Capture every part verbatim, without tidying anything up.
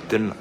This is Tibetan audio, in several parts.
དེ་ན།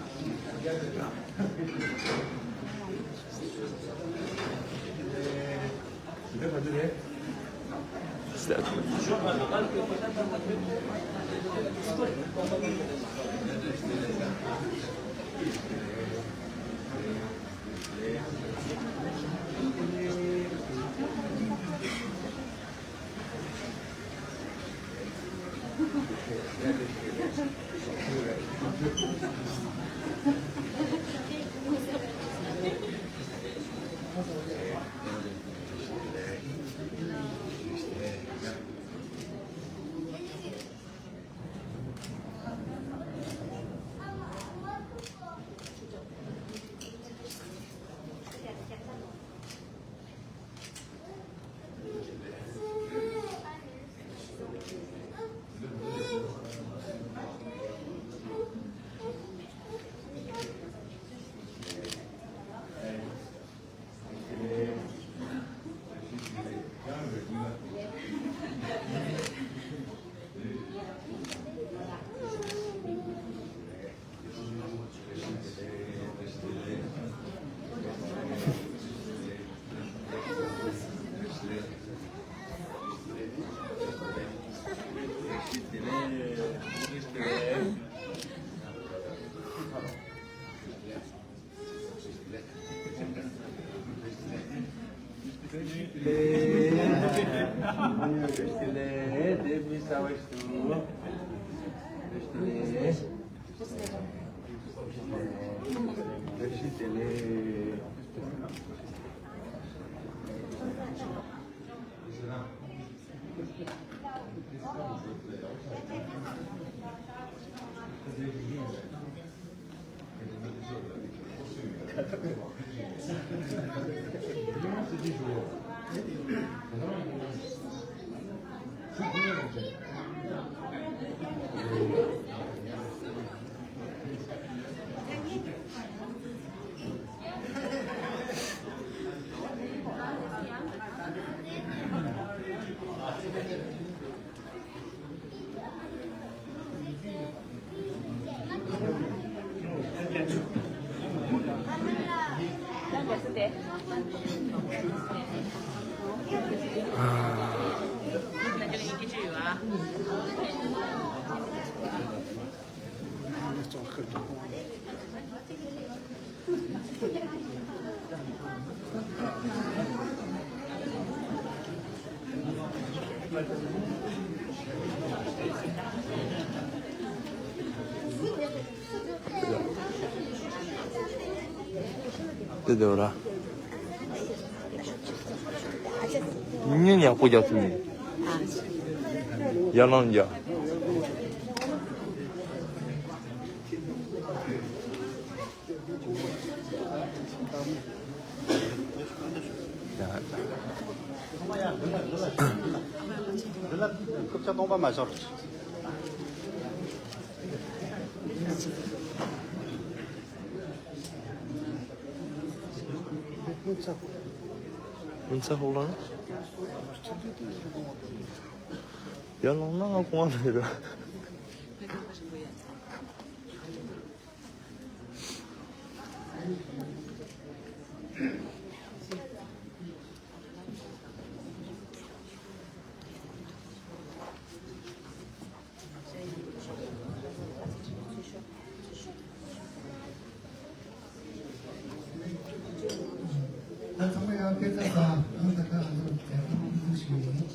དེ་འདྲ་ར། ཉིན་ཡག་པོ་རྒྱག་ཐུབ་ནས། ཡར་ལངས་རྒྱག་རྐུབ་ཆ་སྟོང་པ་མ་ཤོར། སྔོན་ཚ་ཧོག་ལང་། ཡར་ལངས་ན་ང་གོང་བ་རེད་ར། ད་ཚང་མ་ཡང་སྐད་ཆ་ཟ། ཨ་ད་ཁ་ཨ་ཚོ་རྒྱལ་ཁབ་ཀུན་སློང་ཞིག་ཡིན།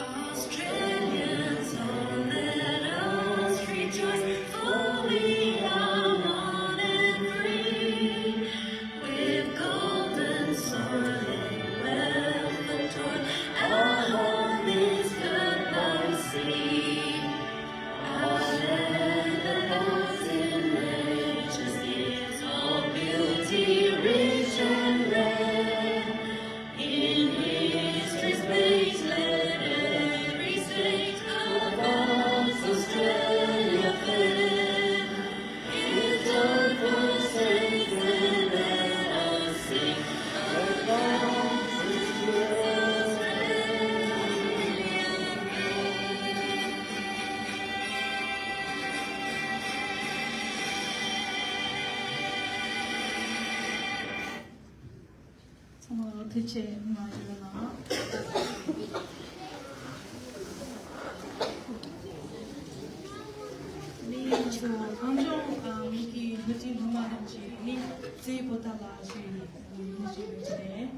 Australians, oh, let us rejoice, for we are one and free. With golden soil and wealth of toil, our home is covered by the sea. Our land abounds in nature's gifts, all beauty rich and rare. In history's page, let every state of ours Australia fair. His joyful strains then let us sing, our country's Australia fair. ཚང་མ་ལ་ཐུགས་རྗེ་ཆེ་གནང་ཞུ་གནང་། ནི་ང་ཚོ་གངས་ལྗོངས་མི་རིགས་སློབ་གྲྭའི་སློབ་མ་རྣམས་ཀྱིས་ནི་རྩེ་པོ་ཏཱ་ལ་ཞེས་ཡིན་ཞེས་ཡོད་ཅེས།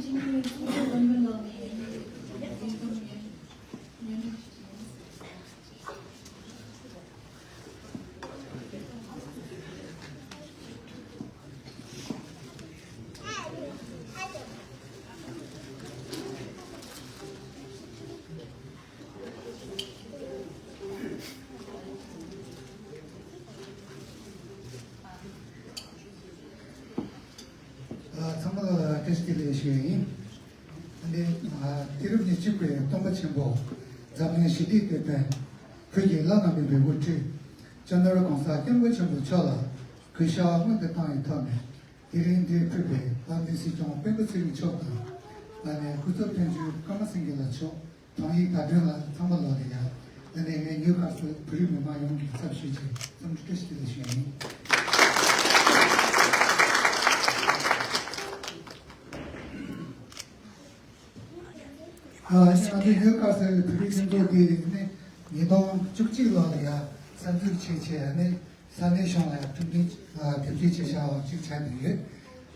ཚོགས་གཙོ་བློན་པོ་ལགས་ནས་ལས་ཁུངས་ནས་སྙན་སྒྲོན་ཞུ་རྒྱུ་ཡིན། ཚང་མ་ལ་བཀྲ་ཤིས་བདེ་ལེགས་ཞུ་ཡ་ཡིན། ཨ་ནི་དུས་རབས་ཉེར་གཅིག་པའི་སྟོན་པ་ཆེན་པོ་འཛམ་གླིང་ཞི་བདེའི་དེད་དཔོན་བོད་ཀྱི་བླ་ན་མེད་པའི་དབུ་ཁྲིད་སྤྱི་ནོར་༸གོང་ས་༸སྐྱབས་མགོན་ཆེན་པོ་མཆོག་ལ་གུས་ཞབས་སྔོན་དུ་བཏང་བའི་ཐོག་ནས། དེ་རིང་འདིར་ཕེབས་པའི་དཔལ་ལྡན་སྲིད་སྐྱོང་སྤེན་པ་ཚེ་རིང་མཆོག་དང་། ཨ་ནི་སྐུ་ཚབ་དོན་གཅོད་ཀརྨ་སེང་གེ་ལགས་མཆོག་དོན་ཡིག་བརྡ་སྟོན་ལ་ཚང་མ་ལོག་ལ་ཡ། ཨ་ནི་ངས་ཉིའུ་ཁ་སི་ལི་བོད་རིགས་མི་མང་ཡོངས་ཀྱི་ཚབ་ཞུས་ཀྱི་འཚམས་འདྲི་བཀྲ་ཤིས་བདེ་ལེགས་ཞུ་ཡ་ཡིན། ཨ་ནི་ང་ཚོའི་ཉིའུ་ཁ་སི་ལི་བོད་རིགས་མཐུན་ཚོགས་འདི་ནི་ཉིས་སྟོང་བཅུ་གཅིག་ལོ་ལ་ཡ་གསར་འཛུགས་བྱས་བྱས། ཨ་ནི་ས་གནས་གཞུང་ལ་ཡང་ཁྲིམས་མཐུན་ཨ་དེབ་སྐྱེལ་བྱས་བཞག་པ་ཅིག་ཆགས་བསྡད་ཡོད།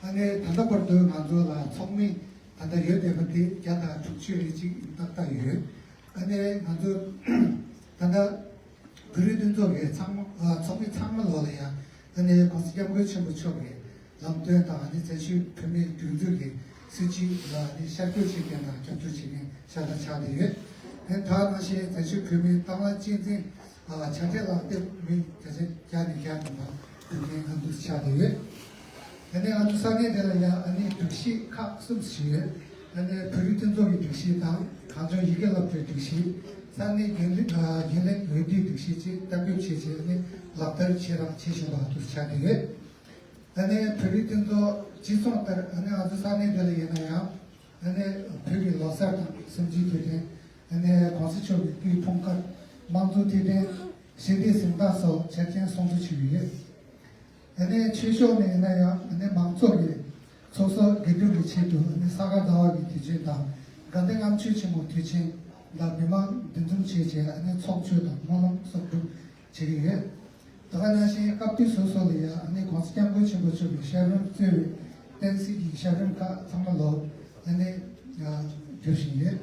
ཨ་ནི་ད་ལྟ་བར་དུ་ང་ཚོ་ལ་ཚོགས་མི་ད་ལྟ་ཡོད་བསྡད་པ་དེ་བརྒྱ་དང་དྲུག་ཅུ་རེ་གཅིག་ཏག་ཏག་ཡོད། ཨ་ནི་ང་ཚོ་ད་ལྟ་བོད་རིགས་མཐུན་ཚོགས་ཀྱི་ཚང་མ་ཨ་ཚོགས་མི་ཚང་མ་ལོག་ལ་ཡང་ཨ་ནི་༸གོང་ས་༸སྐྱབས་མགོན་ཆེན་པོ་མཆོག་གི་ལམ་སྟོན་དང་། ཨ་ནི་བཙན་བྱོལ་བོད་མིའི་སྒྲིག་འཛུགས་ཀྱི་སྲིད་བྱུས་ལ་ཨ་ནི་ཤར་བསྐྱོད་བྱེད་མཁན་དང་རྒྱབ་སྐྱོར་བྱེད་མཁན་ཤ་སྟག་ཆགས་བསྡད་ཡོད། ཨ་ནི་ད་ནང་བཞིན་བཙན་བྱོལ་བོད་མིའི་དང་བླངས་གཅེས་འཛིན་ཨ་བྱ་བྲལ་ལག་དེབ་མི་བརྒྱ་ཆ་བརྒྱ་ནས་བརྒྱ་ཡིན་པ་ཕུལ་མཁན་ཨ་འདུག་ཆགས་བསྡད་ཡོད། ཨ་ནི་ང་ཚོ་ས་གནས་དེ་ལ་ཡང་ཨ་ནི་སྒྲིག་གཞི་ཁག་གསུམ་ཞིག་ཡོད། ཨ་ནི་བོད་རིགས་མཐུན་ཚོགས་ཀྱི་སྒྲིག་གཞི་དང་། གངས་ལྗོངས་ཡི་གེ་སློབ་གྲྭའི་སྒྲིག་གཞི། ས་གནས་རྒྱུན་ལས་ཨ་རྒྱུན་ལས་འོས་བསྡུའི་སྒྲིག་གཞི་བཅས་གཏན་འབེབས་བྱས་བྱས། ཨ་ནི་ལག་བསྟར་བྱས་དང་བྱེད་བཞིན་པ་འདུག་ཆགས་བསྡད་ཡོད། ཨ་ནི་བོད་རིགས་མཐུན་ཚོགས་སྤྱི་ཚོགས་ལྟར། ཨ་ནི་ང་ཚོ་ས་གནས་དེ་ལ་ཡིན་ན་ཡང་། ཨ་ནི་བོད་ཀྱི་ལོ་གསར་དང་གསུམ་བཅུའི་དུས་དྲན། ཨ་ནི་གོང་ས་མཆོག་གི་སྐུའི་འཁྲུངས་སྐར། དམངས་གཙོ་དུས་དྲན། ཞི་བདེའི་གཟེངས་རྟགས་སོགས་ཆ་རྐྱེན་སྲུང་བརྩི་བྱེད་ཀྱི་ཡོད། ཨ་ནི་ཆོས་ཕྱོགས་ནས་ཡིན་ན་ཡང་། ཨ་ནི་མང་ཚོགས་ཀྱི་ཚོགས་གསོག་དགེ་སྒྲུབ་ཀྱི་ཆེད་དུ། ཨ་ནི་ས་ག་ཟླ་བ་གི་དུས་ཆེན་དང་། དགའ་ལྡན་ལྔ་མཆོད་ཆེན་མོ་དུས་ཆེན་ལ་མི་མང་འདུ་འཛོམས་བྱས་བྱས། ཨ་ནི་ཚོགས་མཆོད་དང་སྨོན་ལམ་གསོག་སྒྲུབ་བྱེད་ཀྱི་ཡོད། དེ་ག་ནང་བཞིན་སྐབས་དུས་སོ་སོ་ལ་ཡང་། ཨ་ནི་༸གོང་ས་༸སྐྱབས་མགོན་ཆེན་པོ་མཆོག་གི་ཞབས་རིམ་གཙོས་པའི་བསྟན་སྲིད་ཀྱི་ཞབས་རིམ་ཁག་ཚང་མ་ལོག་ཨ་ནི་ཨ་སྒྲུབ་བཞིན་ཡོད།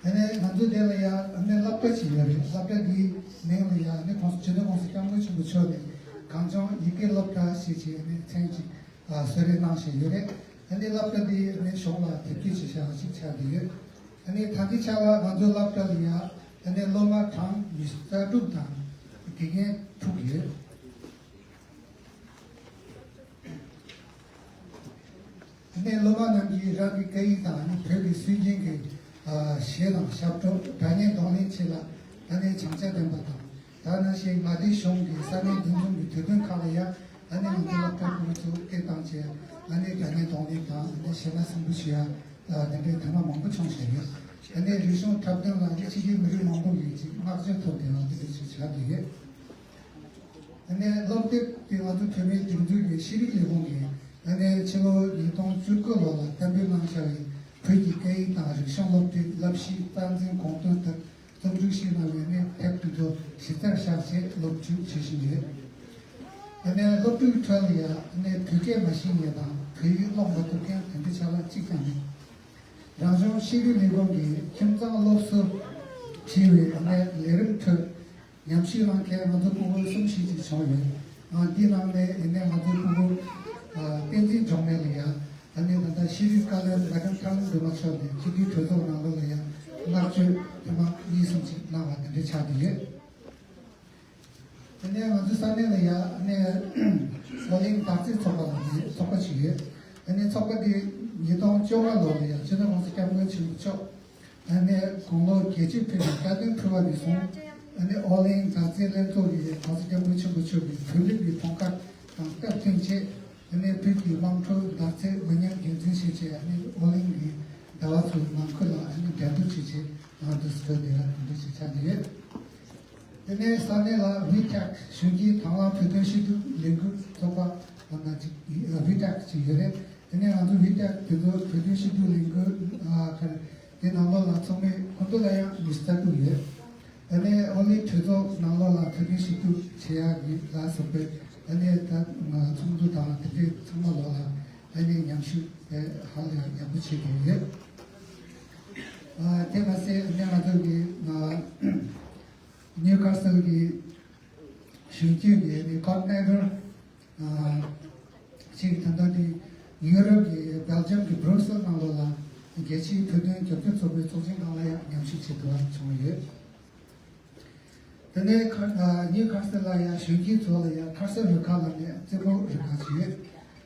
ཨ་ནི་ང་ཚོ་དེ་ལ་ཡང་ཨ་ནི་སློབ་གྲྭ་ཅིག་ཡོད་རེད། སློབ་གྲྭ་འདིའི་མིང་ལ་ཡང་ཨ་ནི་༸གོང་ས་༸སྤྱི་ནོར་༸གོང་ས་༸སྐྱབས་མགོན་ཆེན་པོ་མཆོག་ནས་གངས་ལྗོངས་ཡི་གེ་སློབ་གྲྭ་ཞེས་བྱས་ཨ་ནི་མཚན་ཅིག་ཨ་གསོལ་རས་གནང་བཞིན་ཡོད་རེད། ཨ་ནི་སློབ་གྲྭ་འདི་ཨ་ནི་གཞུང་ལ་དེབ་སྐྱེལ་བྱས་བཞག་པ་ཅིག་ཆགས་བསྡད་ཡོད། ཨ་ནི་ད་ལྟའི་ཆ་ལ་ང་ཚོའི་སློབ་གྲྭ་ལ་ཡང་ཨ་ནི་སློབ་མ་གྲངས་ཉི་ཤུ་རྩ་དྲུག་དང་དགེ་རྒན་དྲུག་ཡོད། ཨ་ནི་སློབ་མ་རྣམས་ཀྱིས་རང་གི་སྐད་ཡིག་དང་། ཨ་ནི་བོད་ཀྱི་སྲོལ་རྒྱུན་གྱི་ཨ་གཞས་དང་ཞབས་བྲོ། སྒྲ་སྙན་གདོང་ལེན་བཅས་ལ་ཨ་ནི་བྱང་ཆ་ལྡན་པ་དང་། དེ་ནང་བཞིན་མངའ་སྡེའི་གཞུང་གི་ས་གནས་འདུ་འཛོམས་ཀྱི་དུས་སྟོན་ཁག་ལ་ཡང་། ཨ་ནི་ང་ཚོའི་སློབ་གྲྭ་ཁོང་ཚོ་སྐད་བཏང་བྱས། ཨ་ནི་སྒྲ་སྙན་གདོང་ལེན་དང་། ཨ་ནི་གཞས་སྣ་གསན་པོ་ཞུ་ཡ་དེ་འདྲའི་དེ་མ་མང་པོ་བྱུང་བཞིན་ཡོད། ཨ་ནི་རིག་གཞུང་འཁྲབ་སྟོན་ལ་ཕྱི་རྒྱལ་མི་རིགས་མང་པོ་ཡིན་ཅིག་བསྔགས་བརྗོད་ཐོབ་བསྡད་པ་འདི་འདྲ་ཞིག་ཆགས་བསྡད་ཡོད། ཨ་ནི་སློབ་དེབ་དེ་ང་ཚོ་བོད་མིའི་སྒྲིག་འཛུགས་ཀྱི་ཤེས་རིག་ལས་ཁུངས་ཀྱིས་ཨ་ནི་ཕྱི་ལོ་ཉིས་སྟོང་བཅུ་དགུ་ལོ་ལ་གཏན་འབེབས་གནང་བཞག་པའི་བོད་ཀྱི་སྐད་ཡིག་དང་རིག་གཞུང་སློབ་ཁྲིད་བསླབ་གཞིའི་རྩ་འཛིན་དགོངས་དོན་ལྟར་རྩོམ་སྒྲིག་ཞུས་གནང་བའི་ཨ་ནི་དེབ་དེ་ཚོ་གཞི་རྩར་བཞག་བྱས་སློབ་ཁྲིད་བྱེད་བཞིན་ཡོད། ཨ་ནི་སློབ་ཕྲུག་ཁྲོད་ལ་ཡང་ཨ་ནི་བོད་སྐད་མ་ཤེས་མཁན་དང་། བོད་ཡིག་ཀློག་མ་ཐུབ་མཁན་དེ་འདྲ་ཆ་ལག་གཅིག་ཀྱང་མེད། རང་གཞུང་ཤེས་རིག་ལས་ཁུངས་ཀྱིས་ཁྱིམ་ཚང་སློབ་གསོ་བྱས་པའི་ཨ་ནི་ལས་རིམ་ཁྲོད་ཉམས་ཞིབ་གནང་མཁན་ང་ཚོ་སྤུ་གུ་གསུམ་བཞི་ཅིག་བྱུང་ཡོད། ཨ་འདི་ནང་ནས་ཡིན་ནའི་ང་ཚོ་སྤུ་གུ་ཨ་བསྟན་འཛིན་འབྱུང་གནས་ལ་ཡང་། ཨ་ནི་ད་ལྟ་ཤེས་རིག་བཀའ་བློན་ལགས་ཀྱང་ཐང་འདུས་མ་ཆོག་ནས་སྤྱི་འཐུས་གྲོས་ཚོགས་ནང་ལོགས་ལ་ཡང་བསྔགས་བརྗོད་ཐེངས་མ་གཉིས་གསུམ་ཅིག་གནང་བ་དེ་འདྲ་ཆགས་བསྡད་ཡོད། དེ་ནས་ང་ཚོའི་ས་གནས་ལ་ཡང་ཨ་ནི་ཨོ་གླིང་དར་རྩེ་ཚོགས་པ་ལ་ནི་ཚོགས་པ་ཞིག་ཡོད། ཨ་ནི་ཚོགས་པ་འདི་ཉིས་སྟོང་བཅོ་ལྔ་ལོ་ལ་ཡང་སྤྱི་ནོར་༸གོང་ས་༸སྐྱབས་མགོན་ཆེན་པོ་མཆོག་ཨ་ནི་དགུང་ལོ་བརྒྱད་ཅུ་ཕེབས་པའི་སྐུ་མདུན་ཕུལ་བ་ནས་བཟུང་། ཨ་ནི་ཨོ་གླིང་དར་རྩེ་ལྷན་ཚོགས་ཀྱིས་༸གོང་ས་༸སྐྱབས་མགོན་ཆེན་པོ་མཆོག་གི་བོད་ལུགས་ཀྱི་འཁྲུངས་སྐར་དང་སྟབས་བསྟུན་བྱས། ཨ་ནི་བོད་ཀྱི་དམངས་ཁྲོད་དར་རྩེ་མི་ཉམས་རྒྱུན་འཛིན་བྱེད་ཆེད། ཨ་ནི་ཨོ་གླིང་གི་ཟླ་བ་ཚོའི་ནང་ཁུལ་ལ་ཨ་ནི་འགྲན་བསྡུར་བྱེད་ཆེད་ང་ཚོ་སྤྲོད་བསྡད་ཡ་དེ་འདྲ་ཞིག་ཆགས་ཀྱི་ཡོད། དེ་ནས་ས་གནས་ལ་ཝི་ཊེག་གཞོན་སྐྱེས་དང་བླངས་བོད་དོན་ཞུ་གཏུག་ལས་འགུལ་ཚོགས་པ་ལ་ཅིག་ཝི་ཊེག་ཅིག་ཡོད་རེད། དེ་ནས་ང་ཚོ་ཝི་ཊེག་དེ་ཚོ་བོད་དོན་ཞུ་གཏུག་ལས་འགུལ་ཨ་ཁར་དེ་ནང་ལོགས་ལ་ཚོགས་མི་ཁོང་ཚོ་ལ་ཡང་ཉི་ཤུ་རྩ་དྲུག་ཡོད། དེ་ནས་ཨོ་གླིང་གྲོས་ཚོགས་ནང་ལོགས་ལ་བོད་དོན་ཞུ་གཏུག་བྱེད་ཡག་གི་ལ་སོགས་པའི་དེ་ནས་ད་ང་ཚོགས་འདུ་དང་དེ་འདྲའི་ཚང་མ་ལོགས་ལ་ ཨ་ནི་ཉམས་ཞིབ་དེ་ཧ་ལས་ཡག་པོ་བྱེད་དགོས་ཡོད། ཨ་དེ་མ་ཟད་ཨ་ནི་ང་ཚོ་གི་ཨ་ནིའུ་ཁ་སལ་གི་གཞོན་སྐྱེས་ཀྱི་ཨ་ནི་ཀོ་ཌི་ནེ་ཊར་ཨ་ཅིག་ད་ལྟ་དེ་ཡུ་རོབ་ཀྱི་སྦེལ་ཇམ་གྱི་སྦྲུག་སེལ་ནང་ལོགས་ལ་རྒྱལ་སྤྱིའི་བོད་དོན་རྒྱབ་སྐྱོར་ཚོགས་པའི་ཚོགས་ཆེན་ནང་ལ་ཡང་ཉམས་ཞིབ་བྱེད་ཐུབ་པ་བྱུང་ཡོད། དེ་ནས་ཁ་ཨ་ནིའུ་ཁ་སལ་ལ་ཡང་གཞོན་སྐྱེས་ཚོ་ལ་ཡང་ཁ་སལ་རུ་ཁག་ལ་ནས་རྩེད་མོ་རུ་ཁག་ཅིག་ཡོད།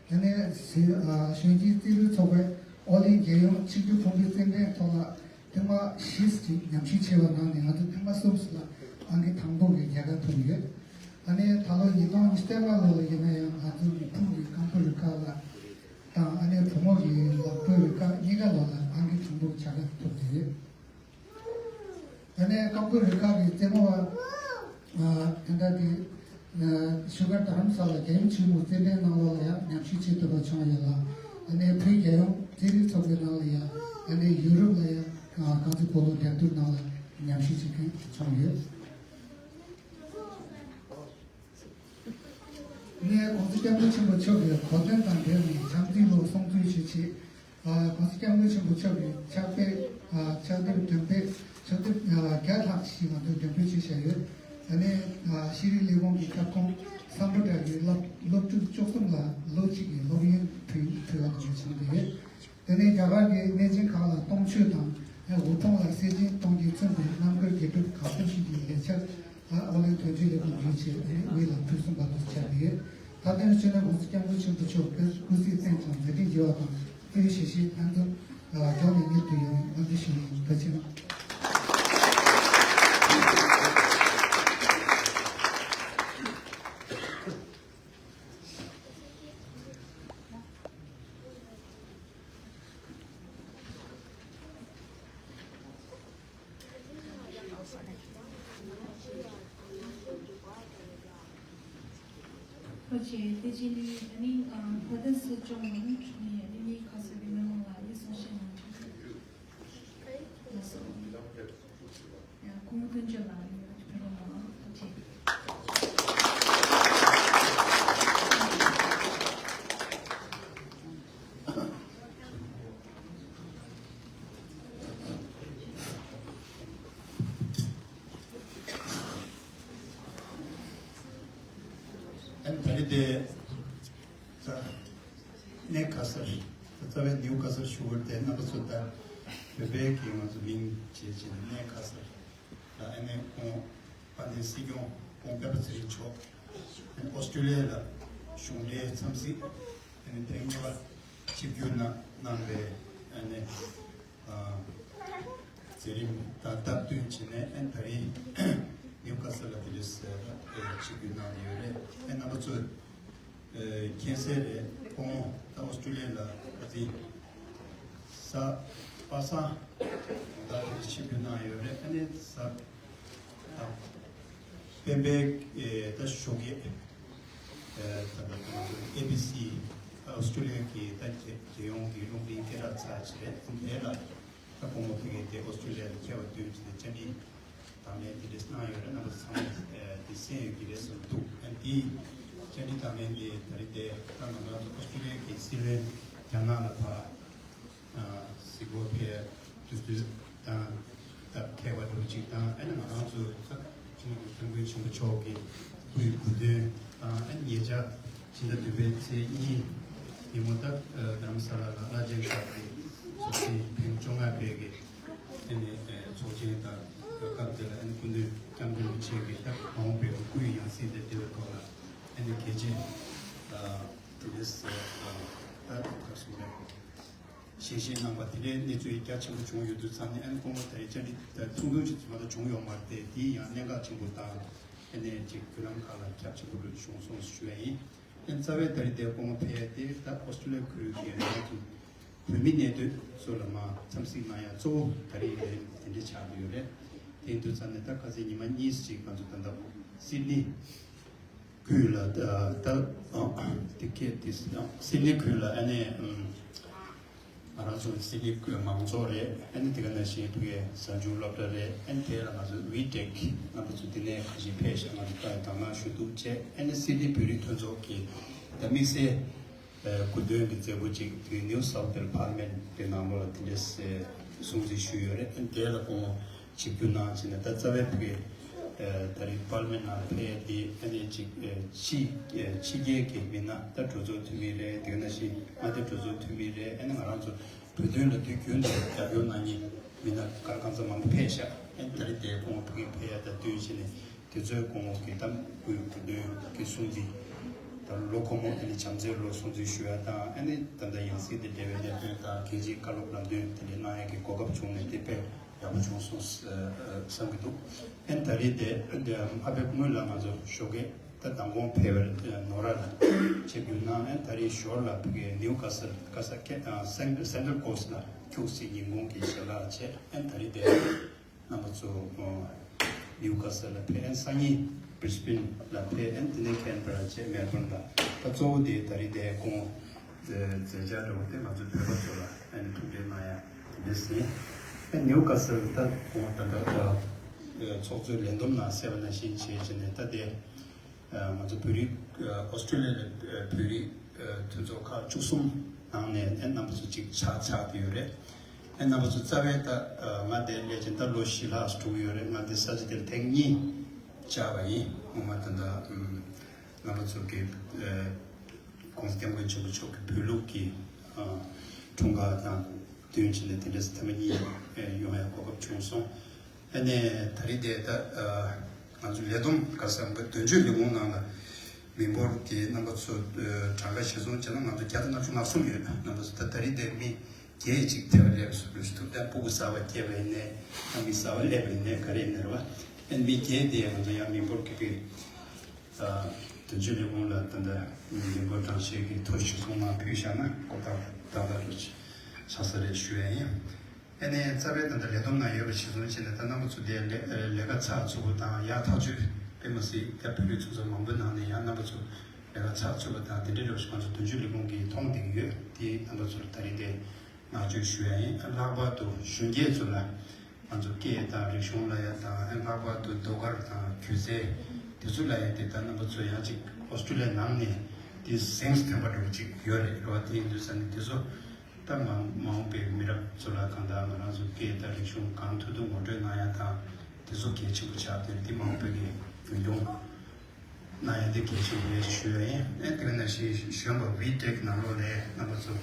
དེ་ནས་གཞོན་ཨ་གཞོན་སྐྱེས་རྩེད་རུ་ཚོགས་པའི་ཨོ་གླིང་རྒྱལ་ཡོངས་ཆིག་སྒྲིལ་ཕུང་པོའི་རྩེད་འགྲན་ཐོག་ལ་ཐེངས་མ་བཞི་ཅིག་ཉམས་ཞིབ་བྱས་པ་ནང་ནས་ང་ཚོ་ཐེངས་མ་གསུམ་ལ་ཨང་ཀི་དང་པོ་གི་རྒྱལ་ཁ་ཐོབ་ཡོད། ཨ་ནི་ད་ལོ་ཉིས་སྟོང་ཉི་ཤུ་རྩ་ལྔ་ལོ་ལ་ཡིན་ན་ཡང་ང་ཚོ་ནུབ་ཕུག་གི་རྐང་སྤོལ་རུ་ཁག་ལ་དང་ཨ་ནི་བུ་མོ་གི་ལག་སྤོལ་རུ་ཁག་གཉིས་ཀ་ལོ་ལ་ཨང་ཀི་དང་པོ་གི་རྒྱལ་ཁ་ཐོབ་ཡོད། དེ་ནས་རྐང་སྤོལ་རུ་ཁག་གི་རྩེད་མོ་བ་དེ་འདྲ་དེ་བཞུགས་སྒར་རྡ་རམ་ས་ལ་རྒྱལ་ཡུམ་ཆེན་མོའི་རྩེད་འགྲན་ནང་ལོགས་ལ་ཡང་ཉམས་ཞིབ་བྱེད་ཐུབ་པ་བྱུང་ཡོད་ལ། ཨ་ནི་བོད་རྒྱལ་ཡོངས་རྩེད་རིགས་ཚོགས་པའི་ནང་ལ་ཡང་ཨ་ནི་ཡུ་རོབ་ལ་ཡང་གང་ཅི་སྤོ་ལོ་འགྲན་བསྡུར་ནང་ལ་ཉམས་ཞིབ་བྱེད་མཁན་བྱུང་ཡོད། ངས་༸གོང་ས་༸སྐྱབས་མགོན་ཆེན་པོ་མཆོག་གི་གོ་སྟོན་དང་འབྲེལ་ནས་བྱམས་བརྩེའི་ལོ་སྲུང་བརྩི་ཞུ་ཆེད། ༸གོང་ས་༸སྐྱབས་མགོན་ཆེན་པོ་མཆོག་གི་ཕྱག་དཔེ་ཕྱག་དེབ་འགྲེམས་སྤེལ་ཕྱག་དེབ་བརྒྱ་ལྷག་ཞིག་ང་ཚོས་འགྲེམས་སྤེལ་བྱས་བཞག་ཡོད། ཨ་ནི་ཤེས་རིག་ལས་ཁུངས་ཀྱི་ཁྱབ་ཁོངས་སམ་བྷོ་ཊ་གི་སློབ་སློབ་ཕྲུག་བཅུ་གསུམ་ལ་ལོ་གཅིག་གི་སློབ་ཡོན་ཕུལ་ཕུལ་བ་དང་བྱུང་ཡོད། དེ་ནས་རྒྱ་གར་གྱི་གནས་ཆེན་ཁག་ལ་གཏོང་མཆོད་དང་དབུལ་ཕོངས་ལ་སེམས་ཅན་གཏོང་རྒྱུས་མཚོན་པའི་རྣམ་དཀར་དགེ་སྒྲུབ་གང་འཚམ་ཞིག་གི་ལས་འཆར་ལ་ཨོ་གླིང་དོན་གཅོད་ལས་ཁུངས་བརྒྱུད་བྱས་ཏེ་དབུས་ལ་ཕུལ་གསུངས་པ་དང་ཆ་རེད། ད་ལྟའི་ཆོས་ནི་༸གོང་ས་༸སྐྱབས་མགོན་ཆེན་པོ་མཆོག་སྐུ་སྐུ་ཚེ་བརྟན་ཅིང་མཛད་འཕྲིན་རྒྱས་པ་དང་དབུས་གཞིས་བྱེས་ཕན་ཚུན་མགྱོགས་ནས་མྱུར་དུ་ཡོང་བའི་སྨོན་འདུན་ཞུ་ཡིན། ཐུགས་རྗེ་ཆེ། ཁོ་ཆེ་དེ་རྗེས་ནི་ཨ་ནི་ཨ་ཕ་དན་སི་ཅོང་ནང་ནི་ཨ་ནི་ནི་ཁ་སོ་གི་མི་མང་ལ་ཡིད་སོང་ཤེས་ནང་ཆུ་ཚོད་ལ་སོང་། ཡང་ཁོང་ཀུན་སྤྱོད་ལ་ཡོད་ཕེ་རོ་མ་ཁོ་ཆེ། ཨན་ད་རེས་དེ་ད་གནས་ག་སར་ད་རྩ་བའི་ནིའུ་ག་སར་ཞུ་བར་དེ་རྣམ་པ་ཚོ་ད་བོད་པའི་གི་ང་ཚོ་མིང་བྱས་བྱས་ནས་གནས་ག་སར་ད་ཨ་ནེ་ཁོང་དཔལ་ལྡན་སྲིད་སྐྱོང་ཁོང་སྤེན་པ་ཚེ་རིང་མཆོག་ཨ་ནེ་ཨོ་སི་ཀྲུ་ལི་ཡ་ལ་གཞུང་འབྲེལ་འཚམས་གཟིགས་ཨ་ནེ་ཐེངས་གཉིས་པ་ཆིབས་བསྒྱུར་གནང་གནང་བའི་ཨ་ནེ། མཛད་རིམ་དང་སྟབས་བསྟུན་བྱས་ནས་ཨན་ད་རེས་ནིའུ་ཁ་སལ་ལ་དེ་འདྲ་ཟེར་ཆིབས་བསྒྱུར་གནང་ནས་ཡོད་རེད། ཨན་རྣམ་པ་ཚོས་མཁྱེན་གསལ་རེད། ཁོང་ད་ཨོ་སི་ཀྲུ་ལི་ཡ་ལ་ག་ཚིག་ས་པ་སངས་ད་དེ་འདྲ་ཆིབས་བསྒྱུར་གནང་ཡོད་རེད། ཨ་ནི་ས་ད། སྤེན་པའི་ད་ཞོགས་ཀས་ད་ལྟ་ང་ཚོ་ཨེ་བི་སི་ཨོ་སི་ཀྲུ་ལི་ཡ་གི་ད་རྒྱལ་ཡོངས་ཀྱི་རླུང་འཕྲིན་སྐད་གྲགས་ཚར་བྱས་དེ་ལ་ད་ཁོང་མོ་ཕ་གིར་དེ་ཨོ་སི་ཀྲུ་ལི་ཡ་ལ་ཁྱབ་པ་བསྟུན་བྱས་ནས་བཅར་འདྲི་དང་ལེན་དེ་འདྲས་གནང་ཡོད་རེད། རྣམ་པ་ཚང་མས་དེ་གསན་ཡོད་ཀྱི་རེད་བསམ་འདུག་ཨ་ནི་དེའི་བཅར་འདྲི་དང་ལེན་དེ་ད་རེས་དེ་ད་ང་རང་ཚོ་ཨོ་སི་ཀྲུ་ལི་ཡ་གི་སྲིད་བློན་རྒྱ་ནག་ལ་ཕར། གཟིགས་སྐོར་ཕེབས་དུས་ཚོད་དང་ད་ཁྱད་པར་འདྲ་བོ་ཅིག་དང་ཨ་ནི་ང་རང་ཚོ་ད་སྤྱི་ནོར་༸གོང་ས་༸སྐྱབས་མགོན་ཆེན་པོ་མཆོག་གི་སྐུའི་དགུང་སྟོན་དང་ཨ་ནི་ཉེ་ཆར་ཕྱི་ཟླ་བདུན་པའི་ཚེས་གཉིས་ཉིན་མོ་ད་རྡ་རམ་ས་ལ་ལ་བླ་ཆེན་ཁག་གི་ཚོགས་ཆེན་ཐེངས་བཅོ་ལྔ་པའི་གི་ཨ་ནི་ཚོགས་ཆེན་དང་སྐབས་དེ་ལ་ཨ་ནི་སྐུ་མདུན་༸སྐྱབས་མགོན་རིན་པོ་ཆེ་གི་ད་མ་འོངས་པའི་སྐུའི་ཡང་སྲིད་དང་འབྲེལ་བའི་ཐོག་ལ་ཨ་ནི་གལ་ཆེ་དེ་འདྲ་ད་ག་སོང་ལ། ཞལ་བཞེས་གནང་བ་དེ་འདྲའི་གནས་ཚུལ་རྒྱ་ཆེན་པོ་བྱུང་ཡོད་དུས་ཙང་ནས་ཨ་ནི་ཁོང་མོ་ད་རེས་བཅར་འདྲི་ཐུང་ཐུང་ཅིག་མ་གཏོགས་བྱུང་ཡོད་མ་རེད་དེ། དེ་ཡང་གནད་འགག་ཆེན་པོ་དང་ཨ་ནི་ཅིག་བརྒྱུད་ལམ་ཁག་ལ་ཁྱབ་ཆེན་པོ་འགྲོ་བྱུང་སོང་ཞུ་ཡ་ཡིན། ཨ་ནི་རྩ་བའི་ད་རེས་དེ་ཁོང་མོ་ཕེབས་ཡ་དེ་ད་ཨོ་སི་ཀྲུ་ལི་ཡ་ཁུལ་གྱི་ང་ཚོ་བོད་མི་གནས་སྡོད་ཚོ་ལ་མ་འཚམས་གཟིགས་གནང་ཡ་གཙོ་བོ་ད་རེས་ལས་རིམ་དེ་འདྲ་ཆགས་ཀྱི་ཡོད་རེད། དེ་ཡིན་དུས་ཙང་ནས་ད་ཁ་སང་ཉི་མ་གཉིས་ཅིག་ང་ཚོ་ད་ལྟ་སིད་ནི། ཁུལ་ལ་ད་ད་དེ་སྐད་དེ་སིད་ནི་ཁུལ་ལ་ཨ་ནི་ང་རང་ཚོ་སིད་ནི་ཁུལ་མང་ཚོགས་རེད། ཨ་ནི་དེ་ག་ནང་བཞིན་ཕ་གིའི་གཟའ་མཇུག་སློབ་གྲྭ་རེད། ཨ་ནི་དེ་ལ་ང་ཚོ་ཝི་ཊེག་རྣམ་པ་ཚོ་དེ་ནས་ཁ་ཤས་ཕེབས་ཤག་ང་ཚོ་ད་དང་བླངས་ཞུ་གཏུག་བྱས། ཨ་ནི་སིད་ནི་བོད་རིགས་མཐུན་ཚོགས་ཀྱི་ད་དམིགས་བསལ་ སྐུ་མདུན་གྱི་མཛད་སྒོ་ཅིག་དེ་New South Wales Parliament དེ་ནང་ལོགས་ལ་དེ་འདྲས་སྲུང་བརྩི་ཞུས་ཡོད་རེད། དེ་ལ་སྐུ་ངོ་ཆིབས་བསྒྱུར་གནང་བྱས་ནས། ད་རྩ་བའི་ཕ་གི་ད་རེས་Parliament ནང་ཕེབས་དེ་ཨ་ནི་ཅིག་ཕྱི་ཕྱི་རྒྱལ་གྱི་མི་སྣ། ད་གྲོས་ཚོགས་འཐུས་མི་རེད། དེ་ནང་བཞིན་མངའ་སྡེ་གྲོས་ཚོགས་འཐུས་མི་རེད། ཨ་ནི་ང་རང་ཚོ་བོད་དོན་ལ་དུས་རྒྱུན་དུ་རྒྱབ་སྐྱོར་གནང་མཁན་མི་སྣ་ག་རེ་གང་འཚམ་མང་པོ་ཕེབས་ཤག་ཨ་ནི་ད་རེས་དེ་སྐུ་ངོ་ཕ་གི་ཕེབས་ཡ་དང་བསྟུན་བྱས་ནས། དེ་ཚོའི་སྐུ་ངོ་གི་གཏམ་དབུས་བོད་དོན་གྱི་སྲུང་བརྩི། ད་ལོ་འཁོར་མོ་ཨ་ནི་བྱམས་བརྩེའི་ལོ་སྲུང་བརྩི་ཞུ་ཡ་དང་། ཨ་ནི་ད་ལྟ་ཡང་སྲིད་དང་འབྲེལ་བའི་གནད་དོན་དང་། གལ་ཆེའི་བཀའ་སློབ་ལམ་སྟོན་དེ་འདྲ་གནང་ཡ་གི་གོ་སྐབས་བྱུང་ནས་དེ་དཔེ་ཡག་པོ་བྱུང་སོང་བསམ་གྱི་འདུག་ཨ་ནི་ད་རེས་དེ་མ་ཕེབས་སྔོན་ལ་ང་ཚོ་ཞོགས་ཀས་ད་མདང་དགོང་ཕེབས་པར་ནོར་ར་ལ་ཆིབས་བསྒྱུར་གནང་། ཨ་ནི་ད་རེས་ཞོར་ལ་ཕ་གི་ནིའུ་ཀ་སལ་ཀ་ས་ཀེ་སེན་ཊལ་ཀོ་སི་ཊི་ལ་ཁྱུག་ཙམ་ཉིན་གུང་གི་ཞལ་ལག་བྱས། ཨ་ནི་ད་རེས་དེ། རྣམ་པ་ཚོ་ནིའུ་ཀ་སལ་ལ་ཕེབས། སང་ཉིན་བྷི་རི་སི་བྷེན་ལ་ཕེབས། དེ་ནས་ཁེན་བྷེ་ར་བྱས། མེལ་བྷོན་ལ། ད་གཙོ་བོ་དེ་ད་རེས་དེ་སྐུ་ངོ་མཛད་འཆར་འདྲ་བོ་དེ་ང་ཚོའི་བོད་པ་ཚོ་ལ་ཨ་ནི་ཐུགས་འཕྲད་གནང་ཡ་དེ་འདྲས་ཡིན། ཨ་ནིའུ་ཀ་སལ་ད་སྐུ་ངོ་ད་ལྟ་ཚོགས་གཙོའི་ལས་བསྡོམས་ནང་གསལ་བ་ནང་བཞིན་བྱས་བྱས་ནས། ད་དེ་ང་ཚོ་བོད་རིགས་ཨོ་སི་ཀྲོ་ལི་ཡ་ལ་བོད་རིགས་མཐུན་ཚོགས་ཁག་བཅུ་གསུམ་ནང་ནས་ཨ་ནི་རྣམ་པ་ཚོ་གཅིག་ཆགས་ཆགས་བསྡད་ཡོད་རེད། ཨ་ནི་རྣམ་པ་ཚོ་རྩ་བའི་ད་ང་དེ་སླེབས་ཕྱིན་ད་ལོ་བཞི་ལྷག་འགྲོ་གི་ཡོད་རེད། ང་དེ་ས་ཆ་དེར་ཐེངས་གཉིས་བཅར་བ་ཡིན། ངོ་མ་ད་ལྟ་རྣམ་པ་ཚོ་གི་༸གོང་ས་༸སྐྱབས་མགོན་ཆེན་པོ་མཆོག་གི་བོད་ལུགས་ཀྱི་འཁྲུངས་སྐར་དང་བསྟུན་བྱས་ནས་དེ་འདྲས་ཐེངས་མ་གཉིས་ཡོང་ཡ་གོ་སྐབས་བྱུང་སོང་། ཨ་ནི་ད་རེས་དེ་ད་ང་ཚོ་ལས་བསྡོམས་ག་ས་མ་དོན་གཅོད་ལས་ཁུངས་ནང་ལ་མི་འབོར་གྱི་རྣམ་པ་ཚོ་གྲངས་ཀ་གཞིར་བཟུང་བྱས་ན་ང་ཚོ་བརྒྱ་དང་ལྔ་བཅུ་ང་གསུམ་ཡོད། རྣམ་པ་ཚོ་ད་ད་རེས་དེ་མི་བརྒྱད་ཅིག་ཐེ་བ་སླེབས་སོང་ལབ་ཞུ་ཐུབ། ད་སྤུ་གུ་གསར་བ་སྐྱེས་པ་ཡིན་ནའི། ད་མི་གསར་བ་སླེབས་པ་ཡིན་ནའི། ག་རེ་ཡིན་ནའི་རེད་བ། ཨ་ནི་མི་བརྒྱད་དེ་ང་ཚོ་ཡང་མི་འབོར་གྱི་དཔེ་དོན་གཅོད་ལས་ཁུངས་ལ་ད་ལྟ་མི་འབོར་གྲངས་བཤེར་གྱི་ཐོ་གཞིར་བཟུང་ནང་ཕུལ་བཞག་ན་གོ་བརྡ་ཏག་ཏག་རེད་ཆགས་ས་རེད་ཞུ་ཡ་ཡིན། ཨ་ནི་རྩ་བའི་ད་ལྟ་ལས་བསྡོམས་ནང་ཡོད་པ་གཞིར་བཟུང་བྱས་ནས། ད་རྣམ་པ་ཚོ་དེ་ལས་ལས་ཀ་ཚགས་ཚུད་པོ་དང་ཡག་ཐག་ཆོད། དཔེ་མ་སྲིད་ད་བོད་རིགས་ཚོགས་གཙོ་མང་པོའི་ནང་ནས་ཡང་རྣམ་པ་ཚོ་ལས་ཀ་ཚགས་ཚུད་པོ་དང་དེ་འདྲའི་རོགས་ཞིག་ང་ཚོ་དོན་གཅོད་ལས་ཁུངས་ཀྱིས་མཐོང་བསྡད་ཀྱི་ཡོད། དེ་རྣམ་པ་ཚོར་ད་རེས་དེ་བསྔགས་བརྗོད་ཞུ་ཡ་ཡིན། ལྷག་པར་དུ་གཞོན་སྐྱེས་ཚོ་ལ་ང་ཚོ་སྐད་དང་རིག་གཞུང་ལ་ཡ་དང་། ཨ་ནི་ལྷག་པར་དུ་ཟློས་གར་དང་སྒྱུ་རྩལ་དེ་ཚོ་ལ་ཡ་དེ་ད་རྣམ་པ་ཚོ་ཡང་ཅིག་ཨོ་སི་ཀྲོ་ལི་ཡ་ནང་ནས་དེ་གཟེངས་སུ་ཐོན་པ་འདྲ་བོ་ཅིག་ཡོད་རེད་རེད་བ། དེ་ཡིན་དུས་ཙང་ནས་དེ་ཚོ་ད་མ་མ་འོངས་པའི་མི་རབས་ཚོ་ལ་གང་ལྟར་ང་རང་ཚོ་སྐད་དང་རིག་གཞུང་གང་ཐུབ་ཐུབ་ངོ་སྤྲོད་གནང་ཡ་དང་། དེ་ཚོ་གལ་ཆེན་པོ་ཆགས་བསྡད་རེད། དེ་མ་འོངས་པའི་གི་རྒྱུན་སྐྱོང་གནང་ཡ་དེ་གལ་ཆེན་པོ་རེད་ཞུ་ཡ་ཡིན། ཨ་ནི་དེ་ག་ནང་བཞིན་གཞོན་པ་བི་ཊེག་ནང་ལོགས་ལ་རྣམ་པ་ཚོ་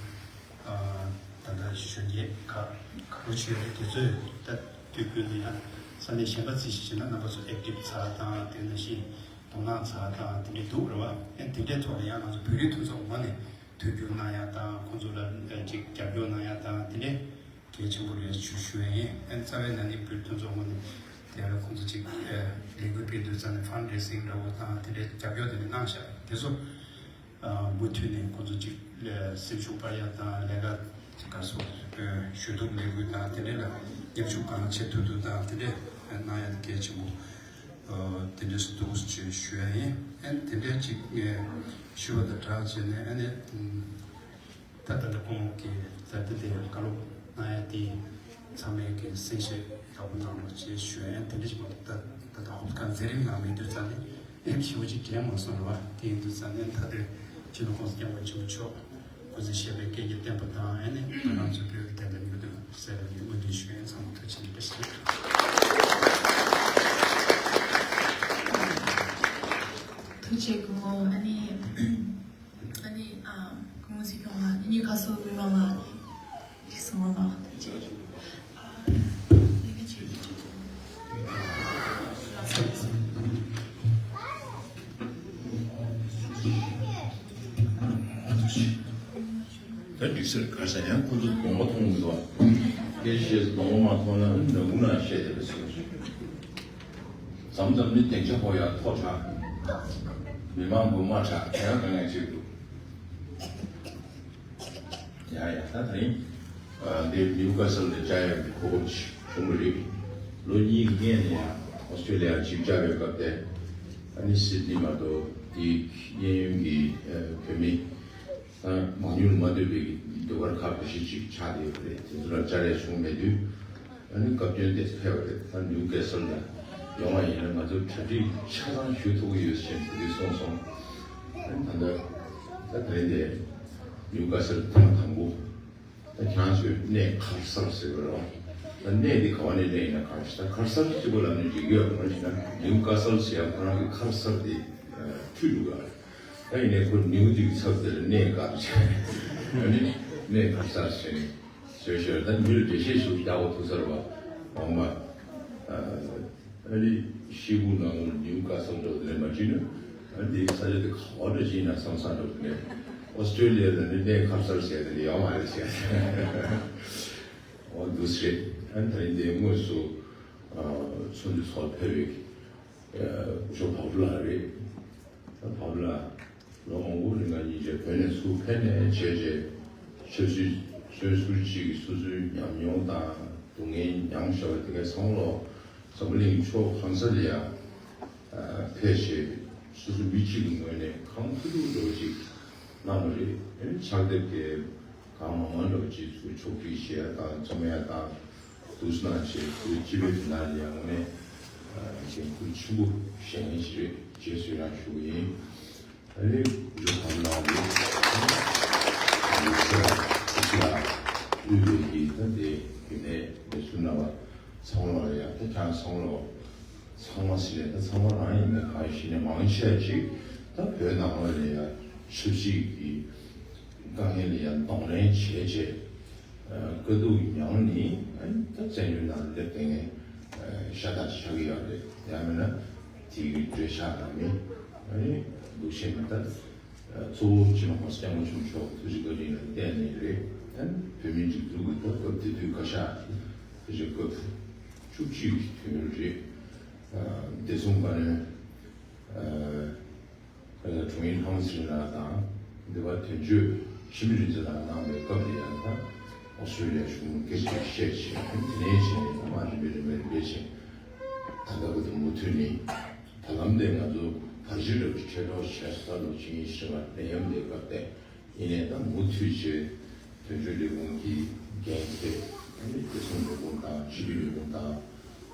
ད་ལྟ་གཞོན་སྐྱེས་ཁག་ཁག་པོ་ཅིག་ཡོད་རེད། དེ་ཚོས་ད་དུས་རྒྱུན་དུ་ཡང་ས་གནས་གཞན་པ་རྩིས་ཞིབ་བྱས་ན་རྣམ་པ་ཚོ་ཨེག་ཊིབ་ཚ་དང་། དེ་ནང་བཞིན་དོ་སྣང་ཚ་དང་དེ་འདྲ་འདུག་རེད་བ། ཨ་ནི་དེ་འདྲའི་ཐོག་ལ་ཡང་ང་ཚོ་བོད་རིགས་མཐུན་ཚོགས་ངོས་ནས་དུས་འགྱུར་གནང་ཡ་དང་། ཁོང་ཚོ་ལ་ཅིག་རྒྱབ་སྐྱོར་གནང་ཡ་དང་དེ་འདྲའི་གལ་ཆེན་པོ་རེད་ཞུ་ཞུ་ཡ་ཡིན། ཨ་ནི་རྩ་བའི་ན་ནིང་བོད་མཐུན་ཚོགས་ངོས་ནས་དེ་ལ་ཁོང་ཚོ་ཅིག་ལས་འགུལ་སྤེལ་དུས་ཙང་ནས་ཕན་ཌ་རེ་སིང་འདྲ་བོ་དང་དེ་འདྲའི་རྒྱབ་སྐྱོར་དེ་འདྲ་གནང་ཤག་དེ་ཚོ་མུ་མཐུད་ནས་ཁོང་ཚོ་ཅིག་སེམས་ཤུགས་སྤར་ཡ་དང་། ལས་ཀ་ཅིག་ག་སོ་ཞུ་གཏུག་ལས་འགུལ་དང་དེ་འདྲའི་ལ་མཉམ་ཞུགས་གང་བྱེད་ཐུབ་ཐུབ་དང་དེ་འདྲའི་གནང་ཡ་དེ་གལ་ཆེན་པོ་དེ་འདྲའི་སུ་འདུག་ཅེས་ཞུ་ཡ་ཡིན། ཨ་ནི་དེ་འདྲའི་ཅིག་ངས་ཞུ་བ་དང་སྦྲགས་བྱས་ནས། ཨ་ནི། ད་ལྟ་ཁོང་གིས་ད་ལྟ་དེ་བཀའ་སློབ་གནང་ཡ་དེ་ཚང་མས་ཀྱི་གསན་བཞེས་ཡག་པོ་གནང་རོགས་ཅེས་ཞུ་ཡ་ཡིན། དེ་འདྲ་ཞིག་མ་གཏོགས་ད་ད་ལྟ་ཧོབ་ཁ་མཛད་རིམ་ནང་མེད་དུས་ཙང་ནས་ཨེམ་ཞེ་པོ་ཅིག་དྲན་མ་སོང་རེད་བ། དེ་ཡིན་དུས་ཙང་ནས་ད་ལྟ་སྤྱི་ནོར་༸གོང་ས་༸སྐྱབས་མགོན་ཆེན་པོ་མཆོག་སྐུ་ཚེ་ཞབས་པད་བསྐལ་བརྒྱར་བརྟན་པ་དང་། ཨ་ནི་ང་རང་ཚོ་བོད་ཀྱི་བདེན་པ་མྱུར་དུ་གསལ་བའི་སྨོན་འདུན་ཞུ་ཡ་ཡིན། ཚང་མ་ཐུགས་རྗེ་ཆེ། ཐུགས་རྗེ་ཆེ་སྐུ་ངོ། ཨ་ནི། ཨ་ནི་ཨ་སྐུ་ངོ་སྲིད་སྐྱོང་ལགས། ཨ་ནི་ག་སོ་མི་མང་ལ་ཅིག་གསུང་བ་མ་ཐུགས་རྗེ་ཆེ། ཨ་ལས་ཀ་བྱེད་ཀྱི་ད་འགྲིག་ཟེར། ག་ས་ཡང་ཁོ་ཚོ་གདོང་པ་མཐོང་མི་འདུག་སྐད་ཆ་བཤད་གདོང་པ་མ་མཐོང་ན་ནམ་གུང་ན་བཤད་བསྡད་པ་ཟེར། མཚམས་མཚམས་ནི་སྡིངས་ཆ་ཕོག་ཡ་མཐོ་དྲགས། མི་མང་པོ་དམའ་དྲགས། དེ་ཡང་དཀའ་ངལ་ཅིག་འདུག་ཡ་ཡ། ད་དེ་རིང་འདིར་ནིའུ་ཀ་སལ་ནས་བཅར་ཡག་གི་གོ་སྐབས་བྱུང་བ་རེད། ལོ་གཉིས་ཀྱི་སྔོན་ནས་ཡང་ཨོ་སི་ཀྲོ་ལི་ཡར་ཅིག་བཅར་བའི་སྐབས་དེ། ཨ་ནི་སིད་ནི་མ་གཏོགས་དེའི་གཡས་གཡོན་གྱི་བོད་མི་ད་མང་ཉུང་མ་འདོད་པའི་ཟློས་གར་ཁག་འདྲ་ཞིག་ཅིག་ཆགས་བསྡད་ཡོད་པ་རེད། དེ་ཚོ་ལ་བཅར་ཡ་བྱུང་མེད་དུས། ཨ་ནི་སྐབས་བསྟུན་དེ་ཕེབས་པ་རེད། ད་ནིའུ་ཀེ་སལ་ལ་ཡོང་བ་ཡིན་ན་ང་ཚོ་གྲ་སྒྲིག་ཆ་ཚང་ཞུ་ཐུབ་ཀྱི་ཡོད་ཅེས་ཁོ་ཚོས་གསུངས་སོང་། ཨ་ནི་ད་ལྟ་ད་དེ་རིང་དེ་ ནིའུ་ཀ་སལ་ཐེངས་དང་པོ། ད་ཁྱེད་རང་ཚོས་གནས་ཁར་སར་ཟེར་བ་རེད་བ། ད་གནས་འདི་ག་བ་ནས་སླེབས་ཡིན་ན་གང་ཞིག་ད་ཁར་སར་གཅིག་པོ་ལབ་ནས་འགྲིག་གི་ཡོད་མ་རེད། ན་ནིའུ་ཀ་སལ་ཟེར་ཡ་ཁོ་རང་གི་ཁར་སར་དེ་འཁྲུལ་འདུག་ག་ད་ཡིན་ནའི་ཁོ་ནིའུ་དེ་གི་ཚབ་དེ་ལ་གནས་ཀར་བྱས་ཨ་ནི་གནས་ཁར་སར་བྱས་ནས་བཟོས་ཤོར། ད་མི་ལ་འགྲེལ་བཤད་ཞུ་རྒྱག་པ་ཐུག་ཚར་བ་འོང་མ། ཨ་ནི་ཤི་བོ་ནང་ལ་ནིའུ་ཀ་སལ་འགྲོ་དེ་ལས་མ་བྱིན་ནས་ཨ་འདི་ས་ཆ་དེ་ག་བ་འགྲོ་བྱིན་ན་བསམ་ས་འགྲོ་དེ་ནས་ཨོ་སི་ཀྲེ་ལི་ཡ་ལ་ནི་གནས་ཁར་སར་བྱས་དེ་ནི་ཡོང་མ་རེད་བྱས། འོ་འདུག་སེ་རེད། ཨ་ནི་ད་ཡིན་དེ་དངོས་སུ་ཚོགས་འདུ་ཚོགས་ཕེབས་པའི་ཞོགས་བབས་ལ་རེད། ད་བབས་ལ་ལོ་མང་པོ་རིང་ལ་ཉིན་བྱེད་བོད་ནས་ཚུར་ཕེབས་ནས་བྱས་རྗེས་ཆབ་སྲིད་སོན་ཟུར་གཅིག་གིས་སོ་སོའི་ཉམས་མྱོང་དང་སྡུག་བསྔལ་མྱངས་བཞག་པ་དེ་གའི་ཚང་མ་ལོ་འཛམ་བུ་གླིང་ཕྱོགས་གང་ས་ལ་ཡ་ཕེབས་བྱས་སོ་སོ་མི་གཅིག་གི་ངོས་ནས་གང་ཐུབ་ཐུབ་འགྲོ་བ་ཅིག་གནང་བ་རེད། ཨེ་ཕྱག་དེབ་དེ་གང་མང་མང་འགྲོ་བ་ཅིག་ཚུར་ཕྱོགས་སྒྲིག་བྱས་དང་རྩོམ་ཡ་དང་། དུས་ནང་བཞིན་ཁུལ་སྤྱི་པའི་དོན་དག་ལ་ཡང་ནས་འགན་ཁུར་ཆེན་པོ་བཞེས་མཁན་ཞིག་རེད། རྗེས་སུ་ཡང་ཞུ་གི་ཡིན། ཨ་ནི་འཇུ་གང་ལ་ཡོད་ཡོད་ཚད་ལ་དབུས་པའི་གི་ད་དེ་རྒྱུན་ལས་ལས་སུ་ན་བ་ཚང་ལོ་ལ་ཡང་ད་ཀྱང་ཚང་ལོ་ཚང་མ་ཟིན་ནས་ད་ཚང་མ་རང་ཡིན་ན་གང་ཞིག་ནས་མང་ཆེ་ཅིག་ད་བོད་ནང་ལོ་ལ་ཡང་ཆབ་སྲིད་ཀྱི་དཀའ་ངལ་ལ་ཡང་གདོང་ལེན་བྱས་རྗེས། དཀའ་སྡུག་མྱངས་ནི་ད་བཙན་བྱོལ་ནང་སླེབས་པའི་ཤ་སྟག་ཆགས་ཀྱི་ཡོད་རེད། ཡང་མིན་ན་དེའི་འགྲེལ་བཤད་དང་ནི་འདུག་ཤེས་མི་ད་གཙོ་བོ་སྤྱི་ནོར་༸གོང་ས་༸སྐྱབས་མགོན་ཆེན་པོ་མཆོག་ཐུགས་རྗེ་བཀའ་དྲིན་ལ་བརྟེན་ནས་རེད། བོད་མིའི་སྒྲིག་འཛུགས་ཀྱི་ད་སྐབས་དེ་དུས་བཀའ་ཤག་ཐུགས་རྗེ་སྐབས་བཅུ་གཅིག་གི་དུས་ཡུན་རེད། བདེ་སྲུང་བཀའ་བློན། དྲུང་ཡིག་ལྷ་མོ་ཚེ་རིང་ལགས་དང་འདི་པར་དོན་གཅོད་འཆི་མེད་རིག་འཛིན་ལགས་གནང་བའི་སྐབས་ལ་ཡང་ད་ཨོ་སི་ཀྲི་ལི་ཡ་གཞུང་སྐད་ཆ་བཤད་བྱས་དེ་ནས་བྱས་ནས་ད་མ་རིམ་པས་རིམ་པས་རིམ་པས་བྱས་ད་ལྟ་བར་དུ་མུ་མཐུད་ནས་ད་ལམ་དེ་ང་ཚོ་བར་ཆད་འདྲ་བོ་ཁྲལ་གྲོགས་བྱས་སོ། ད་ལོ་ཆིངས་ཡིག་ཧྲིལ་བ་ནད་ཡམས་དེ་སྐབས་ཏེ་ཡིན་ནས་ད་མུ་མཐུད་བྱས་དོན་གཅོད་ལས་ཁུངས་ཀྱི་འགན་འཁྱེར་ཨ་ནི་བདེ་སྲུང་ལས་ཁུངས་དང་སྤྱི་བདེ་ལས་ཁུངས་དང་།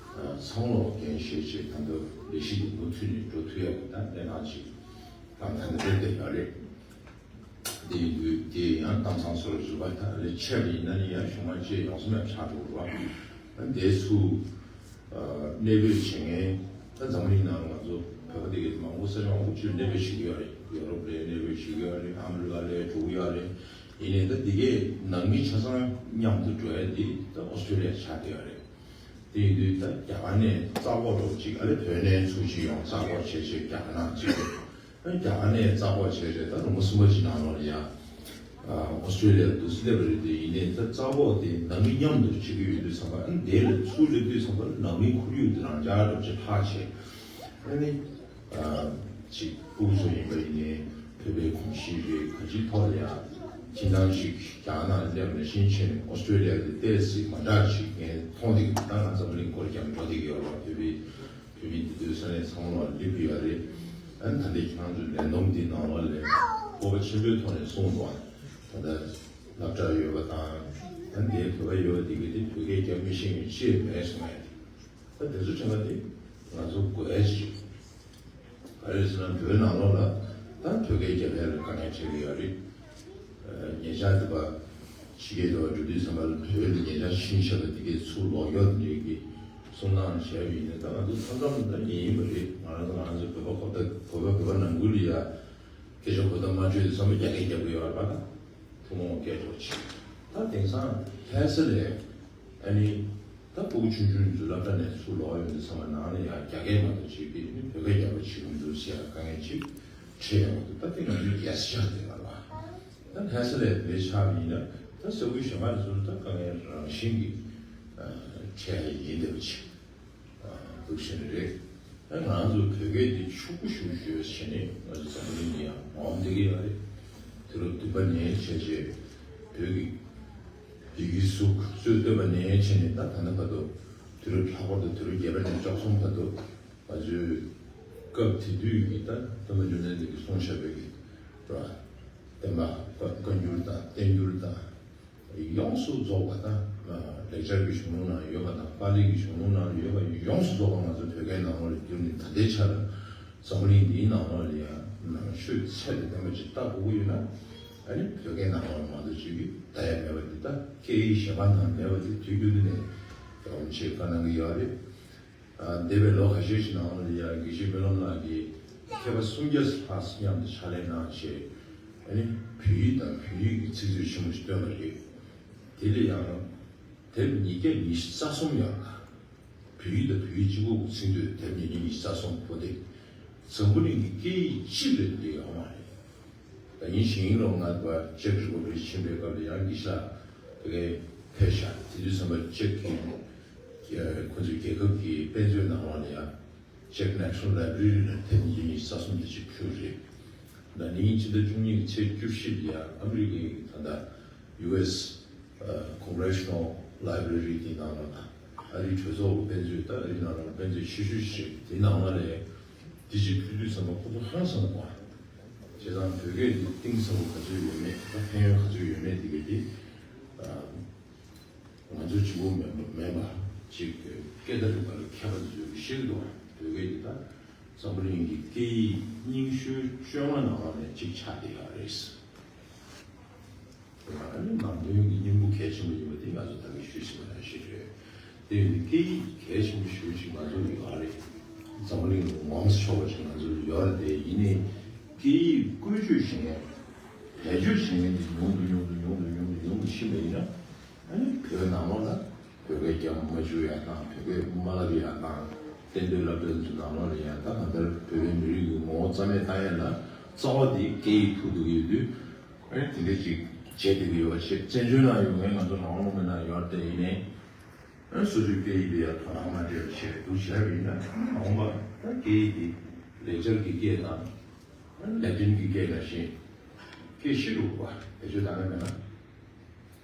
ཚང་མ་འགན་བཞེས་བྱས་ད་ལྟ་ལས་གཞི་འདི་མུ་མཐུད་ནས་འགྲོ་ཐུབ་ཡག་གི་ད་གནས་སྟངས་ཅིག་དང་ད་ལྟ་སླེབས་བསྡད་ཡོད་རེད། དེ་ཡིན་དུས་དེ་ཡང་གཏམ་བཟང་སོར་བཞུགས་པ་ད་ལས་ཆད་པ་ཡིན་ན་ནི་ཡང་གཞུང་མང་ཆེ་ཡོང་ས་མེད་ཆགས་འགྲོ་རོགས། དེ་ཚུ་གནས་སྤོས་བྱེད་མཁན་ད་འཛམ་གླིང་ནང་ང་ཚོ་བོད་པ་དེ་གའི་མང་པོ་ས་ཆ་མང་པོ་ཅིག་གནས་སྤོས་བྱེད་ཀྱི་ཡོད་རེད། ཡོ་རོབ་ལ་གནས་སྤོས་བྱེད་ཀྱི་ཡོད་རེད། ཨ་མི་རི་ཀ་ལ་འགྲོ་གི་ཡོད་རེད། ཡིན་ནའི་ད་དེ་གའི་ནང་མི་ཆ་ཚང་མཉམ་དུ་འགྲོ་ཡ་དེ་ད་ཨོ་སི་ཀྲི་ལི་ཡ་ཆགས་བསྡད་ཡོད་རེད། དེ་ཡིན་དུས་ད་རྒྱ་གར་ནས་རྩ་འགོག་འགྲོ་གཅིག་ཨ་ལེ་བོད་ནས་ཚུར་གཅིག་ཡོང་རྩ་འགོག་བྱས་བྱས་རྒྱ་གར་ནང་གཅིག་རེད། ཨ་རྒྱ་གར་ནས་རྩ་འགོག་བྱས་བྱས་ད་ལོ་ངོ་གསུམ་པ་གཅིག་ནང་ལོགས་ལ་ཡ། ཨོ་སི་ཀྲི་ལི་ཡ་འདུག་སེ་སླེབས་པ་རེད། དེ་ཡིན་ནའི་ད་རྩ་འགོག་དེ་ནང་མི་མཉམ་དུ་བྱེད་ཀྱི་ཡོད་དུས་ཙམ་པ་ཨ་དེ་ལ་ཚུར་སླེབས་དུས་ཙམ་པ་ནང་མི་ཁོར་ཡུག་དེ་རང་འཇགས་འདྲ་བོ་ཅིག་ལྷག་བྱས། ཨ་ནི། ཅིག་ཕྲུ་གུ་ཚོ་ཡིན་པ་ཡིན་ནའི་བོད་པའི་གོམས་གཤིས་རེད། ག་ཅིའི་ཐོག་ལ་ཡང་ཁྱིམ་ཚང་ཞིག་རྒྱ་ནག་སླེབས་ནས་ཕྱིན་ཆད་ནས་ཨོ་སི་ཀྲི་ལི་ཡ་གི་ཏོག་ཙམ་མ་འདྲ་ཞིག་ངས་མཐོང་བསྡད་ཀྱི་འདུག་ད་ང་འཛམ་བུ་གླིང་སྐོར་རྒྱག་འགྲོ་བསྡད་ཀྱི་ཡོད་རེད་བ། བོད་པའི་བོད་མི་འདི་ཚོའི་ས་གནས་ཚང་མ་ལ་སླེབས་ཀྱི་ཡོད་རེད། ཨ་ནི་ད་ལྟའི་ཁྱེད་རང་ཚོའི་ལས་བསྡོམས་འདི་ནང་ལོགས་ལ་སྤོབས་པ་ཆེན་པོའི་ཐོག་ནས་གསུངས་འདུག་ད་ལྟ་སློབ་གྲྭ་ཡོད་པ་དང་ཨ་ནི་དེའི་བོད་པ་ཡོད་པ་འདི་གའི་དེ་བོད་སྐད་རྒྱབ་མི་ཤེས་མཁན་ཅིག་མེད་གསུངས་ཡ་དེ། ད་དེ་ཚོ་དྲན་པ་དེ་ང་ཚོ་དགོས་ཡ་ཞིག་རེད། ག་རེ་ཟེར་ན་བོད་ནང་ལོགས་ལ་ད་བོད་སྐད་རྒྱབ་ཡ་ལ་དཀའ་ངལ་འཕྲད་ཀྱི་ཡོད་རེད། ཉེ་ཆར་དེ་པ་ཕྱི་རྒྱལ་དུ་བ་འགྲོ་དུས་ཙམ་པ་ལ་བོད་ལ་ཉེ་ཆར་ཕྱིན་ཤག་ལ་དེ་གའི་ཚུར་ལོག་ཡོད་འདྲེ་གི་གསུང་སྟངས་བྱས་པ་ཡིན་ན་ད་ང་ཚོ་མཚམས་མཚམས་ད་ཉན་ཡིན་པ་རེད། ང་རང་ཚོ་ང་རང་ཚོ་བོད་པ་གོ་ད་བོད་པ་བོད་པ་ནང་ཁུལ་ལ་ཡ་སྐད་ཆ་གོ་ད་མ་བརྗོད་དུས་ཙམ་པ་རྒྱ་སྐད་རྒྱབ་ཀྱི་ཡོད་རེད་པ། ད་ཐུན་མོང་སྐད་ཐོག་ཆེ་ད་དེང་སང་ལྷ་ས་ལས། ཨ་ནི། ད་ཕྲུ་གུ་ཆུང་ཆུང་ཚོ་སློབ་གྲྭ་ནས་ཚུར་ལོག་ཡོང་དུས་ཚང་མ་ནང་ལ་ཡང་རྒྱ་སྐད་མ་གཏོགས་བྱེད་པའི་ནི་བོད་སྐད་རྒྱབ་པ་བྱེད་ཀྱི་འདུག་ཟེར་ཡ་དཀའ་ངལ་ཅིག་འཕྲད་ཡོང་གི་འདུག་ད་དེ་ང་ཚོའི་རྒྱལ་ས་ཆགས་བསྡད་པ་ལ། ད་ལྷ་ས་ལས་དེ་ཆགས་པ་ཡིན་ན་ད་ས་ཁུལ་གཞན་པ་ལ་ཚུར་ད་དཀའ་ངལ་རང་བཞིན་གྱིས་འཕྲད་ཡ་ཡིན་བསྡད་པ་ཅིག་འདུག་ཤེས་ནི་རེད། ད་ང་ཚོ་བོད་སྐད་འདི་ཕྱུག་པོ་ཞེ་པོ་ཅིག་ཡོད་བྱས་ནས་ང་ཚོ་འཛམ་བུ་གླིང་འདི་ཡང་མ་འོངས་བསྡད་ཀྱི་ཡོད་རེད། དུས་རབས་བདུན་པ་ནས་བྱས་རྗེས་བོད་ཀྱི་ཡི་གེ་གཟུགས་སྲོལ་གཏོད་པ་ནས་བྱས་ནས་ད་ད་ལྟ་བར་དུ་དུས་རབས་ལྷག་པར་དུ་དུས་རབས་བརྒྱད་པ་ནས་བཅུ་གསུམ་བར་དུ་ང་ཚོའི་སྐབས་དེ་དུས་ཀྱི་ད་སྟོན་པ་བཅོམ་ལྡན་འདས་ཀྱིས་གསུངས་བཞག་པའི་གི་ར་བསྟན་པ་བཀའ་བཀའ་འགྱུར་དང་བསྟན་འགྱུར་དང་། ཡོངས་སུ་རྫོགས་པ་དང་། ལེགས་སྦྱར་གྱི་གཞུང་ལུགས་ནང་ཡོད་པ་དང་པཱ་ལི་གི་གཞུང་ལུགས་ནང་ཡོད་པ་ཡོངས་སུ་རྫོགས་པ་ང་ཚོ་བོད་སྐད་ནང་ལོགས་ལ་བསྒྱུར་ནས་ད་ལྟའི་ཆར་འཛམ་གླིང་འདིའི་ནང་ལོགས་ལ་ཡང་ནང་ཆོས་ཚད་དང་ལྡན་པ་ཅིག་བལྟ་དགོས་ཀྱི་ཡོད་ན། ཨ་ནི་བོད་སྐད་ནང་ལ་མང་ཚོགས་ཅིག་གིས་ད་ཡ་མེད་པ་འདི་ད་སྐད་ཡིག་གཞན་པ་ནང་མེད་པ་འདི་དུས་རྒྱུན་དུ་ནས་རོགས་མཆེད་བཀའ་གནང་གི་ཡོད་རེད། ཨ་འདས་པའི་ལོ་ཁ་ཤས་ཤིག་ནང་ལ་ཡ་དགེ་བཤེས་སྨོན་ལམ་ལགས་ཀྱིས་མཁས་པ་སུམ་བརྒྱ་ལྷག་མཉམ་དུ་ཕྱག་ལས་གནང་བྱས། ཨ་ནི་བོད་ཡིག་དང་བོད་ཡིག་གི་ཚིག་མཛོད་ཆེན་མོ་ཞིག་བཏོན་པ་རེད། དེ་ལ་ཡང་དེབ་ཉིས་བརྒྱ་ཉི་ཤུ་རྩ་གསུམ་ཡོད་ལ། བོད་ཡིག་དང་བོད་ཡིག་གཅིག་པོ་གི་ཚིག་མཛོད་དེབ་ཉིས་བརྒྱ་ཉི་ཤུ་རྩ་གསུམ་པོ་དེ་འཛམ་བུ་གླིང་གི་སྐད་ཡིག་གཅིག་ལས་འདས་ཡོད་མ་རེད། ད་ཡིན་ཞིང་ལོ་ང་བ་ཅེཀ་རི་པབ་ལིག་ཕྱིན་པའི་སྐབས་ལ་ཡང་གི་ཤ་དེ་གའི་ཕེབས་ཤག་དེ་དུས་ཙམ་པ་ཅེཀ་གི་ཁོ་ཚོའི་རྒྱལ་ཁབ་ཀྱི་དཔེ་མཛོད་ནང་ལོགས་ལ་ཡང་ཅེཀ་National Library ལ་དེབ་ཉིས་བརྒྱ་ཉི་ཤུ་རྩ་གསུམ་དེ་ཅིག་ཕུལ་རེད། ད་ནིང་ཕྱི་ཟླ་བཅུ་གཉིས་ཀྱི་ཚེས་བཅུ་བཞི་ལ་ཡང་ཨ་མི་རི་ཀའི་ད་ལྟ་ཡུ་ཨེས་Congressional Library དེའི་ནང་ལ་དང་ཨ་རིའི་གྲོས་ཚོགས་ཀྱི་དཔེ་མཛོད་ད་ཨ་རིའི་ནང་ལ་དཔེ་མཛོད་ཆེ་ཤོས་ཤིག་རེད། དེའི་ནང་ལ་ནས་དེ་ཅིག་ཕུལ་དུས་ཙམ་པ་ཁོ་ཚོ་ཧང་སང་པ། བྱས་ཙང་བོད་སྐད་འདི་གཏིང་ཟབ་པོ་ག་ཚོད་ཡོད་མེད་ད་ཕན་ཡོན་ག་ཚོད་ཡོད་མེད་དེ་གའི་དེ་ང་ཚོ་གཅིག་པོ་མེད་མེད་པ་ཅིག་སྐད་བརྡ་རིག་པ་ལ་མཁས་པ་ཚོས་ཤེས་ཀྱི་འདུག་བོད་སྐད་འདི་ད་འཛམ་བུ་གླིང་གི་སྐད་ཡིག་རྙིང་ཤོས་བཅོ་ལྔ་ནང་ལ་ནས་གཅིག་ཆགས་བསྡད་ཡོད་རེད། ཨ་ནི་ནང་དོན་གྱི་སྙིང་པོ་གལ་ཆེན་པོ་ཡིན་པ་དེ་ང་ཚོ་ད་གིན་ཞུས་ཟིན་པ་ནང་བཞིན་རེད། དེ་ཡིན་དུས་སྐད་ཡིག་གལ་ཆེན་པོ་ཞེ་པོ་ཅིག་ང་ཚོ་ལ་ཡོད་རེད། འཛམ་བུ་གླིང་ལ་ངོམས་ཆོག་པ་ཞིག་ང་ཚོ་ལ་ཡོད་རེད། དེ་ཡིན་ནའི་སྐད་ཡིག་བཀོལ་སྤྱོད་བྱེད་མཁན་བེད་སྤྱོད་བྱེད་མཁན་དེ་ཉུང་དུ་ཉུང་དུ་ཉུང་དུ་ཉུང་དུ་ཉུང་དུ་ཕྱིན་པ་ཡིན་ན། ཨ་ནི་བོད་ནང་ལོགས་ལ་བོད་སྐད་རྒྱ་མ་བཅུག་ཡ་དང་བོད་སྐད་མ་ལབ་ཡ་དང་གཏན་སྡོད་སློབ་གྲྭ་ཚོ་ནང་ལོགས་ལ་ཡང་ད་གང་ལྟར་བོད་པའི་མི་རིགས་ཀྱི་ངོ་བོ་རྩ་མེད་བཏང་ཡ་ལ་རྩ་བ་དེ་སྐད་ཡིག་ཐུག་འདུག་ཡོད་དུས། ཨ་ནི་དེ་འདྲ་ཅིག་བྱས་བསྡད་ཀྱི་ཡོད་པ་བྱས། བཙན་བྱོལ་ནང་ཡོད་མཁན་ང་ཚོ་རང་དབང་ལུང་པའི་ནང་ཡོད་དེ་ཡིན་ནའི། ཨ་ནི་སོ་སོའི་སྐད་ཡིག་དེ་ཡང་དོ་སྣང་མ་སྤྲད་པ་བྱས་འདུག་བྱས་པ་ཡིན་ན་མ་འོངས་པ་ད་སྐད་ཡིག་དེ་ལེགས་སྦྱར་གྱི་སྐད་དང་ལེ་ཏིན་གྱི་སྐད་ནང་བཞིན་སྐད་ཤི་འགྲོ་གི་རེད་པ། བེད་སྤྱོད་བཏང་གི་མེད་ན།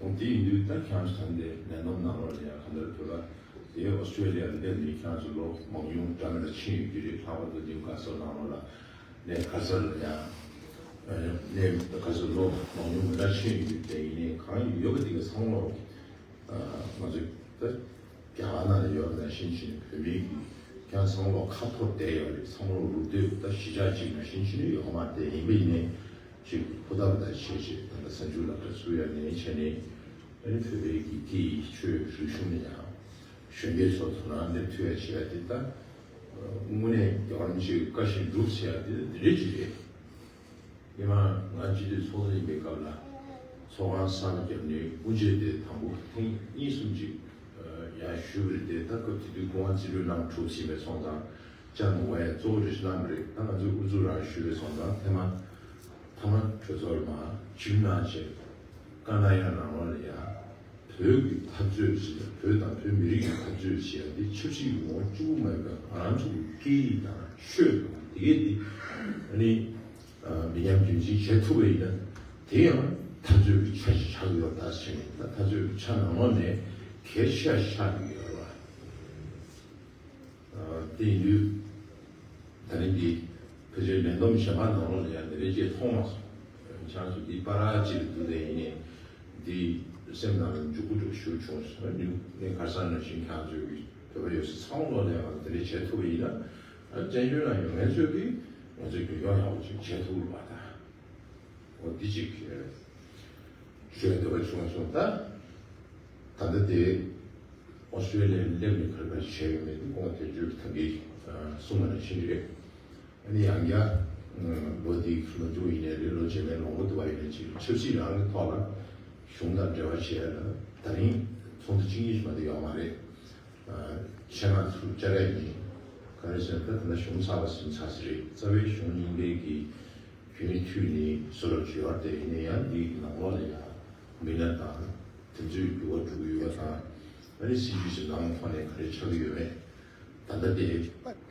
འོ་དེ་ཡིན་དུས་ད་ཁྱེད་རང་ཚོ་ད་ལྟའི་ལས་བསྡོམས་ནང་ལོགས་ལ་ཡང་གང་ལྟར་བོད་པ་དེ་ཨོ་སི་ཀྲེ་ལི་ཡར་སླེབས་ནས་ཁྱེད་རང་ཚོ་ལོ་མང་ཉུང་འདྲ་མི་འདྲ་ཕྱིན་ཡོད་ཀྱི་རེད། ལྷག་པར་དུ་ནིའུ་ཁ་སལ་ནང་ལོགས་ལ་གནས་ག་ས་ལ་ཡང་གནས་ག་ས་ལོ་མང་ཉུང་མི་འདྲ་ཕྱིན་ཡོད་ཀྱི་རེད། དེ་ཡིན་ནའི་གང་ཡོད་པ་དེ་ག་ཚང་མ་ང་ཚོས་ད་རྒྱ་གར་ནང་ལ་ཡོད་པ་ནང་བཞིན་བྱས་ནས་བོད་མིའི་གི་ཁྱེད་རང་ཚང་མ་ཁ་འཐོར་བསྡད་ཡོད་རེད། ཚང་མ་འུར་སྡོད་ད་གཞིས་ཆགས་གཅིག་ནང་བཞིན་བྱས་ནས་ཡོད་མ་རེད། ཡིན་པ་ཡིན་ནའི་ཅིག་ཧུར་ཐག་པ་ད་བྱས་བྱས་ད་ལྟ་གཟའ་མཇུག་ལ་ད་ཚུར་ཡར་ནས་བྱས་ནས་ཨ་ནི་བོད་པའི་གི་སྐད་ཡིག་ཆོས་རིག་གཞུང་ནས་ཡང་གཞོན་སྐྱེས་ཚོ་དོ་སྣང་སླེབས་ཐུབ་ཡ་བྱས་ཡ་དེ་ད་དངོས་གནས་རྒྱལ་བ་རིན་པོ་ཆེའི་བཀའ་བཞིན་སྒྲུབ་ཟེར་ཡ་དེ་འདི་འདྲས་ཅིག་རེད། སྔོན་མ་ང་སྤྱི་འཐུས་ཚོགས་གཙོ་ཡིན་པའི་སྐབས་ལ་ཚོགས་ཁང་གསར་པ་བརྒྱབ་ནས་དབུ་འབྱེད་དེ་དང་པོ་ཐེངས་གཉིས་གསུམ་ཅིག་ཡར་ཞུས་པ་རེད་དེ། ད་སྐབས་དེ་དུས་སྐུ་ངོ་ཚེ་རིང་གླང་གྲུབ་ཟིན་པའི་སོང་ཙང་ཅང་ངོ་ཡ་གཙོ་བོ་རེ་ཞིག་གནང་གི་རེད། ད་ང་ཚོས་ཨུ་ཚུགས་རང་ཞུས་པའི་སོང་ཙང་ཐེངས་མ་ཐ་མ་གྲོས་ཚོགས་ལ་མར་བཅར་གནང་བྱས་བཀའ་གནང་ཡ་ནང་ལོགས་ལ་ཡ་བོད་ཀྱི་འཐབ་རྩོད་ཟེར་ཡ་བོད་དང་བོད་མི་རིགས་ཀྱི་འཐབ་རྩོད་ཟེར་ཡ་འདི་ཆབ་སྲིད་ཀྱི་ངོ་བོ་གཅིག་པུ་མ་ཡིན་པར་ང་རང་ཚོ་གི་སྐད་ཡིག་དང་ཆོས་དང་དེ་གས་འདི་ཨ་ནི། མི་ཉམས་རྒྱུན་འཛིན་བྱེད་ཐུབ་པ་ཡིན་ན་དེ་ཡང་འཐབ་རྩོད་ཀྱི་ཆ་ཞིག་ཆགས་ཀྱི་ཡོད་ད་ཟེར་ནས། ད་འཐབ་རྩོད་ཀྱི་ཆ་ནང་ལོགས་ནས་གལ་ཆེ་ཤོས་ཆགས་ཀྱི་ཡོད་རེད་བ། དེ་ཡིན་དུས་ད་རིང་འདི་ཕལ་ཆེར་ལས་བསྡོམས་གཞན་པ་ནང་ལོགས་ལ་ཡང་དེ་འདྲའི་ཅིག་མཐོང་མ་སོང་། ཁྱེད་རང་ཚོ་འདི་པར་ཅིག་འདུག་དེ་ཡིན་ནའི་འདི་སེམས་ནང་ལ་འཇུག་གི་འདུག་ཞུ་བྱུང་སོང་། ནི་ནི་ག་ས་ནང་བཞིན་ཁྱེད་རང་ཚོའི་བོད་པ་ཡོད་ས་ཚང་མ་ལོགས་ལ་ཡང་དེ་འདྲའི་བྱེད་ཐུབ་པ་ཡིན་ན། བཙན་བྱོལ་ནང་ཡོད་མཁན་ཚོས་ཀྱིས་ང་ཚོས་རྒྱུན་འཁྱོངས་ཡག་པོ་ཅིག་བྱེད་ཐུབ་པ་དང་། འོ་འདི་ཅིག་ཞུ་ཡ་འདོད་པ་བྱུང་སོང་། ད་ད་ལྟ་དེ་ཨོ་སི་ཀྲེ་ལི་ཡར་སླེབས་ནས་ག་རེ་ག་རེ་བྱས་ཡོད་མེད་དེ་ཁོང་དོན་གཅོད་ཐབས་མཁས་གསུངས་པ་ནང་བཞིན་རེད། ཨ་ནི་ཡང་བསྐྱར་ལོ་འདི་ལོ་མཇུག་ཡིན་ནའི་རེད། ལོ་རྗེས་མའི་ལོ་མགོ་དུ་བ་ཡིན་ནའི་ཅིག་ཆབ་སྲིད་རང་གི་ཐོག་ལ་གཞུང་དང་འབྲེལ་བ་བྱས་ལ་ད་རིང་ཚོགས་འདུ་གཅིག་གཉིས་ཤིག་མ་གཏོགས་ཡོད་མ་རེད། ཆེད་མངགས་ཚུར་བཅར་ཡ་ཡིན། ག་རེ་ཟེར་ན་ད་ད་ལྟ་གཞུང་ཚར་བ་ཟིན་ཚར་ཟིན་རེད། རྩ་བའི་གཞུང་རྙིང་པའི་གི་རྒྱུན་ལས་འཐུས་ནི་བཟོ་འདྲ་ཅིག་ཡོད་རེད་དེ། ཡིན་ན་ཡང་འདིའི་ནང་ལོགས་ལ་ཡང་མི་སྣ་དང་དེ་ཚོའི་འགྱུར་བ་འགྲོ་གི་ཡོད་པ་དང་། ཨ་ནི་སྲིད་ཇུས་ཀྱི་ནང་ཁོངས་ནས་ག་རེ་ཆགས་ཀྱི་ཡོད་མེད། ད་ལྟ་དེ་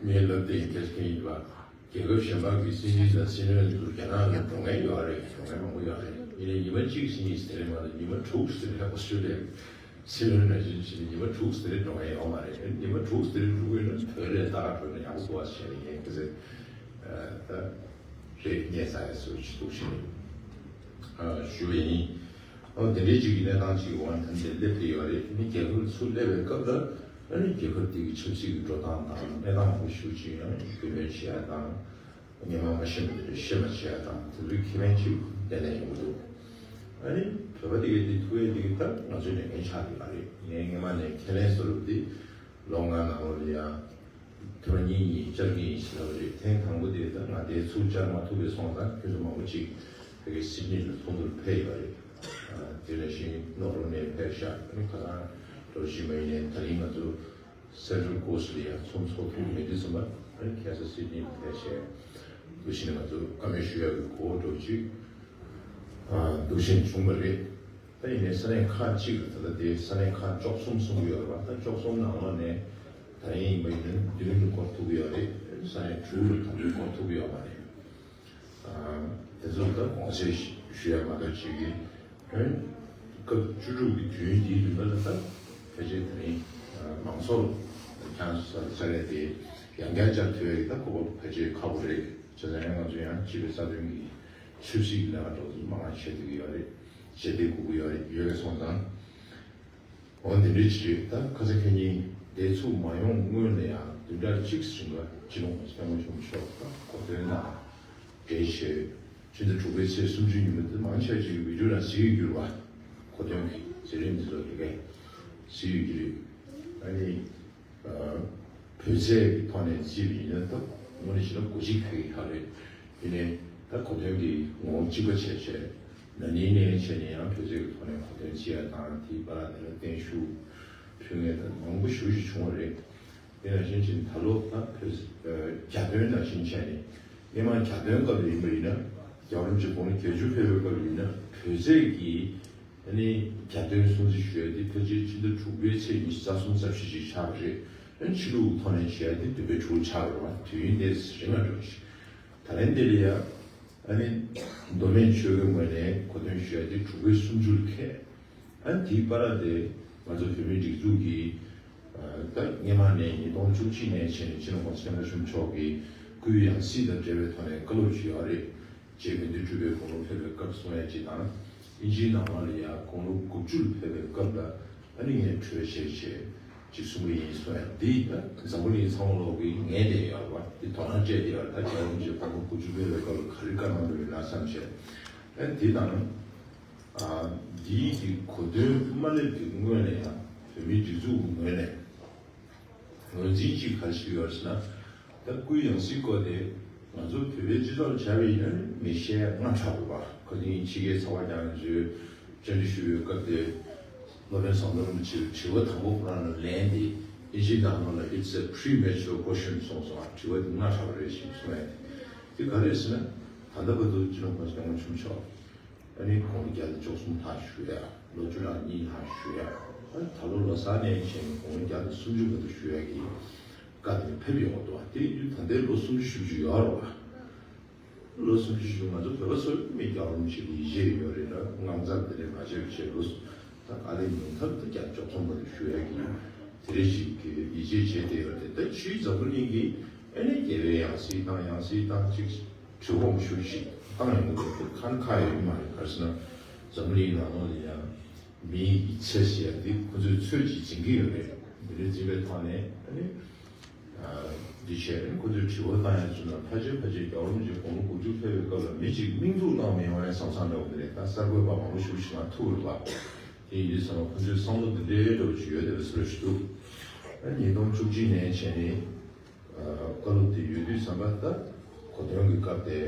ངའི་ལབ་དེ་ཡིན་ཐེ་ཚོམ་ཡིན་པ། རྒྱལ་ཁབ་གཞན་པ་གི་སྲིད་འཛིན་དང་སྲིད་བློན་ཚོ་རྒྱ་ནག་ལ་འགྲོ་མཁན་ཡོད་རེད། འགྲོ་མཁན་མང་པོ་ཡོད་རེད། ཡིན་ནའི་ཉི་མ་གཅིག་སྲིད་འཛིན་དེ་རེད་མ་གཏོགས་ཉི་མ་དྲུག་དེ་རེད། ཨོ་སི་ཀྲེ་ལི་ཡ་གི་སྲིད་བློན་ནང་བཞིན་བྱས་ནས་ཉི་མ་དྲུག་དེ་རེད་འགྲོ་མཁན་ཡོད་མ་རེད། ཉི་མ་དྲུག་དེ་རེད་འགྲོ་གི་ཡོད་ན་བོད་ལ་ལྟ་ག་འགྲོ་ན་ཡག་པོ་འདུག་ཨ་བྱས་ནས་ངས་ཁ་སང་ད་རེད་ངས་ས་ཡ་སུ་ཞིག་འདུག་བྱས་ནས་ཞུ་བ་ཡིན། ཨོ་དེ་འདྲའི་ཅིག་གི་གནས་སྟངས་ཅིག་གི་འོག་ནས་ད་འདིར་སླེབས་བསྡད་ཡོད་རེད། ཨ་ནི་རྒྱལ་ཁབ་ཚུར་སླེབས་པའི་སྐབས་ལ་ཨ་ནི་རྒྱལ་ཁབ་དེ་གི་ཆབ་སྲིད་ཀྱི་འགྲོ་སྟངས་དང་གནས་སྟངས་མང་པོ་ཞིག་ཅིག་ཡང་རྒྱུས་ལོན་བྱེད་ཡ་དང་། སྔོན་མ་མ་ཤེས་པ་དེ་ཚོ་ཤེས་པ་བྱེད་ཡ་དང་དེ་ཚོའི་ཁེ་ཕན་ཅིག་ཏན་ཏན་ཡོང་གི་འདུག་ཨ་ནི་བོད་པ་དེ་གའི་དེ་ཐུག་ཡས་དེ་གི་ད་ང་ཚོའི་ལས་འགན་ཆགས་ཀྱི་ཡོད་རེད། ངས་སྔོན་མ་ནས་ཁས་ལེན་བཟོ་རུབ་དེ་ལོ་ལྔ་ནང་ལོགས་ལ་ཡ་ཐོན་ཉིན་གཉིས་བཅར་གྱི་ཡིན་ཟེར་བ་རེད། ཐེངས་དང་པོ་དེ་ད་ང་དེ་ཚུར་བཅར་མ་ཐུབ་པའི་སོང་ཙང་ཁྱོད་ཚོ་མང་པོ་ཅིག་ཕ་གི་སིད་ནི་ལ་ཚོགས་འདུར་ཕེབས་ཡོད་རེད། དེ་ནང་བཞིན་ནོར་ཝེ་ནས་ཕེབས་ཤག་ཨ་ནི་ཁ་སང་ལོ་བཞི་མ་ཡིན་ནས་ད་རིང་ང་ཚོ་སེན་ཊྲལ་ཀོ་སི་ཊི་ལ་ཡ་ཚོགས་ཚོགས་ཐུབ་མེད་དུས་ཙམ་པ་ཨ་ནི་ཁ་སང་སིད་ནི་ལ་ཕེབས་བྱས་འདུག་བཞིན་ང་ཚོ་བཀའ་མོལ་ཞུ་ཡག་གི་གོ་སྐབས་ཅིག་འདུག་བཞིན་བྱུང་བ་རེད། ད་ཡིན་ནའི་ས་གནས་ཁག་གཅིག་ལ་ད་ལྟ་དེ་ས་གནས་ཁག་བཅུ་གསུམ་གསུང་གི་ཡོད་རེད་བ། ད་བཅུ་གསུམ་ནང་ལོགས་ནས་ད་རིང་ཡིན་པ་ཡིན་ན་བདུན་ལ་འགོ་ཐུག་གི་ཡོད་རེད། ས་གནས་དྲུག་ལ་ད་དུང་འགོ་ཐུག་གི་ཡོད་མ་རེད། ཨ་དེ་ཚོ་ད་དགོངས་སེལ་ཞུ་ཡ་མ་གཏོགས་བྱེད་ཀྱི་ཨ་སྐབས་བཅུ་དྲུག་གི་དུས་ཡུན་འདིའི་རིང་ལ་ད་ཕལ་ཆེར་ད་རིང་མང་ཚོགས་ལ་ཀྱང་ས་ས་གནས་དེ་ཡང་བསྐྱར་བཅར་ཐུབ་ཡ་གི་ད་གོ་སྐབས་ཕལ་ཆེར་ཁག་པོ་རེད། བྱས་ཙང་ཡང་ང་ཚོ་ཡང་སྤྱི་པའི་རྩ་དོན་གྱི་ཆབ་སྲིད་ཀྱི་ལས་ཀ་འགྲོ་ཚུལ་མང་བ་བྱེད་ཐུབ་ཀྱི་ཡོད་རེད། བྱེད་བདེ་དགོས་ཀྱི་ཡོད་རེད། ཡོད་རེད་སོང་ཙང་། འོ་འདི་འདྲའི་ཅིག་རེད། ད་ཁ་ས་ཁ་ཉིན་དེ་ཚུགས་མ་ཡོང་སྔོན་ལ་ཡང་བདུན་ཕྲག་གཅིག་རིང་ལ་སྤྱི་ནོར་༸གོང་ས་༸སྐྱབས་མགོན་ཆེན་པོ་མཆོག་དང་གོ་སྟོན་དང་འབྲེལ་བྱས་ཕྱི་ཟླ་དྲུག་པའི་ཚེས་སུམ་ཅུ་ཉིན་མོ་དེ་མང་ཆེ་ཅིག་བི་ཌིའོ་ནང་གཟིགས་ཡོད་རྒྱུ་རེད་བ། གོ་སྟོན་གྱི་མཛད་རིམ་འདི་ཚོ་དེ་གས་གཟིགས་ཡོད་རྒྱུ་རེད། ཨ་ནི། བོད་ཚེས་ཀྱི་ཐོག་ནས་བརྩིས་པ་ཡིན་ན་ད་དངོས་གནས་བྱས་ན་དགུ་གཅིག་ཕེབས་ཀྱི་ཡོད་རེད། ཡིན་ནའི་ད་གོ་སྟོན་གྱི་ངོ་བོ་གཅིག་པ་བྱས་བྱས་ན་ནིང་ནས་བྱས་ནས་ཡང་བོད་ཚེས་ཀྱི་ཐོག་ནས་གོ་སྟོན་བརྩི་ཡ་དང་དེའི་བར་ལ་དེ་ལ་བརྟན་བཞུགས་ཕུལ་མཁན་དང་མང་པོ་ཞེ་པོ་ཅིག་བྱུང་བ་རེད། དེ་ནང་བཞིན་བྱས་ནས་ད་ལོ་ད་བོད་གྱ་སྟོན་ནང་བཞིན་བྱས་ནས་སྔོན་མ་གྱ་སྟོན་སྐབས་ལ་ཡིན་པ་ཡིན་ན་རྒྱལ་བ་རིན་པོ་ཆེ་དགུང་ལོ་བརྒྱད་ཅུ་ཕེབས་པའི་སྐབས་ལ་ཡིན་ན་བོད་ཚེས་ཀྱི་ཨ་ནི་གྱ་སྟོན་སྲུང་བརྩི་ཞུ་ཡ་དེ་ཕལ་ཆེར་ཕྱི་ཟླ་དྲུག་པའི་ཚེས་ཉི་ཤུ་རྩ་གསུམ་རྩ་བཞི་ཅིག་ཆགས་པ་རེད། ཨ་ནི་ཕྱི་ལུགས་ཐོག་ནས་བྱེད་ཡ་དེ་བདུན་པའི་དྲུག་ཆགས་པ་རེད་བ། དུས་ཡུན་དེ་རིང་ལ་འགྲོ་ཞིང་། ད་ལན་དེ་ལ་ཡ་ཨ་ནི་མདོ་སྨད་ཆོལ་ཁའི་ངོས་ནས་གོ་སྟོན་ཞུ་ཡ་དེ་དྲུག་པའི་གསུམ་བཅུ་ལ་འཁེལ། ཨ་ནི་དེའི་བར་དེ་ང་ཚོ་བོད་མིའི་སྒྲིག་འཛུགས་ཀྱི་ད་སྔོན་མ་ནས་ཉིས་སྟོང་བཅུ་གཅིག་ནས་བྱས་ནས་སྤྱི་ནོར་༸གོང་ས་༸སྐྱབས་མགོན་ཆེན་པོ་མཆོག་གི་སྐུའི་ཡང་སྲིད་དང་འབྲེལ་བའི་ཐོག་ནས་བཀའ་སློབ་ཅིག་ཡོད་རེད། རྗེ་དགེ་འདུན་གྲུབ་པའི་དགུང་ལོ་ཕེབས་པའི་སྐབས་གསུང་ཡ་ཅིག་དང་། ཨིན་ཇིའི་ནང་ལོགས་ལ་ཡ་དགུང་ལོ་དགུ་བཅུ་ལ་ཕེབས་པའི་སྐབས་ལ་ཨ་ནི་ངས་གྲོས་བྱས་བྱས་ཅིག་གསུང་གི་ཡིན་གསུང་ཡ་འདི་ད་འཛམ་བུ་གླིང་ཚང་མ་ལོག་གི་ངས་བསྡད་ཡོད་རེད་བ། འདི་དོ་སྣང་སྤྲད་བསྡད་ཡོད་རེད། ད་རྒྱལ་བ་རིན་པོ་ཆེ་དགུང་ལོ་དགུ་བཅུ་ཕེབས་པའི་སྐབས་ལ་ག་རེ་བཀའ་གནང་གི་ཡོད་ན་བསམ་བྱས། ཨ་འདི་དང་། ཨ་འདིའི་གི་གོ་སྟོན་མ་སླེབས་ཀྱི་སྔོན་ནས་ཡང་བོད་མིའི་སྒྲིག་འཛུགས་ཀྱི་ངོས་ནས་ངོས་འཛིན་གཅིག་ག་རེ་ཞིག་ཡོད་ཟེར་ན། ད་སྐུའི་ཡང་སྲིད་སྐོར་དེ་ང་ཚོ་བོད་པའི་སྤྱི་ཚོགས་ལ་བྱ་བའི་ཡིན་ན་མི་ཤེས་ཡ་སྔ་དྲགས་པ། ཁ་སང་ཕྱི་རྒྱལ་ཚོགས་པ་རྒྱག་མཁན་ཚོས་བཅར་འདྲི་ཞུ་བའི་སྐབས་དེ་སློབ་དཔོན་ཟམ་གདོང་རིན་པོ་ཆེར་དྲི་བ་དང་པོ་ཁོ་རང་ལ་ལན་དེ་ཨིན་ཇིའི་ནང་ལོགས་ལ་It's a premature question གསུངས་སོང་། དྲི་བ་དེ་སྔ་དྲགས་པ་རེད་ཅེས་གསུངས་ཡ་དེ་ག་རེ་ཟེར་ན། ད་ལྟ་བར་དུ་སྤྱི་ནོར་༸གོང་ས་༸སྐྱབས་མགོན་ཆེན་པོ་མཆོག་ཨ་ནི་དགུང་ལོ་བརྒྱ་དང་བཅུ་གསུམ་ལྷག་བཞུགས་ཡ། ལོ་བཅུ་ཕྲག་གཉིས་ལྷག་བཞུགས་ཡ། ཨ་ནི་ད་ལོ་ལོ་གསར་ནས་བྱས་ནས་དགུང་ལོ་བརྒྱ་དང་སུམ་ཅུ་བར་དུ་བཞུགས་ཡ་གི་བཀའ་དེ་ཕེབས་ཡོང་གི་འདུག་ད་ལྟའི་དུས་ད་ལྟའི་ལོ་སུམ་ཅུ་བཞི་བཅུ་ཡོད་རེད་བ། ལོ་སུམ་ཅུ་བཞི་བཅུ་ང་ཚོ་བོད་པ་ཚོ་མི་རྒྱལ་བ་རིན་པོ་ཆེ་ལ་ཡིད་ཆེས་ཡོད་རེད་ལ། དངངས་འཚབ་དེ་འདྲ་མ་བྱས་པ་བྱས། ལོ་ད་ཨ་ལས་ཉུང་མཐར་ད་བརྒྱ་དང་བཅུ་གསུམ་བར་དུ་བཞུགས་ཡ་གི་དེ་རེ་ཞིག་གི་ཡིད་ཆེས་བྱས་བསྡད་ཡོད་རེད། ད་ཕྱིའི་འཛམ་བུ་གླིང་གི་ཨ་ནི་རྒྱལ་བའི་ཡང་སྲིད་བཏང་། ཡང་སྲིད་བཏང་ཅིག་གྲོས་འགོ་མ་ཞུ་ཞིག་བཏང་ཡོང་གི་འདུག་ཁ་ན་ཁ་ཡོད་མ་རེད། ག་རེ་ཟེར་ན་འཛམ་བུ་གླིང་ནང་ལོགས་ལ་ཡང་མིའི་ཡིད་ཆེས་ཟེར་ཡ་འདི་ཁོ་ཚོས་ཚོད་ཅིག་འཛིན་གྱི་ཡོད་རེད། འདི་འདྲ་འཛིན་པའི་ཐོག་ནས་ཨ་ནི་འདི་བྱས་ཨ་ནི་ཁོ་ཚོས་དྲི་བ་བཏང་ཡ་བྱུང་ན་ཕལ་ཆེར་ཕལ་ཆེར་རྒྱལ་བ་རིན་པོ་ཆེ་དགུང་ལོ་དགུ་བཅུ་ཕེབས་པའི་སྐབས་ལ་མི་གཅིག་མིང་འཛུགས་བཏང་མི་ཡོང་ཡ་བསམ་བསམ་འདྲ་བོ་འདི་རེད། ད་གསར་འགོད་པ་མང་པོ་ཞིག་ཞིག་མ་ཐུག་རེད་པ། དེ་ཡིན་དུས་ཙམ་པ་ཁོ་ཚོའི་བསམ་བློ་འདི་འདྲའི་འདྲ་བོ་ཅིག་ཡོད་བསྡད་པའི་བཟོ་འདྲ་ཞིག་འདུག་ཨ་ཉིས་སྟོང་བཅུ་གཅིག་ནས་བྱས་ནས། བཀའ་སློབ་དེ་ཡོད་དུས་ཙམ་པ་ད་གོ་སྟོན་གྱི་སྐབས་དེ་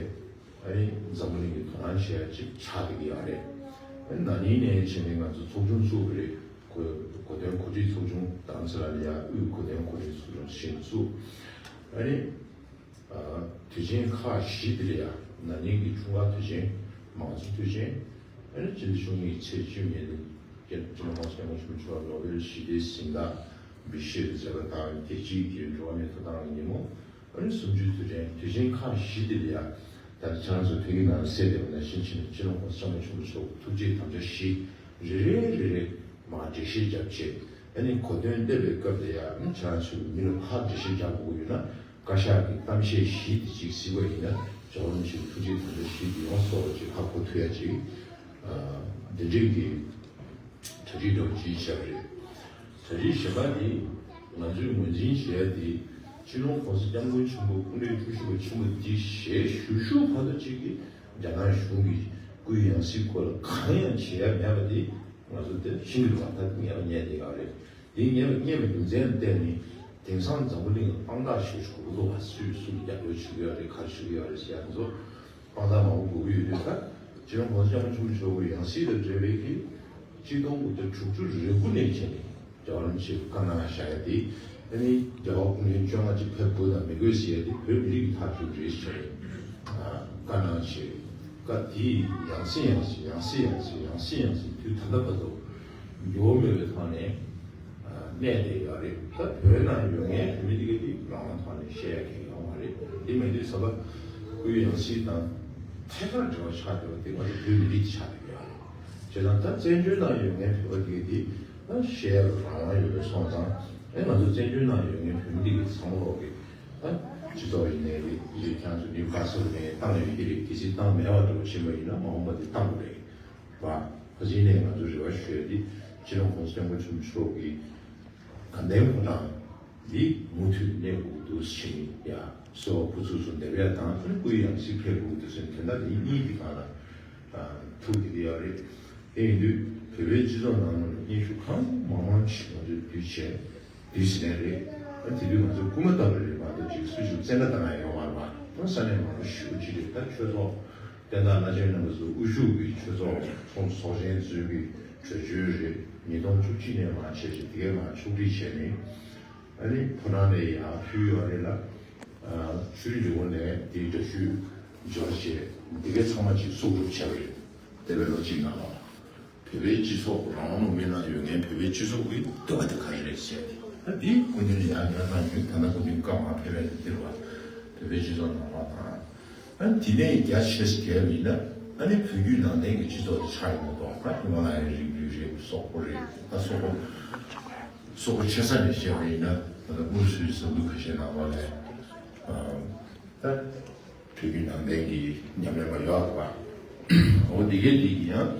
ཨ་ནི་འཛམ་བུ་གླིང་གི་དོ་སྣང་བྱེད་ཡ་ཅིག་ཆགས་བསྡད་ཀྱི་ཡོད་རེད། ཨ་ནི་ན་ནིང་ནས་བྱས་ནས་ང་ཚོ་ཚོགས་ཆུང་བཙུགས་པ་རེད། གོ་གོ་སྟོན་གོ་སྒྲིག་ཚོགས་ཆུང་དང་ཚེ་ར་ལ་ཡ་དབུས་གོ་སྟོན་གོ་སྒྲིག་ཚོགས་ཆུང་ཞིག་བཙུགས། ཨ་ནི་དུས་ཆེན་ཁག་བཞི་དེ་ལ་ཡ་ན་ནིང་གི་འཁྲུངས་སྐར་དུས་ཆེན། མང་གཙོ་དུས་ཆེན། ཨ་ནི་སྤྱི་ཟླ་བཅུ་གཉིས་ཚེས་བཅུ་ཉིན་སྤྱི་ནོར་༸གོང་ས་༸སྐྱབས་མགོན་ཆེན་པོ་མཆོག་ནོ་བེལ་ཞི་བདེའི་གཟེངས་རྟགས་འབུལ་བཞེས་མཛད་པ་དང་། རྒྱལ་སྤྱིའི་འགྲོ་བ་མིའི་ཐོབ་ཐང་གི་ཉིན་མོ། ཨ་ནི་གསུམ་བཅུའི་དུས་དྲན། དུས་ཆེན་ཁག་བཞི་དེ་ལ་ཡ། ད་ཁྱེད་རང་ཚོ་ཕ་གི་ནང་གསལ་བསྡད་པ་ནང་བཞིན་བྱས་ནས་སྤྱི་ནོར་༸གོང་ས་༸སྐྱབས་མགོན་ཆེན་པོ་མཆོག་ཐུགས་བསྐྱེད་དམ་བཅའ་བཞི་རེ་རེ་རེ་རེ་མར་འགྲེལ་བཤད་བརྒྱབ་བྱས། ཨ་ནི་གོ་སྟོན་སླེབས་པའི་སྐབས་དེ་ཡ་ཨ་ནི་ཁྱེད་རང་ཚོས་མི་ལ་ཕར་འགྲེལ་བཤད་རྒྱག་དགོས་ཀྱི་ཡོད་ན། བཀའ་ཤག་གི་གཏམ་བཤད་བཞི་དེ་གཅིག་གཟིགས་པ་ཡིན་ན་རྒྱལ་བ་རིན་པོ་ཆེའི་ཐུགས་རྗེ་དམ་བཅའ་བཞི་དེ་ཡོངས་སུ་རྫོགས་པ་ཅིག་ཧ་གོ་ཐུབ་ཡ་ཅིག་ཨ་འདི་འདྲའི་གི་གྲ་སྒྲིག་འདྲ་བོ་ཅིག་བྱས་པ་རེད། གྲ་སྒྲིག་གཞན་པ་དེ་ང་ཚོས་ངོས་འཛིན་བྱེད་ཡ་དེ་སྤྱི་ནོར་༸གོང་ས་༸སྐྱབས་མགོན་ཆེན་པོ་སྐུ་ཕྲེང་བཅུ་བཞི་པ་ཆེན་པོ་འདི་ཞལ་བཞུགས་བཞུགས་བར་དུ་ཅིག་གི་རྒྱ་ནག་གཞུང་གི་ སྐུའི་ཡང་སྲིད་སྐོར་ལ་གང་ཡང་བྱེད་ཡ་མེད་པ་དེ་ང་ཚོ་དེ་ཤིན་ཏུ་རང་ཐག་ཉེ་བ་རྙེད་བསྡད་ཡོད་རེད། དེ་ཉེ་བ་རྙེད་པའི་རྒྱུ་མཚན་བརྟེན་ནས་དེང་སང་འཛམ་བུ་གླིང་ལ་དཔང་རྟགས་ཞེ་པོ་ཅིག་དགོས་ཀྱི་འདུག་བ། སུས་སུ་ལ་རྒྱབ་སྐྱོར་ཞུ་གི་ཡོད་རེད། ག་རེ་ཞུ་གི་ཡོད་རེད་ཟེར་ཡ་དེ་ཚོ་དཔང་རྟགས་མང་པོ་དགོས་ཀྱི་ཡོད་དུས། ད་སྤྱི་ནོར་༸གོང་ས་༸སྐྱབས་མགོན་ཆེན་པོ་མཆོག་གི་ཡང་སྲིད་ལ་འབྲེལ་བའི་གི་གཅིག་སྟོང་དགུ་བརྒྱ་དྲུག་ཅུ་རེ་དགུ་ནས་བྱས་ནས་རྒྱལ་བ་རིན་པོ་ཆེས་བཀའ་གནང་བཞག་ཡ་དེ། ཨ་ནི་རྒྱལ་བ་སྐུ་ཕྲེང་བཅོ་ལྔ་ཅིག་ཕེབས་དགོས་དང་མི་དགོས་ཟེར་ཡ་དེ་བོད་མི་རིགས་ཀྱི་ཐག་གཅོད་རེད་ཟེར་ནས་བཀའ་གནང་བྱས། བཀའ་དེའི་ཡང་སེ་ཡང་སེ་ཡང་སེ་ཡང་སེ་ཡང་སེ་ཡང་སེ་དུས་ད་ལྟ་བར་དུ་འགྱུར་བ་མེད་པའི་ཐོག་ནས་གནས་བསྡད་ཡོད་རེད། ད་བོད་ནང་ཡོད་མཁན་བོད་མི་དེ་ག་དེ་རང་དབང་ཐོག་ནས་བཤད་ཡ་གང་ཡང་ཡོད་མ་རེད། དེ་མེད་དུས་ཟམ་པ་སྐུའི་ཡང་སྲིད་དང་ཐད་ཀར་འབྲེལ་བ་ཆགས་བསྡད་པ་དེ་ང་ཚོ་བོད་མི་རིགས་ཆགས་བསྡད་ཡོད་རེད། བྱས་ཙང་ད་བཙན་བྱོལ་ནང་ཡོད་མཁན་བོད་པ་དེ་ག་དེ་ད་བཤད་ཡ་རང་དབང་ཡོད་པ་སོང་ཙང་། ཨེ་ང་ཚོ་བཙན་བྱོལ་ནང་ཡོད་མཁན་བོད་མི་དེ་ག་དེ་ཚང་མ་ལོག་གི་ད་སྤྱི་ཚོགས་ཡིན་ནའི་རེད། ཡིན་ཁྱང་ཚོ་ནི་བཀའ་ཟུར་ནས་བཏང་ཡོད་ཀྱི་རེད། དེ་ཚེ་བཏང་མེད་པ་འདྲ་བོ་ཕྱིན་པ་ཡིན་ན་མ་འོངས་པ་དེ་བཏང་དགོས་རེད་བ། ཕ་ཆིན་ནས་ང་ཚོ་རེ་བ་ཞུ་ཡ་དེ་སྤྱི་ནོར་༸གོང་ས་༸སྐྱབས་མགོན་ཆེན་པོ་མཆོག་གི་དགའ་ལྡན་ཕོ་བྲང་འདི་མུ་མཐུད་གནས་དགོས་འདུག་ཕྱིན་ཡ་གསོལ་བ་ཕུར་ཚུགས་སུ་འདེབས་ཡ་དང་། སྐུའི་ཡང་སྲིད་ཕེབས་དགོས་འདུག་ཟེར་དོན་དག་འདི་གཉིས་ཀྱི་སྒང་ལ་ཐུག་བསྡད་ཀྱི་ཡོད་རེད། དེ་ཡིན་དུས་བོད་པའི་སྤྱི་ཚོགས་ནང་ལ་སྙན་ཞུ་གང་མང་མང་ཞིག་ང་ཚོས་བསྡུས་བྱས། བསྡུས་ཟིན་ནས་རེད། ཨ་དེ་དུས་ང་ཚོ་སྐུལ་མ་བཏབ་པ་རེད་མ་གཏོགས་ཅིག་སུ་ཞིག་བཙན་བཀའ་བཏང་ཡ་ཡོད་མ་རེད་པ། ད་ས་གནས་མང་པོ་ཞེ་པོ་ཅིག་རེད། ད་ཆོས་ཚོགས་བསྟན་བདག་བླ་ཆེན་རྣམ་པ་ཚོ་དབུ་བཞུགས་ཀྱི་ཆོས་ཚོགས་ཚོགས་ཚོགས་ཆེན་གཙོས་ཀྱི་གྲོས་ཆོད་རེད། ཉིས་སྟོང་བཅུ་གཅིག་ནས་མར་བྱས་བྱས་དེ་གའི་མར་ཕྱོགས་སྒྲིག་བྱས་ནས། ཨ་ནི་ཕོ་བྲང་ནས་ཡར་ཕུལ་ཡོད་རེད་ལ། ཨ་ཆོས་རིག་ལས་ཁུངས་ནས་དེའི་འདྲ་བཤུས་འབྱོར་བྱས་དེ་གའི་ཚང་མ་ཅིག་གསོག་སྒྲུབ་བྱས་པ་རེད། འདས་པའི་ལོ་གཅིག་ནང་ལ། བོད་པའི་སྤྱི་ཚོགས་རང་དབང་ལུང་པའི་ནང་ཡོད་མཁན་བོད་པའི་སྤྱི་ཚོགས་ཀྱི་འདོད་པ་དེ་ག་རེ་རེད་ཟེར་ཏེ། ཨ་འདི་སྐུ་མདུན་ནས་ཡང་ཡང་གནང་ཡོད། ད་ལྟ་སྐུ་མདུན་སྐབས་མར་ཕེབས་པའི་འདིར་བ། བོད་པའི་སྤྱི་ཚོགས་ནང་ལོགས་དང་། ཨ་འདི་ནས་རྒྱ་ཆེ་ས་རྒྱལ་བ་ཡིན་ན། ཨ་ནི་བོད་བརྒྱུད་ནང་བསྟན་གྱི་སྤྱི་ཚོགས་དེ་ཆགས་ཡོང་གི་འདུག་ད་ཧི་མ་ལ་ཡའི་རིགས་རུས་རེད། སོག་པོ་རེད། ད་སོག་པོ་སོག་པོ་ཆེ་ས་ནས་བཤད་པ་ཡིན་ན། ད་ལྟ་དངོས་སུའི་ས་ཁུལ་ཁ་ཤས་ནང་ལོགས་ལ། ཨ་ད། བོད་བརྒྱུད་ནང་བསྟན་གྱི་ཉམས་ལེན་པ་ཡོད་རེད་པ། འོ་དེ་གས་དེ་གི་ཡང་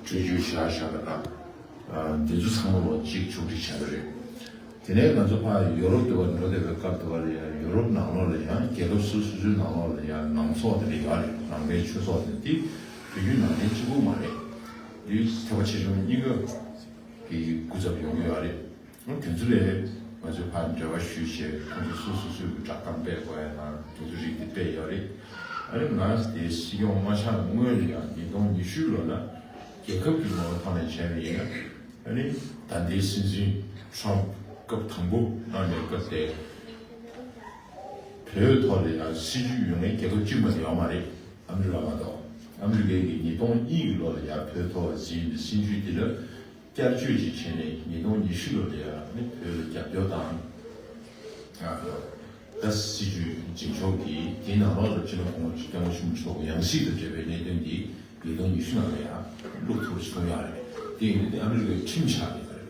གྲོས་ཆོད་བཞག་བཞག་པ་དང་། དེ་ཚོ་ཚང་མ་ལོ་གཅིག་ཕྱོགས་སྒྲིག་བྱས་པ་རེད། དེ་ནས་ང་ཚོ་ཕར་ཡོ་རོབ་དུ་བ་འགྲོ་བསྡད་པའི་སྐབས་དུ་བ་ལ་ཡང་ཡོ་རོབ་ནང་ལོགས་ལ་ཡང་རྒྱལ་ཁབ་སོ་སོ་སོའི་ནང་ལོགས་ལ་ཡང་ནང་ཚོགས་དེ་འདྲ་ཡོད་རེད། ནང་པའི་ཆོས་ཚོགས་དེ་དེ་བོད་བརྒྱུད་ནང་བསྟན་གཅིག་པུ་མ་རེད། འདི་ཐེག་པ་ཆེ་ཆུང་གཉིས་ཀ་གི་སྐུ་ཚབ་ཡོང་གི་ཡོད་རེད། དེ་ཚོ་ལས་ང་ཚོས་ཕར་འབྲེལ་བ་ཞུས་བྱས། ཁོང་ཚོ་སོ་སོ་སོའི་གི་བསྒྲགས་གཏམ་སྤེལ་དགོས་ཡ་དང་དེ་ཚོ་རིགས་དེ་སྤེལ་ཡོད་རེད། ཨ་ནི་ང་དེ་སྲིད་སྐྱོང་མ་ཆགས་སྔོན་ལ་ཡང་ཉིས་སྟོང་ཉི་ཤུ་ལོ་ལ་རྒྱལ་ཁབ་ཀྱི་ངོ་བོ་ཐོག་ནས་བྱས་པ་ཡིན་ན། ཨ་ནི་ད་ལྟའི་སྲིད་འཛིན་ཁྲོམ་སྐབས་དང་པོ་གནང་བའི་སྐབས་དེ། བོད་ཐོག་ལ་ཡང་སྲིད་ཇུས་ཡོད་མཁན་རྒྱལ་ཁབ་གཅིག་མ་གཏོགས་ཡོད་མ་རེད། ཨ་མི་རི་ཀ་མ་གཏོགས། ཨ་མི་རི་ཀའི་གི་ཉིས་སྟོང་གཉིས་ཀྱི་ལོ་ལ་ཡང་བོད་ཐོག་འཛིན་པའི་སྲིད་ཇུས་དེ་ལ། བསྐྱར་བཅོས་ཅིག་བྱས་ནས་ཉིས་སྟོང་ཉི་ཤུ་ལོ་ལ་ཡང་ནི་བོད་ལ་རྒྱབ་སྐྱོར་དང་། ད་སྲིད་ཇུས་འཛིན་ཕྱོགས་ཀྱི་དེའི་ནང་ལོགས་ལ་སྤྱི་ནོར་༸གོང་ས་༸སྐྱབས་མགོན་ཆེན་པོ་མཆོག་ཡང་སྲིད་དང་འབྲེལ་བའི་གནད་དོན་འདི་ཉིས་སྟོང་ཉི་ཤུ་ནང་ལ་ཡང་བླུགས་ཐུབ་པ་ཞིག་བྱུང་ཡོད་རེད། དེ་ཡིན་དུས་ཨ་མི་རི་ཀའི་ཁྲིམས་ཆགས་ཡོད་རེད།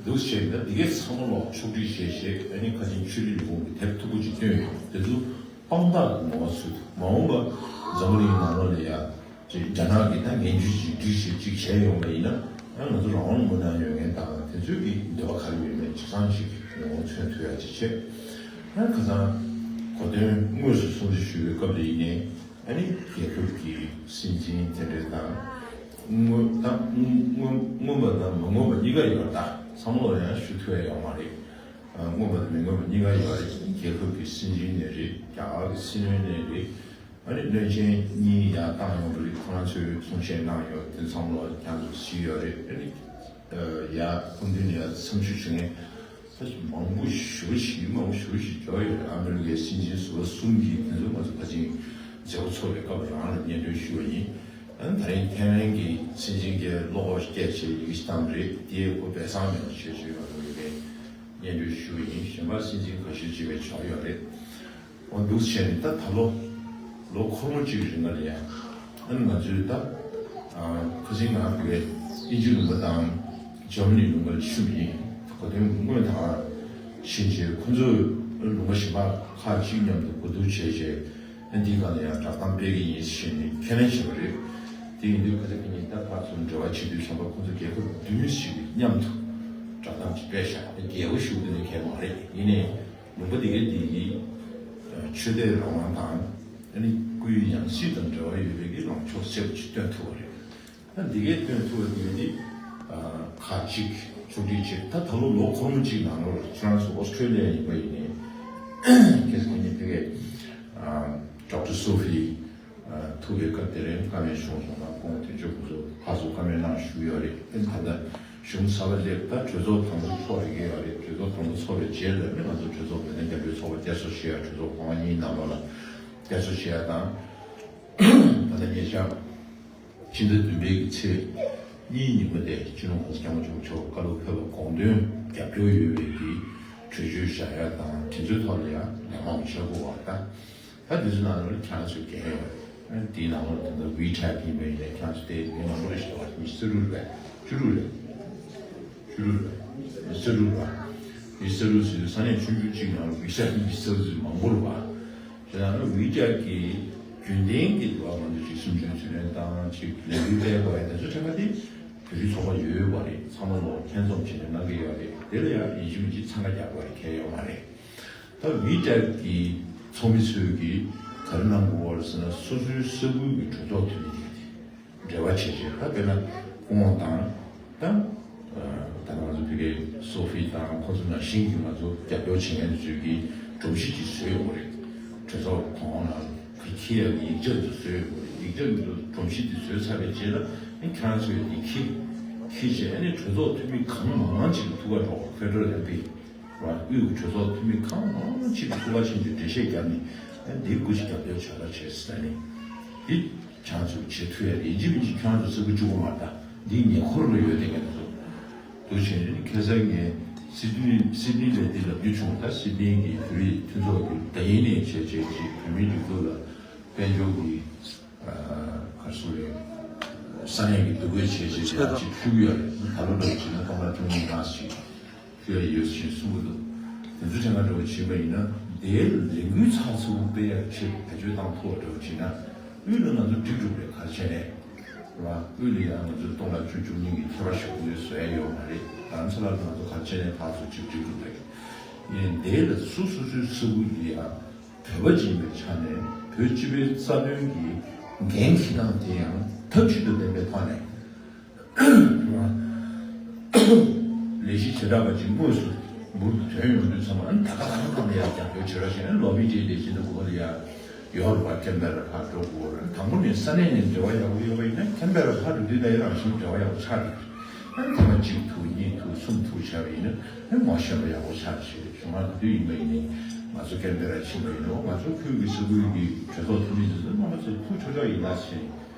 འདུག་བྱས་ན་འདི་གའི་ཚང་མ་ལོག་ཕྱོགས་སྒྲིག་བྱས་བྱས། ཨ་ནི་ཁ་ཆེ་ཆོས་རིག་ལས་ཁུངས་ཀྱི་དེབ་མཐུག་པོ་ཅིག་བཏོན་ཡོད། དེ་ཚོ་དཔང་རྟགས་ཀྱི་ངོ་བོ་ཚུལ་དུ་མ་འོངས་པ་འཛམ་བུ་གླིང་ནང་ལོགས་ལ་ཡང་ཅིག་རྒྱ་ནག་གིས་ད་ངན་ཇུས་ཅིག་སྒྲིག་བྱས་ཅིག་བྱས་ཡོང་བ་ཡིན་ན། ཨ་ང་ཚོ་རང་དབང་ལུང་པ་ནང་ཡོད་མཁན་དང་དེ་ཚོའི་གི་འདོད་པ་ག་རེ་ཡོད་མེད་ཆ་ཚང་ཅིག་ངོ་བོ་མཚོན་ཐུབ་ཡ་ཅིག་བྱས། ཨ་ཁ་སང་གོ་སྟོན་དངོས་སུ་སྲུང་བརྩི་ཞུ་བའི་སྐབས་ལ་ཡིན་ནའི། ཨ་ནི་རྒྱལ་ཁབ་ཀྱི་སྲིད་འཛིན་དེ་འདྲ་དང་། མངོན་ད་མངོན་མངོན་མངོན་པ་དང་མ་མངོན་པ་གཉིས་ཀ་ཡོད་རེད། ད་ཚང་མ་ལ་ཡང་ཞུ་ཐུབ་ཡ་ཡོད་མ་རེད། ཨ་མངོན་པ་དང་མི་མངོན་པ་གཉིས་ཀ་ཡོད་རེད། རྒྱལ་ཁབ་ཀྱི་སྲིད་འཛིན་ནས་རེད། རྒྱ་གར་གྱི་སྲིད་བློན་ནས་རེད། ཨ་ནི་བློན་ཆེན་གཉིས་ཡར་བཏང་ཡོང་བ་རེད། ཁོ་རང་ཚོས་གསུང་བཤད་གནང་ཡོད། དེ་ཚང་མ་ལ་ཁྱེད་ཚོས་གཟིགས་ཡོད་རེད། ཨ་ནི་ཡར་སྐུ་མདུན་ནས་ཡར་འཚམས་ཞུ་བྱེད་མཁན་ད་མང་པོ་ཞེ་པོ་ཞིག་མང་པོ་ཞེ་པོ་ཞིག་འབྱོར་ཡོད་རེད། ཨ་མི་རི་ཀའི་སྲིད་འཛིན་ཟུར་པ་གསུམ་གྱིས་དེ་ཚོ་ང་ཚོ་ཕལ་ཆེར་མཛད་སྒོ་ཚོགས་པའི་སྐབས་རང་ལ་སྙན་སྒྲོན་ཞུས་པ་ཡིན། ཨ་ནི་ད་རིང་ཐའེ་ཝན་གྱི་སྲིད་འཛིན་གྱིས་བློ་ཁོག་བསྐྱེད་བྱས་ཡི་གེ་ཞིག་བཏང་བ་རེད། དེ་ཁོ་སྦས་གསང་མེད་པ་བྱས་བྱས་ང་ཚོ་ཡི་གེ་སྙན་སྒྲོན་ཞུས་པ་ཡིན། གཞན་པ་སྲིད་འཛིན་ཁ་ཤས་ཅིག་བས་བྱུང་ཡོད་རེད། འོ་འདུག་བྱས་ནས་ད་ད་ལོ་ལོ་འཁོར་མོ་གཅིག་རིང་ལ་ཡ། ཨ་ནི་ང་ཚོས་ད་ཁ་སང་ང་བོད་དབྱིན་ཇི་ལུང་པ་དང་འཇར་མ་ནི་ལུང་པར་ཕྱིན་པ་ཡིན། གོ་དོན་དངོས་དང་ཕྱིན་རྗེས་ཁོ་ཚོས་ལུང་པ་གཞན་པ་ཁག་ཅིག་མཉམ་དུ་གོ་བསྡུར་བྱས་རྗེས། ཨ་འདིའི་སྒང་ལ་ཡང་བསྒྲགས་གཏམ་སྤེལ་གྱི་ཡིན་ཞེས་ནས་ཁས་ལེན་བྱས་པ་རེད། དེ་ཡིན་དུས་ཁ་སང་ཁ་ཉིན་ད་ཕར་ཚུར་འབྲེལ་བ་བྱེད་དུས་ཙམ་པ་ཁོ་ཚོ་རྒྱལ་ཁབ་བདུན་ཞིག་མཉམ་དུ་བསྒྲགས་གཏམ་ཅིག་སྤེལ་བཞག་རྒྱལ་པོ་ཞུ་དུས་ནས་གལ་མ་རེད། ཡིན་ནའི། ལུང་པ་དེ་གའི་དེ་གི་ཆོས་དད་རང་དབང་དང་། ཨ་ནི་ སྐུའི་ཡང་སྲིད་དང་འབྲེལ་བ་ཡོད་པའི་གི་ལངས་ཕྱོགས་གསལ་པོ་ཅིག་སྟོན་ཐུབ་པ་རེད། ད་འདི་གའི་སྟོན་ཐུབ་པ་དེ་ནི་ཁག་ཅིག་ཕྱོགས་སྒྲིག་བྱེད། ད་ད་ལོ་ལོ་འཁོར་མོ་གཅིག་ནང་ལོགས་ལ་ཁྱེད་རང་ཚོ་ཨོ་སི་ཁྲེ་ལི་ཡ་ཡིན་པ་ཡིན་ནའི་ཁྱེད་ཚོ་ནི་དེ་གའི་ཌོག་ཊར་སོ་ཕི་ཐུག་པའི་སྐབས་དེ་རིང་བཀའ་མོལ་བྱུང་སོང་ན་ཁོང་དོན་གཅོད་ཁོང་ཚོ་ཕར་ཚུར་བཀའ་མོལ་གནང་བཞུགས་ཡོད་རེད། ཨེ་ད་ལྟ་གཞུང་གསར་པ་སླེབས། ད་གྲོས་ཚོགས་དང་པོ་ཚོགས་ཡི་གེ་ཡོད་རེད། གྲོས་ཚོགས་དང་པོ་ཚོགས་པའི་རྗེས་ལ་ནི་ང་ཚོ་གྲོས་ཚོགས་བོད་དོན་རྒྱབ་སྐྱོར་ཚོགས་པ་བསྐྱར་གསོ་བྱེད་ཡ། གྲོས་ཚོགས་གོང་མ་གཉིས་ནང་ལོགས་ལ་བསྐྱར་གསོ་བྱེད་ཡ་དང་། ད་ལྟ་ཉེ་ཆར་ཕྱི་ཟླ་བདུན་པའི་གི་ཚེས་གཉིས་ཉིན་མོ་དེ་སྤྱི་ནོར་༸གོང་ས་༸སྐྱབས་མགོན་ཆེན་པོ་མཆོག་བཀའ་སློབ་ཕེབས་པ་དགོངས་དོན་རྒྱབ་སྐྱོར་ཡོད་པའི་གི་གྲོས་ཆོད་བཞག་ཡ་དང་། དེ་ཚོའི་ཐོག་ལ་ཡང་ལན་མང་བྱེད་དགོས་པ་དང་། ད་དེ་ཚོའི་ནང་ལ་ཁྱེད་རང་ཚོས་འགན་ཡོད་རེད། དེའི་ནང་ལོགས་ད་ལྟ་ཝི་ཅེ་ཊི་ཡིན་པ་ཡིན་ནའི་ཁྱེད་རང་ཚོ་དེ་མི་མང་པོ་རེ་ཞིག་འདུག་བ། ཉི་ཤུ་རྩ་དྲུག་རེད། བཅུ་དྲུག་རེད། བཅུ་དྲུག་རེད། ཉི་ཤུ་རྩ་དྲུག་རེད་བ། ཉི་ཤུ་རྩ་དྲུག་ཟེར་དུས་ས་གནས་ཆུང་ཆུང་གཅིག་ནང་ལ་ཝི་ཅེ་ཊི་ཉི་ཤུ་རྩ་དྲུག་ཟེར་མང་པོ་རེད་བ། དེ་ནང་ལ་ཝི་ཅེ་ཊི་གི་རྒྱུན་ལྡན་གྱི་འདུག་བ། ང་ཚོ་ཅིག་གསུམ་བཅུའི་ཚུལ་ལེན་དང་། ཅིག་ལས་འགུལ་སྤེལ་དགོས་ཡ་དེ་ཚོ་ཁྲིམས་ཁང་དེ་བོད་རིགས་ཚོགས་པ་ཡོད་ཡོད་པ་རེད། ཚང་མ་ལོ་ལྷན་འཛོམས་བྱས་ནས་གནང་གི་ཡོད་རེད། དེ་ལ་ཡང་ཡིན་གཅིག་མིན་གཅིག་འཚང་ཁ་རྒྱག་དགོས་ཡ་གལ་ཡོད་མ་རེད། ད་ཝི་ཅེ་ཊི་གི་ཚོགས་མི་ཚོས་ཀྱིས་ག་རེ་གནང་དགོས་པ་རེད་ཟེར་ན། སོ་སོའི་ས་ཁུལ་གྱི་གྲོས་ཚོགས་འཐུས་མི་དེ་འབྲེལ་བ་བྱེད་བྱེད། ད་དཔེར་ན་སྐུ་ངོ་དང་། ད་ད་ང་ཚོ་བོད་སྐད་སོ་ཕི་དང་ཁོ་ཚོ་ནང་བཞིན་གྱི་ང་ཚོ་རྒྱབ་སྐྱོར་བྱེད་མཁན་ཚོས་ཀྱིས་སྒྲོམ་གཞི་ཅིག་བཟོས་ཡོང་གི་རེད། གྲོས་ཚོགས་གོང་ནང་གི་འཁྱེར་ཡག་གི་ཡིག་ཆ་ཚོ་བཟོས་ཡོང་གི་རེད། ཡིག་ཆ་འདི་ཚོ་སྒྲོམ་གཞི་འདི་བཟོས་ཚར་བའི་རྗེས་ལ་ཨ་ནི་ཁྱེད་རང་ཚོས་འདི་འཁྱེར་འཁྱེར་བྱས། ཨ་ནི་གྲོས་ཚོགས་འཐུས་མི་གང་མང་མང་ཅིག་གི་ཐུགས་ཁ་འགྲོ། ཕེ་ཌ་རལ་ཨེམ་པི་ར། དབུས་ཀྱི་གྲོས་ཚོགས་འཐུས་མི་གང་མང་མང་ཅིག་གི་ཐུགས་ཁ་ཆེན་པོས་འགྲེལ་བཤད་བརྒྱབ་ནས་ཨ་ནི་འདི་སྒོ་ཕྱེ་རྒྱབ་སྐྱོར་བྱ་ར་བྱས་ཟེར་ནས་འདི། ཁྱེད་རང་ཚོས་བྱེད་ཐུབ་ཡ་རེད། ཡིན་གཅིག་མིན་གཅིག་ཁྱེད་རང་ཚོ་ས་ཁུལ་གཅིག་པོ་མ་རེད། ད་འདིའི་ཉེ་འཁོར་ལ་ཡོད་བསྡད་མཁན་ཚོ་འདུག་བྱས་ནས། ཁ་སང་ངས་སིད་ནི་སིད་ནི་ལ་འདི་ལབ་རྒྱུ་བྱུང་། ད་སིད་ནི་གི་བོད་རིགས་མཐུན་ཚོགས་ཀྱི་ད་ཡིན་ནས་བྱས་བྱས་ཀྱི་བོད་མིའི་སྒྲིག་འཛུགས་ལ་དཔལ་འབྱོར་གྱི་ཨ་ག་རེ་ཟེར་རེད། ས་གནས་ཀྱི་འདུ་འགོད་བྱས་བྱས་ཀྱི་ཡང་ཅིག་ཞུ་གི་ཡོད་རེད། ད་ལོ་འདྲ་བྱས་ན་སྟོང་ཕྲག་བཅུ་གཉིས་ལྷག་ཅིག་ཞུ་ཡ་ཡོད་ཅེས་གསུང་གི་འདུག། དེ་ཚོ་དྲན་ག་འདྲ་བོ་བྱས་པ་ཡིན་ན། དེའི་ལས་འགུལ་ཚགས་ཚུད་པོ་སྤེལ་ཡག་ཆེད་བེད་སྤྱོད་བཏང་ཐུབ་པ་འདྲ་བོ་བྱས་ན། དབུས་ལ་ང་ཚོ་འགྲིག་འགྲོ་རེད། ག་རེ་བྱས་ནས་རེད་བ། དབུས་ལ་ཡང་ང་ཚོ་སྟོང་ཕྲག་བཅུ་བཅུ་གཉིས་ཀྱི་ཁྱད་པར་ཞེ་པོ་ཅིག་བཟོ་ཡ་ཡོད་མ་རེད། རྡ་རམ་ས་ལ་ལ་ང་ཚོ་ག་རེ་བྱས་ནས་ཕར་ཚུར་ཅིག་འགྲིག་འགྲོ་རེད། ཡིན་དེ་ལ་སོ་སོ་སོའི་ས་ཁུལ་གྱི་ཡང་བོད་པ་ཅིག་ཡིན་པའི་ཆ་ནས་བོད་སྤྱི་པའི་རྩ་དོན་གྱི་འགན་འཁྱེར་སྟངས་དེ་ཡང་ཐབས་ཇུས་དང་ལྡན་པའི་ཐོག་ནས། ལས་གཞི་བྱེ་བྲག་པ་ཅིག་དངོས་སུ་འབུར་དུ་ཐོན་ཡོང་དུས་ཙམ་པ། ཨ་ནི་ད་ག་ཁང་ཁང་ལ་ཡང་རྒྱབ་སྐྱོར་བྱེད་རོགས་བྱས་ནས། ལོ་བི་ཇེ་དེ་བཞིན་དུ་གོ་ལ་ཡ་ཡོད་རེད་བ། ཁེན་བེ་ར་ཕར་འགྲོ་དགོས་རེད། དང་པོ་ནས་ས་གནས་ནས་འབྲེལ་བ་ཡག་པོ་ཡོད་པ་ཡིན་ན་ཁེན་བེ་ར་ཕར་འགྲོ་དུས་ད་ཡ་རང་བཞིན་འབྲེལ་བ་ཡག་པོ་ཆགས་ཀྱི་རེད། ཨ་ནི་ཐེངས་མ་གཅིག་ཐུག་གཉིས་ཐུག་གསུམ་ཐུག་བྱས་པ་ཡིན་ན་ཨ་ནི་ངོ་ཤེས་པ་ཡག་པོ་ཆགས་ཀྱི་རེད། གཞུག་མ་ག་དུས་ཡིན་པ་ཡིན་ནའི་ང་ཚོ་ཁེན་བེ་ར་ཕྱིན་པ་ཡིན་ན། ང་ཚོ་ཁུལ་གྱི་ས་ཁུལ་གྱི་གྲོས་ཚོགས་འཐུས་མི་ཚོ་ཚོ་རྣམ་པ་ཚོ་ཐུག་ཆོག་ཆོག་ཡིན་ན་ཟེར།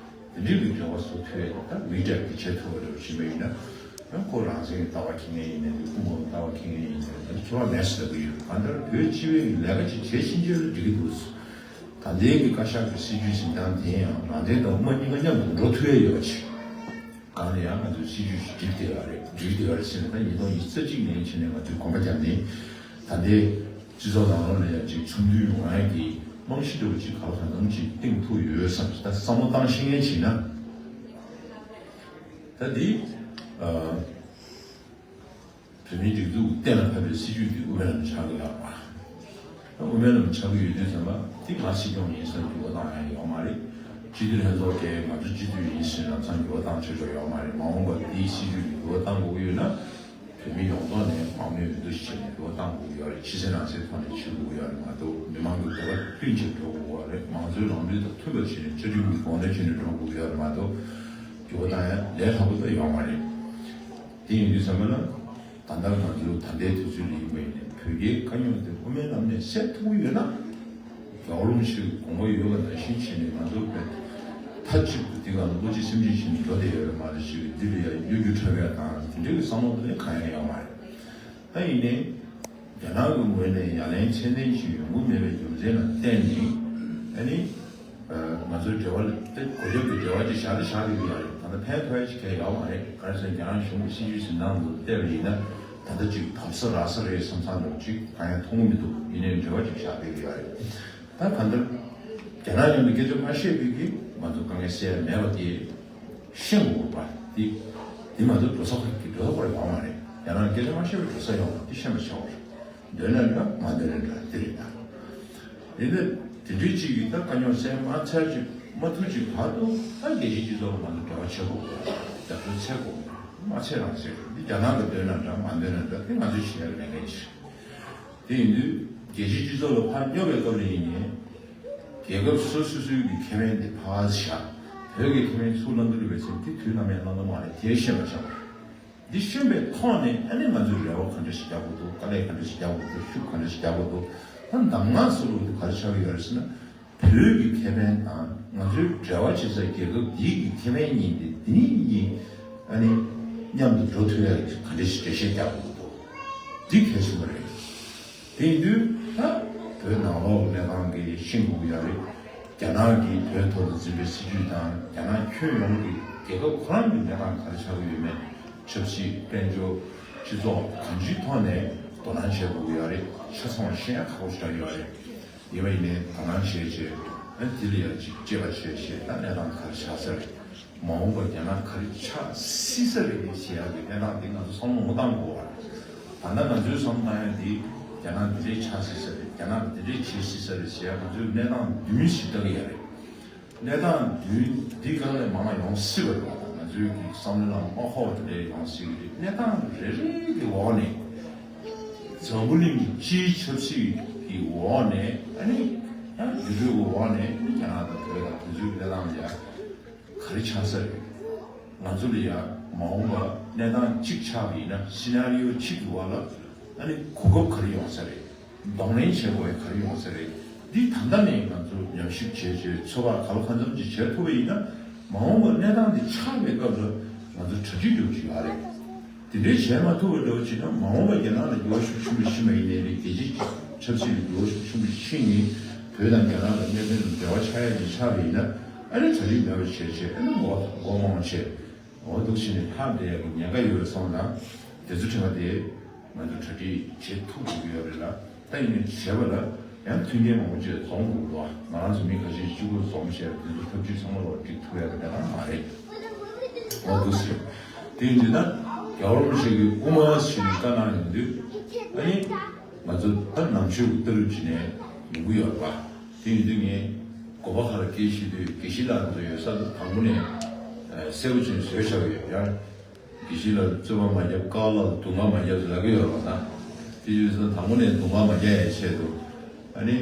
དེ་འདྲའི་གི་འབྲེལ་བ་བཟོ་ཐུབ་ཡས་ད་ཝི་ཅེཊ་གི་བྱེད་ཐུབ་པ་འདྲ་བོ་ཞིག་མ་ཡིན་ན། ཡང་ཁོ་རང་བཙན་གྱི་ལྟ་བ་འཁྱེར་མཁན་ཡིན་ནའི་འདུག། སྐུ་ངོ་ལྟ་བ་འཁྱེར་མཁན་ཡིན་ནའི་འདུག། ཁྱད་པར་མེད་ཟེར་ལབ་ཀྱི་ཡོད། གང་ལྟར་བོད་སྤྱི་པའི་ལས་ཀ་ཅིག་བྱེད་ཕྱིན་ཆད་ལ་འགྲིག་གི་འདུག། ད་ལྟའི་གི་བཀའ་ཤག་གི་སྲིད་བྱུས་འཛིན་སྟངས་དེ་ཡང་རང་བཙན་དང་དབུ་མ་གཉིས་ཀ་མཉམ་དུ་འགྲོ་ཐུབ་ཡས་ཡོད་པ་ཅིག། གང་ལ་ཡང་ང་ཚོའི་སྲིད་བྱུས་ཤིག་འགྲིག་བསྡད་ཡོད་རེད། འགྲིག་བསྡད་ཡོད་རེད་ཟེར་ནས། ད་ཉིས་སྟོང་ཉི་ཤུ་རྩ་གཅིག་ནས་བྱས་ནས་ང་ཚོས་གོམ་པ་བརྒྱབ་ནས་ད་ལྟའི་སྤྱི་ཚོགས་ནང་ལོགས་ལ་ཡང་ཅིག་ཚོགས་འདུ་ཡོང་ཡ་གི་རྨང་གཞི་འདྲ་བོ་ཅིག་གང་ལ་གང་འཚམ་ཅིག་བཏིང་ཐུབ་ཡོད་བསམ། ད་བསམ་བློ་བཏང་ཤེས་མཁན་བྱས་ན། ད་འདི་ཨ་བོད་མིའི་སྒྲིག་འཛུགས་གཏན་ལ་ཕབ་པའི་སྲིད་བྱུས་འདི་དབུ་མའི་ལམ་ཆགས་ཀྱི་ཡོད་པ། དབུ་མའི་ལམ་ཆགས་ཀྱི་ཡོད་དུས་ཙམ་པ་འདི་ང་སྲིད་སྐྱོང་ཡིན་ཟེར་འགྱུར་བ་བཏང་ཡ་ཡོད་མ་རེད། སྤྱི་འཐུས་ལྷན་ཚོགས་ཀྱིས་ང་ཚོ་སྤྱི་འཐུས་ཡིན་ཟེར་ལམ་སང་འགྱུར་བ་བཏང་ཆོག་ཆོག་ཡོད་མ་རེད། མ་འོངས་པར་འདིའི་སྲིད་བྱུས་ཀྱི་འགྱུར་བ་བཏང་དགོས་ཀྱི་ཡོད་ན། བོད་མི་ཡོངས་རྫོགས་ནས་མང་མོས་འོས་བསྡུ་ཞིག་བྱས་ནས་འགྱུར་བ་བཏང་དགོས་ཀྱི་ཡོད་རེད། ཕྱི་གསལ་ནང་གསལ་ཐོག་ནས་བྱེད་དགོས་ཀྱི་ཡོད་རེད་མ་གཏོགས། མི་མང་གི་འདོད་པ་བསྟུན་ཆེད་འགྲོ་དགོས་པ་རེད། མང་གཙོའི་ལམ་ལུགས་དང་མཐུན་པ་བྱས་ནས་བཅའ་ཁྲིམས་ཀྱི་དགོངས་དོན་བྱས་ནས་འགྲོ་དགོས་ཀྱི་ཡོད་རེད་མ་གཏོགས། འགྱུར་བ་བཏང་ཡ་ལས་སླ་པོ་ད་ཡོད་མ་རེད། དེ་ཡིན་དུས་ཙམ་པ་ལ། ད་ལྟ་ང་ཚོ་ད་ལྟའི་དུས་ཚོད་ལ་ཡིན་པ་ཡིན་ནའི་བོད་རྒྱའི་དཀའ་རྙོག་དེ་དབུ་མའི་ལམ་ནས་སེལ་ཐུབ་ཀྱི་ཡོད་ན། རྒྱལ་བ་རིན་པོ་ཆེའི་དགོངས་པ་ཡོད་པ་ནང་བཞིན་བྱས་ནས། ང་ཚོ་བོད་མཐའ་གཅིག་ཏུ་འདི་སྒང་ལ་བློ་གཅིག་སེམས་གཅིག་བྱས་ནས་འགྲོ་བསྡད་ཡོད་རེད་མ་གཏོགས། ཅིག་འདི་ལ་ཡ་གཡོ་སྒྱུ་འཁྲབ་ཡ་དང་དེ་འདྲའི་བསམ་བློ་དེ་གང་ཡང་ཡོད་མ་རེད། ད་ཡིན་ནའི་རྒྱ་ནག་གི་ངོས་ནས་ཡ་ལན་ཚད་ལྡན་ཞིག་ཡོང་གི་མེད་པའི་རྒྱུ་མཚན་ལ་བརྟེན་ནས། ཨ་ནི། ང་ཚོའི་འབྲེལ་བ་ལ་དེ་གོ་སྐབས་ཀྱི་འབྲེལ་བ་ཅིག་བཞག་ནས་བཞག་གི་ཡོད་རེད། ད་ལྟ་ཕན་ཐོགས་ཡ་ཅིག་གང་ཡང་ཡོད་མ་རེད། ག་རེ་ཟེར་ན་རྒྱ་ནག་གཞུང་གི་སྲིད་བྱུས་འཛིན་སྟངས་ལ་བལྟས་པ་ཡིན་ན། ད་ལྟ་ཅིག་བབས་ས་རག་ས་རེད་བསམ་བསམ་འདྲ་ཅིག་གང་ཡང་མཐོང་གི་མི་འདུག། ཡིན་ནའི་འབྲེལ་བ་ཅིག་བཞག་གི་ཡོད་རེད། ད་གང་ལྟར་རྒྱ་ནག་མཉམ་དུ་སྐད་ཆ་མ་བཤད་པའི་གི་ང་ཚོ་དཀའ་ངལ་སེལ་ཡ་མེད་པ་དེ་ཤེས་དགོས་པ་དེ། དེ་ང་ཚོ་འགྲོ་ས་ཁག་གི་འགྲོ་ས་ཁག་ཡོད་མ་རེད། རྒྱ་ནག་སྐད་ཆ་མ་བཤད་པའི་འགྲོ་ས་ཡོད་པ་དེ་ཤེས་པ་ཆེ་བ་རེད། འདོད་ན་འདྲ་མ་འདོད་ན་འདྲ་དེ་རེད་ད། ཡིན་ནའི་ དེ་འདྲའི་གཅིག་གིས་ད་དཀའ་རྙོག་སེལ་མ་ཚར་གཅིག་མ་ཐུབ་གཅིག་བར་དུ་ད་རྒྱལ་སྤྱིའི་སྤྱི་ཚོགས་ལ་ང་ཚོ་འབྲེལ་བ་བྱེད་དགོས་པ་རྒྱབ་སྐྱོར་འཚོལ་དགོས་པ་མ་བྱེད་རང་བྱེད་འདི་རྒྱ་ནག་གིས་འདོད་ན་འདྲ་མ་འདོད་ན་འདྲ་དེ་ང་ཚོས་བྱེད་ཡག་ལས་འགན་ཞིག་རེད། དེ་ཡིན་དུས་རྒྱལ་སྤྱིའི་སྤྱི་ཚོགས་ལ་ཕར་སྙོབ་པའི་སྐབས་ལ་ཡིན་ནའི་རྒྱལ་ཁབ་སོ་སོ་སོའི་གི་ཁེ་ཕན་དེ་ཕར་བཞག་བོད་ཀྱི་ཁེ་ཕན་ཚུར་བླང་གི་རེད་པས་ཟེར་དེ་དུས་ནམ་ཡང་གནང་གི་མ་རེད། དེ་ཤེས་པ་བྱ་དགོས། འདི་ཤེས་པའི་ཐོག་ནས་ཨ་ནི་ང་ཚོས་རེ་བ་ག་འདྲ་ཞིག་རྒྱག་དགོས་འདུག་དཀའ་ལས་ག་འདྲ་ཞིག་རྒྱག་དགོས་འདུག་ཤུགས་ག་འདྲ་ཞིག་རྒྱག་དགོས་འདུག་ད་གདམས་ངག་ཟེར་ལུགས་དེ་ག་རེ་ཆགས་ཀྱི་ཡོད་རེད་ཟེར་ན། བོད་ཀྱི་ཁེ་ཕན་དང་ང་ཚོའི་འབྲེལ་བ་བྱེད་ས་རྒྱལ་ཁབ་འདིའི་གི་ཁེ་ཕན་གཉིས་དེ་འདི་གཉིས་གཉིས་ཨ་ནི་མཉམ་དུ་འགྲོ་ཐུབ་ཡག་གི་ག་འདྲ་ཞིག་འགྲེལ་བཤད་རྒྱག་དགོས་འདུག་འདི་གལ་ཆེན་པོ་རེད། དེ་ཡིན་དུས་ད་བོད་ནང་ལོགས་གནས་སྟངས་ཀྱི་ཤིང་བུ་ཡོད་རེད། རྒྱ་ནག་གིས་བོད་ཐོག་ཏུ་འཛིན་པའི་སྲིད་ཇུས་དང་རྒྱ་ནག་ཁྱོན་ཡོངས་ཀྱི་རྒྱལ་ཁབ་ཁོ་རང་གི་གནས་སྟངས་ག་རེ་ཆགས་ཀྱི་ཡོད་མེད་ཆབ་སྲིད་དཔལ་འབྱོར་སྤྱི་ཚོགས་གང་ཅིའི་ཐོག་ནས་དོ་སྣང་བྱེད་དགོས་ཀྱི་ཡོད་རེད། ཆ་ཚང་བ་ཤེས་ཡ་ཁག་པོ་ཞིག་ཆགས་ཀྱི་ཡོད་རེད། ཡིན་པ་ཡིན་ནའི་དོ་སྣང་བྱས་བྱས་ཨ་དེ་ལ་ཡ་ཅིག་དཔྱད་པ་བྱས་བྱས་ད་གནས་སྟངས་ག་རེ་ཆགས་ས་རེད། མ་འོངས་པར་རྒྱ་ནག་ག་རེ་ཆགས་སྲིད་ས་རེད་ཞེས་ཡག་གི་གནས་སྟངས་དེ་ང་ཚོ་བསམ་བློ་མ་བཏང་དགོས་པ་རེད། ད་ལྟ་ང་ཚོའི་བསམ་བློ་བཏང་ཡ་འདི་རྒྱ་ནག་འདི་འདྲས་ཆགས་སྲིད་ས་རེད། རྒྱ་ནག་འདི་འདྲས་བྱེད་སྲིད་ས་རེད་ཞེས་ཡ་ང་ཚོས་གནས་སྟངས་བདུན་ཞིག་ལྟ་གི་ཡ་རེད། གནས་སྟངས་བདུན་འདི་གང་ལས་མང་བ་ཡོང་སྲིད་པ་རེད་བ། ང་ཚོའི་གི་བསམ་བློ་ལ་མ་འཁོར་བ་དེ་འདྲས་ཡོང་སྲིད་ཀྱི་རེད། གནས་སྟངས་རེ་རེ་གི་འོག་ནས་འཛམ་བུ་གླིང་གི་སྤྱིའི་ཆབ་སྲིད་ཀྱི་འོག་ནས་ཨ་ནི་ཡང་དུས་ཚོད་ཀྱི་འོག་ནས་རྒྱ་ནག་དང་བོད་དང་དེ་ཚོའི་གནས་སྟངས་ལ་ཡ་ག་རེ་ཆགས་ས་རེད། ང་ཚོ་ལ་ཡ་མ་འོངས་པ་གནས་སྟངས་གཅིག་ཆགས་པ་ཡིན་ན་སི་ན་རི་ཡོ་གཅིག་གི་འོག་ལ་ཨ་ནི་གོ་སྐབས་ག་རེ་ཡོང་ས་རེད། གདོང་ལེན་བྱེད་དགོས་ཡ་ག་རེ་ཡོང་ས་རེད། འདི་ད་ལྟ་ནས་ང་ཚོ་ཉམས་ཞིབ་བྱས་བྱས་ཚོད་དཔག་ག་ལ་གང་འཚམ་ཅིག་བྱས་ཐུབ་པ་ཡིན་ན་མ་འོངས་པ་གནས་སྟངས་འདི་ཆགས་པའི་སྐབས་ལ་ང་ཚོ་གྲ་སྒྲིག་ཡོད་ཀྱི་ཡོད་རེད། དེ་འདྲའི་བྱས་མ་ཐུབ་པ་འདྲ་བོ་བྱས་ན་མ་འོངས་པ་རྒྱ་ནག་ལ་འགྱུར་བ་ཤུགས་ཆེན་པོ་ཕྱིན་པ་ཡིན་ནའི་རེད། རྒྱལ་སྤྱིའི་ཆབ་སྲིད་ལ་འགྱུར་བ་ཤུགས་ཆེན་པོ་ཕྱིན་ནས་བོད་དང་རྒྱ་ནག་ལ་གནད་དོན་དང་འབྲེལ་བ་ཆགས་ཡ་ཅིག་ཆགས་པ་ཡིན་ན་ཨ་ནི་གྲ་སྒྲིག་མེད་པ་བྱས་བྱས་ཨ་ནི་མགོ་མགོ་རྨོངས་བྱས། འོ་འདུག་བྱས་ནས་ལྷག་བསྡད་ཡག་གི་ཉེན་ཁ་ཡོད་པ་སོང་ཙང་དེ་ཚོ་དྲན་པ་དེ་ང་ཚོ་གྲ་སྒྲིག་བྱེད་ཐུབ་དགོས་ཀྱི་ཡོད་རེད་ལ། ད་ཡིན་ནའི་བྱས་པ་ལ་ཡང་མཐུན་རྐྱེན་མང་པོ་ཅིག་འཛོམས་དགོས་འདུག་ང་རང་ཚོ་མི་ཁ་ཤས་གཅིག་པུ་འཛོམས་བྱས་པ་དེ་ཚོ་ཐབས་ཇུས་ཚང་མ་ལོག་སྒྲིག་ཐུབ་ཡག་གི་གནས་སྟངས་མ་རེད། འོ་འདུག་ཟེར། དེ་ཡིན་དུས་ད་རྒྱལ་བ་རིན་པོ་ཆེ་གིས་དབུ་མ་ཟེར་ནས་བཀའ་གནང་ཡོང་དུས་ཨ་ནི་ང་ཚོ་ད་ནང་ཆོས་ཀྱི་ལྟ་གྲུབ་ཅིག་ནས་ཡོང་གི་ཡོད་རེད་པ། དེ་ཡིན་དུས་ངས་གོ་བ་ཁ་ལ་སྐད་ཤེས་དུས་དགེ་བཤེས་ལགས་ཚོ་ཡོད་ས་དང་དང་པོ་ནས་གསལ་པོ་ཅན་བཟོས་བཞག་ཡོད་ཡང་། དགེ་བཤེས་ལ་རྩོད་པ་མ་རྒྱབ་ཀ་ལ་དུང་ཁ་མ་རྒྱབ་ཟེར་ལབ་ཀྱི་ཡོད་རེད་པ་ད། དེ་ཡོད་ས་དང་པོ་ནས་དུང་ཁ་མ་རྒྱག་ཡའི་ཆེད་དུ། ཨ་ནི།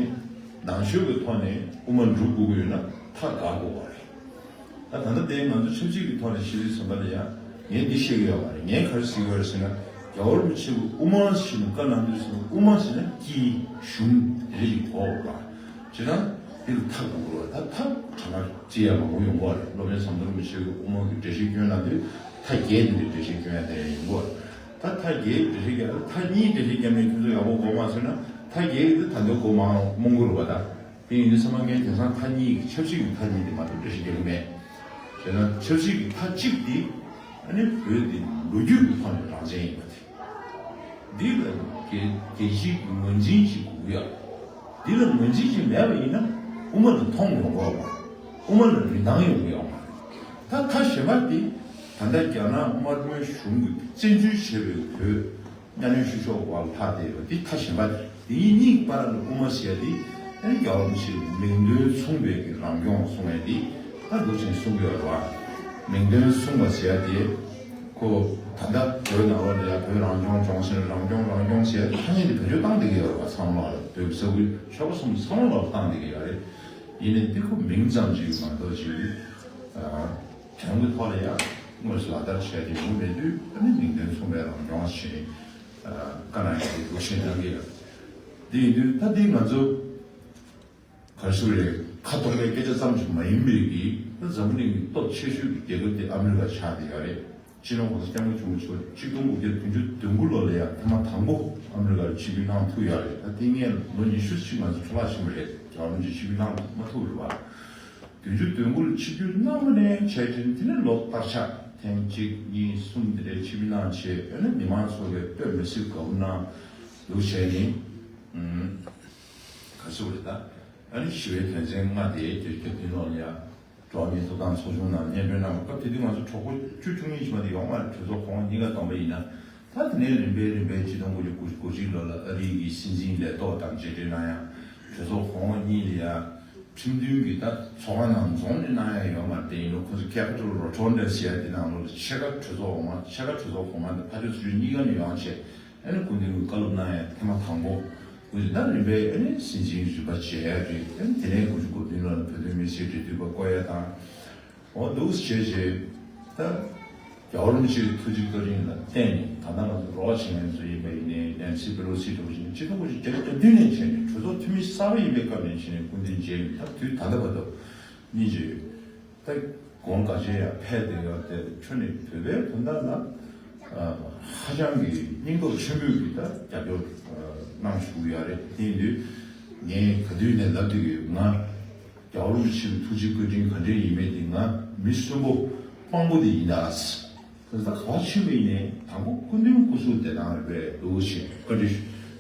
ནང་ཆོས་ཀྱི་ཐོག་ནས་དབུ་མ་འགྲུབ་དགོས་ཀྱི་ཡོད་ན་ཐག་དགག་དགོས་པ་རེད། ད་ད་ལྟ་དེ་ང་ཚོ་ཆབ་སྲིད་ཀྱི་ཐོག་ནས་བཤད་དུས་ཙམ་པ་ལ་ཡང་ངས་འདི་བཤད་ཀྱི་ཡོད་མ་རེད། ངས་ག་རེ་ཟེར་གྱི་ཡོད་རེད་ཟེར་ན་རྒྱལ་བ་རིན་པོ་ཆེ་གིས་དབུ་མ་ཟེར་ནས་བཀའ་གནང་དུས་ཙམ་པ་དབུ་མ་ཟེར་ན་དཀྱིལ་གཞུང་དེ་རིགས་ཀྱི་གོ་བ་རེད་པ། བྱས་ན་འདི་ལ་མཐའ་དགུ་རེད་པ། ད་མཐའ་གྲངས་ཀ་བརྩི་ཡ་མང་པོ་ཡོང་གི་རེད། སློབ་དཔོན་ཟམ་གདོང་རིན་པོ་ཆེ་གིས་དབུ་མ་གི་འགྲེལ་བཤད་སྐྱོན་གནང་དུས་མཐའ་བརྒྱད་དེ་འདྲའི་འགྲེལ་བཤད་སྐྱོན་ཡ་དེ་ཡང་ཡོང་གི་རེད། ད་མཐའ་བརྒྱད་འགྲེལ་བཤད་རྒྱག་ན་མཐའ་གཉིས་འགྲེལ་བཤད་རྒྱབ་ནས་ཁྱོད་ཚོ་ཡག་པོ་གོ་མ་སོང་ན་མཐའ་བརྒྱད་ཀྱི་ད་ད་འདོད་གོ་མ་རྨོངས་གི་རེད་པ་ད། དེ་ཡིན་དུས་ཚང་མ་ངས་དེང་སང་མཐའ་གཉིས་ཀྱི་ཆབ་སྲིད་ཀྱི་མཐའ་གཉིས་དེ་མ་གཏོགས་འགྲེལ་བཤད་རྒྱག་གི་མེད། བྱས་ན་ཆབ་སྲིད་ཀྱི་མཐའ་གཅིག་དེ་ཨ་ནི་བོད་འདི་ལོ་རྒྱུས་ཀྱི་ཐོག་ནས་རང་བཙན་ཡིན་པ་དེ། འདི་ལ་རྒྱལ་རྒྱལ་སྤྱིའི་ངོས་འཛིན་ཅིག་དགོས་ཀྱི་ཡོད། འདི་ལ་ངོས་འཛིན་ཅིག་མེད་པ་ཡིན་ན་དབུ་མ་ལ་མཐོང་ཡོང་གི་ཡོད་མ་རེད། དབུ་མ་ལ་རིན་ཐང་ཡོང་གི་ཡོད་མ་རེད། ད་མཐའ་གཞན་པ་དེ་ད་ལྟ་རྒྱ་ནག་དམར་པོའི་གཞུང་གིས་བཙན་འཛུལ་བྱས་པའི་བོད་གཉའ་གནོན་བཤུ་གཞོག་འོག་ལ་ལྷག་བསྡད་ཡོད་པ་འདི་མཐའ་གཞན་པ་རེད། དེ་གཉིས་གཉིས་ཀྱི་བར་ལ་དབུ་མ་ཟེར་ཡ་དེ་ཨ་ནི་རྒྱལ་བ་རིན་པོ་ཆེའི་མིང་དོན་མཚུངས་པའི་གི་རང་སྐྱོང་གསུང་ཡ་དེ་ད་འདུག་ཅིང་གསུང་གི་ཡོད་རེད་བ། མིང་དོན་མཚུངས་པ་ཟེར་ཡ་དེ་ཁོ་ད་ལྟ་བོད་ནང་ལོགས་ལ་ཡ་བོད་རང་སྐྱོང་ལྗོངས་ཟེར་རང་སྐྱོང་རང་སྐྱོང་ཟེར་ཡ་དེ་ཐ་སྙད་དེ་བེད་སྤྱོད་བཏང་བསྡད་ཀྱི་ཡོད་རེད་བ། ཚང་མ་ལ་བོད་ཀྱི་ས་ཁུལ་ཆོལ་ཁ་གསུམ་ཚང་མ་ལ་བཏང་བསྡད་ཀྱི་ཡོད་རེད། ཡིན་ནའི་འདི་ཁོ་མིང་ཙམ་ཞིག་མ་གཏོགས་ཅིག་དོན་གྱི་ཐོག་ལ་ཡང་དངོས་སུ་ལག་བསྟར་བྱས་ཏེ་ཡོང་མེད་དུས་ཨ་ནི་མིང་དོན་མཚུངས་པའི་རང་སྐྱོང་ཞེས་བཀའ་གནང་ཡོད་པའི་འདུ་ཤེས་གནང་གི་ཡོད། འདི་ཡིན་དུས་ད་འདི་ང་ཚོ་ག་རེ་ཞུ་རེད། ཁ་ཐོར་པའི་སྐད་ཆ་ཙམ་ཞིག་མ་ཡིན་པའི་གི་ད་འཛམ་བུ་གླིང་གི་སྟོབས་ཆེ་ཤོས་ཀྱི་རྒྱལ་ཁབ་དེ་ཨ་མི་རི་ཀ་ཆགས་བསྡད་ཡོད་རེད། སྤྱི་ནོར་༸གོང་ས་༸སྐྱབས་མགོན་ཆེན་པོ་མཆོག་ཆིག་སྟོང་དགུ་བརྒྱ་བདུན་ཅུ་དོན་དགུ་ལོ་ལ་ཡང་ཐེངས་མ་དང་པོ་ཨ་མི་རི་ཀར་ཆིབས་བསྒྱུར་གནང་ཐུབ་ཡོད་རེད། ད་དེ་སྔའི་ལོ་ཉི་ཤུ་ཅིག་ང་ཚོ་འཕྲོ་བརླག་ཕྱིན་པ་རེད། རྒྱལ་བ་རིན་པོ་ཆེ་ཆིབས་བསྒྱུར་གནང་མ་ཐུབ་རེད་བ། བདུན་ཅུ་དོན་དགུ་ལ་ཆིབས་བསྒྱུར་གནང་བ་ནས་བྱས་ཏེ་དེ་ནས་ལོ་བསྟར་ཆགས་ཐེངས་གཅིག་གཉིས་གསུམ་དེ་འདྲའི་ཆིབས་བསྒྱུར་གནང་བྱས་ཨ་ནི་མི་མང་ཚོ་གིས་སྟོད་མི་སྲིད་དགའ་པོ་གནང་འདུག་བྱས་ནས་ག་ཚོད་རེད་ད། ཨ་ནི་ཞི་བའི་དོན་ཚན་ལྔ་དེ་བརྒྱད་ཅུ་གྱ་བདུན་ལོ་ལ་ཡ། འགྲོ་བ་མིའི་ཐོབ་ཐང་ཚོགས་ཆུང་ནང་སྙན་སྒྲོན་གནང་བ་སྐབས་དེ་དུས་ང་ཚོ་གྲོགས་པོ་བཅུ་བཅུ་གཉིས་ཅིག་མ་གཏོགས་ཡོད་མ་རེད། གྲོས་ཚོགས་གོང་འོག་གཉིས་ཀ་བསྡོམས་པ་ཡིན་ན། ད་དེ་ནས་རིམ་པས་རིམ་པས་ཆིག་སྟོང་དགུ་བརྒྱ་དགུ་བཅུ་གོ་གཅིག་ལོ་ལ་ཨ་རི་གི་སྲིད་འཛིན་ལས་ཐོག་དང་མཇལ་འཕྲད་གནང་ཡ། གྲོས་ཚོགས་གོང་འོག་གཉིས་ལ་ཡ་ ཁྲིམས་མཐུན་གྱི་ད་ཚོགས་ཁང་ནང་འཛོམས་ནས་གནང་ཡ་ཡོད་མ་རེད། དེ་ཡིན་ནོ་ཁོ་ཚོ་Capitol Rotunda ཟེར་ཡ་དེ་ནང་ལོགས་ལ་ཕྱེད་ཀ་གྲོས་ཚོགས་འོག་མ་ཕྱེད་ཀ་གྲོས་ཚོགས་གོང་མ་དང་ཕ་ཇོ་ཚུལ་ཁྲིམས་གཉིས་ཀ་ནས་ཡོང་བྱས། ཨ་ནི་སྐུ་མདུན་གྱི་བཀའ་སློབ་གནང་ཡ་ཐེངས་མ་དང་པོ། འོ་དེ་ད་རིམ་པས་ཨ་ནི་སྲིད་འཛིན་རིམ་པ་བྱས་ཡ་རེད། ཨ་ནི་དེ་ནས་དགུ་བཅུ་གོ་བདུན་ལོ་ལ་བོད་དོན་མི་སེར་འབྲེལ་མཐུད་པ་བསྐོ་ཡ་དང་། འོ་འདུག་བྱས་རྗེས་ད་རྒྱལ་བ་རིན་པོ་ཆེའི་ཐུགས་རྗེ་བཀའ་དྲིན་ལ་བརྟེན་ནས། ད་ལྟ་ང་ཚོ་རོགས་བྱེད་མཁན་ཚོ་ཡིན་པ་ཡིན་ནའི་ནན་སི་པེ་ལོ་སི་འདྲ་བོ་ཞིག་ནས་ཆིག་སྟོང་དགུ་བརྒྱ་བརྒྱད་ཅུ་གྱ་བདུན་ནས་བྱས་ནས་གྲོས་ཚོགས་འཐུས་མི་གསར་པ་ཡིན་པའི་སྐབས་ནས་བྱས་ནས་སྐུ་མདུན་མཇལ་ནས་ད་དུས་ད་ལྟ་བར་དུ་སྙིང་རྗེ་ཡོད། ད་དགོངས་དག་ཅན་ཡང་ཕེབས་བསྡད་ཡོད་དེ། ཁྱོད་ནི་བོད་པའི་དོན་དག་ལ་ཨ་ཧ་ཅང་གི་སྙིང་སྟོབས་ཆེན་པོས་ཀྱི་ད་རྒྱབ་སྐྱོར་ཨ་གནང་བཞུགས་ཡོད་རེད། དེ་ཡིན་དུས་ངས་ག་དུས་ནས་ལབ་བསྡད་ཀྱི་ཡོད། ང་རྒྱལ་བ་རིན་པོ་ཆེའི་ཐུགས་རྗེ་བཀའ་དྲིན་ག་འདྲས་ཡིན་མིན་དེ། ང་མི་གསོན་པོ་དཔང་པོ་དེ་ཡིན་ད། ད་ག་བ་ཕྱིན་པ་ཡིན་ནའི་དང་པོ་སྐུ་མདུན་སྐུ་གཟུགས་བདེ་ཐང་རེད་པས་འདུག་ཞེས་བཀའ་འདྲི་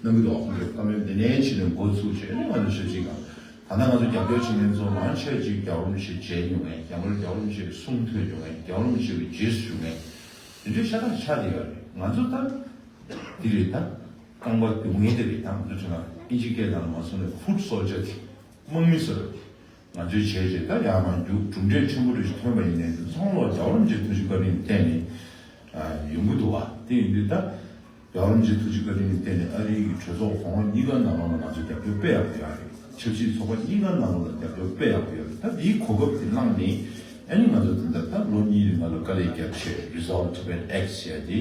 གནང་གི་འདུག་ཁོང་ཚོས་བཀའ་མོལ་འདི་ནས་ཕྱི་ནས་འགོ་ཚུགས་བྱས་ནས་ང་ཚོ་ཞབས་ཕྱི་གང་། ད་ལྟ་ང་ཚོ་རྒྱབ་སྐྱོར་བྱེད་མཁན་ཚོ་མང་ཆེ་ཅིག་རྒྱལ་བ་རིན་པོ་ཆེ་མཇལ་མྱོང་མཁན། རྒྱལ་བ་རྒྱལ་བ་རིན་པོ་ཆེའི་གསུང་ཐོས་མྱོང་མཁན། རྒྱལ་བ་རིན་པོ་ཆེ་གི་རྗེས་སུ་ཞུགས་མཁན། དེ་འདྲའི་ཤ་སྟག་ཆགས་བསྡད་ཡོད་རེད། ང་ཚོ་ད་འདི་རེད། ད་རྐང་པ་རྡུང་མཁན་དེ་རེད། ད་ང་ཚོ་དྲན་ཨིན་ཇི་སྐད་ནང་ལ་མ་སོང་ནས་ཕུཊ་སོལ་ཇར་དེ། དམག་མི་ཟེར། ང་ཚོས་བྱས་རྗེས་ད་ཡར་མར་རྒྱུག་གྲུབ་འབྲས་ཆེན་པོ་རེ་ཞིག་ཐོན་པ་ཡིན་ནའི་ཚང་མ་རྒྱལ་བ་རིན་པོ་ཆེའི་ཐུགས་རྗེ་བཀའ་དྲིན་གྱིས་བརྟེན་ནས་ཨ་ཡོང་གི་འདུག་བ། དེ་ཡིན་དུས་ད་རྒྱལ་བ་རིན་པོ་ཆེའི་ཐུགས་རྗེ་བཀའ་དྲིན་གྱིས་བརྟེན་ནས་ཨ་རིའི་གི་གྲོས་ཚོགས་གོང་འོག་གཉིས་ཀ་ནང་ལོགས་ལ་ང་ཚོས་རྒྱབ་སྐྱོར་དཔེ་ཡག་པོ་ཡོད་རེད། ཆབ་སྲིད་ཚོགས་པ་གཉིས་ཀ་ནང་ལོགས་ལ་རྒྱབ་སྐྱོར་དཔེ་ཡག་པོ་ཡོད་རེད། ད་འདིའི་གོ་སྐབས་དེ་བླངས་ནས་ཨ་ནི་ང་ཚོ་དེ་འདྲ་ད་ལོ་གཉིས་རིང་ལ་དཀའ་ལས་བརྒྱབ་བྱས་Resolve Tibet Act ཟེར་ཡ་དེ་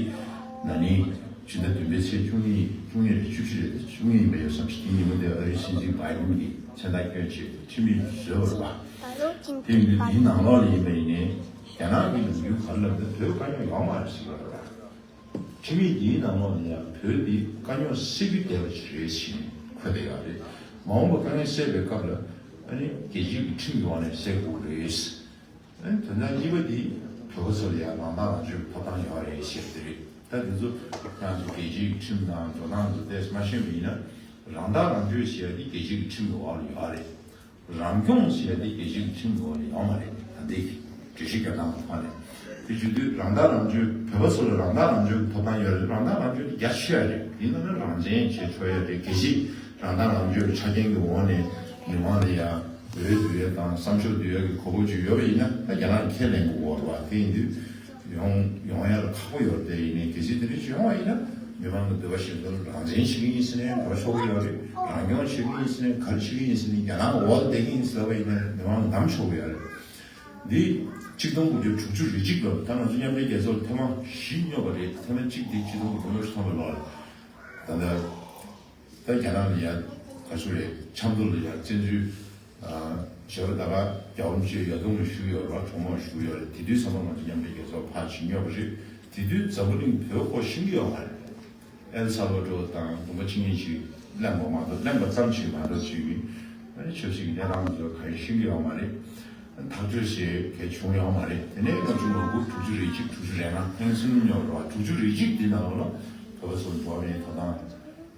ན་ནིང་ཕྱི་ཟླ་བདུན་པའི་ཚེས་བཅུ་གཉིས་བཅུ་གཉིས་རེད། བཅུ་བཞི་རེད། བཅུ་གཉིས་ཡིན་པ་ཡོད་བསམ་ཞིག་དེ་ཉིན་མོ་དེ་ཨ་རིའི་སྲིད་འཛིན་བྷའི་ཌེན་གྱིས་མཚན་རྟགས་བསྐྱོན་བྱས་ཁྲིམས་ཡིག་བཟོས་པ་རེད་པ། དེ་ཡིན་དུས་འདིའི་ནང་ལོགས་ལ་ཡིན་པ་ཡིན་ནའི་རྒྱ་ནག་གི་ལམ་ལུགས་ག་རེ་ལབ་ན་བོད་དཀའ་རྙོག་ཡོད་མ་རེད་ཟེར་བ་རེད་པ། ཁྲིམས་ཡིག་འདིའི་ནང་ལོགས་ལ་ཡང་བོད་འདི་དཀའ་རྙོག་སེལ་རྒྱུ་བསྡད་པ་ཞིག་རེད་ཟེར་ནས་འཁོད་བསྡད་ཡོད་རེད། མ་འོངས་པ་དཀའ་ངལ་སེལ་བའི་སྐབས་ལ་ཨ་ནི་རྒྱལ་སྤྱིའི་ཁྲིམས་ཀྱི་འོག་ནས་སེལ་དགོས་རེད། ཨ་ནི་དོན་དག་གཉིས་པ་འདི་བོད་པ་ཚོ་ལ་ཡང་རང་ཐག་རང་གཅོད་ཀྱི་ཐོབ་ཐང་ཡོད་རེད་ཞེས་དེ་རེད། ད་དེ་ཚོ་ཁྱེད་རང་ཚོ་རྒྱལ་སྤྱིའི་ཁྲིམས་དང་འགྲོ་སྟངས་ཚོ་ཏོག་ཙམ་མ་ཤེས་པ་ཡིན་ན། རང་ཐག་རང་གཅོད་ཞེས་པ་འདི་རྒྱལ་སྤྱིའི་ཁྲིམས་ཀྱི་འོག་ལ་ཡོད་རེད། རང་སྐྱོང་ཞེས་པ་འདི་རྒྱལ་སྤྱིའི་ཁྲིམས་ཀྱི་འོག་ལ་ཡོད་མ་རེད། ད་ལྟའི་གྲོས་གཞི་བརྒྱབ་སྟངས་ཀྱི་ཐོག་ནས། དེ་བྱེད་དུས་རང་ཐག་རང་གཅོད། བོད་པ་ཚོ་ལ་རང་ཐག་རང་གཅོད་ཀྱི་ཐོབ་ཐང་ཡོད་རེད། རང་ཐག་རང་གཅོད་འདི་རྒྱ་ཆེ་བ་རེད། ཡིན་ན་ནི་རང་བཙན་བྱེད་ཆོག་ཡ་རེད། གལ་སྲིད་རང་ཐག་རང་གཅོད་ཆ་རྐྱེན་གྱི་འོག་ནས་མི་མང་ལ་ཡང་འོས་བསྡུ་ཡ་དང་བསམ་ཤོག་བསྡུ་ཡ་གི་གོ་སྐབས་ཅིག་ཡོད་པ་ཡིན་ན། ད་རྒྱ་ནག་གིས་ཁས་ལེན་དགོས་ཀྱི་ཡོད་རེད་བ། དེ་ཡིན་དུས་ཡོང་ཡོང་ཡ་ལ་ཁག་པོ་ཡོད་རེད། དེ་ཡིན་ནའི་གལ་སྲིད་དེ་འདྲ་ཅིག་ཡོང་བ་ཡིན་ན་མི་མང་གི་འདོད་པ་བཞིན་དུ་རང་བཙན་བྱེད་ཀྱི་ཡིན་ཟེར་ནའི་འགྲོ་ཆོག་གི་ཡོད་རེད། རང་སྐྱོང་བྱེད་ཀྱི་ཡིན་ཟེར་ནའི་ག་རེ་བྱེད་ཀྱི་ཡིན་ཟེར་ནའི་རྒྱ་ནག་གི་འོག་ལ་བསྡད་ཀྱི་ཡིན་ཟེར་བ་ཡིན་ན་མི་མང་གིས་བདམས་ཆོག་གི་ཡོད་རེད། འདི་ཆིག་སྟོང་དགུ་བརྒྱ་དྲུག་ཅུ་རེ་གཅིག་ལོར། ད་ང་ཚོ་མཉམ་འབྲེལ་རྒྱལ་ཚོགས་ལ་ཐེངས་མ་བཞི་སྙོབ་པ་རེད། ཐེངས་མ་གཅིག་དེ་ཆིག་སྟོང་དགུ་བརྒྱ་ལྔ་བཅུ་ཐམ་པ་ལོར། ད་ལྟ་ད་རྒྱ་ནག་ལ་ཡ་ག་ཚོད་རེད། ཆབ་མདོ་ལ་ཡ་བཙན་འཛུལ་བྱས་པ། ད་ག་རྒྱལ་བ་རིན་པོ་ཆེ་ཡར་ལུང་ལ་བཞུགས་ཡོད་རེད་བ། གྲོགས་མོར་བཞུགས་ཡོད་རེད། དེ་དུས་ཙམ་པ་ང་ཚོ་མཉམ་འབྲེལ་རྒྱལ་ཚོགས་ཕར་ཕྱིན་སྙོབ་པ་རེད། དེ་དུས་འཛམ་བུ་གླིང་བོད་སྐོར་ཤེས་ཀྱི་ཡོད་མ་རེད། ཨེལ་སལ་བ་ཏོར་དང་ལུང་པ་ཆེན་ཆེན་ཞིག་གླེང་བ་མ་གཏོགས། གླེང་བ་ཙམ་ཞིག་མ་གཏོགས་ཅིག་ཨ་ནི་ཆབ་སྲིད་ཀྱི་གནས་སྟངས་ཚོ་ག་རེ་ཤེས་ཀྱི་ཡོད་མ་རེད། ཐག་གཅོད་ཞིག་གལ་བྱུང་ཡོད་མ་རེད། དེ་ནས་ལྔ་བཅུ་ང་དགུ་དྲུག་ཅུ་རེ་གཅིག་དྲུག་ཅུ་རེ་ལྔ་ཐེངས་གསུམ་སྙོབ་རེད་བ། དྲུག་ཅུ་རེ་གཅིག་འདི་ནང་ལ་བོད་པ་ཚོ་འགྲོ་བ་མིའི་ཐོབ་ཐང་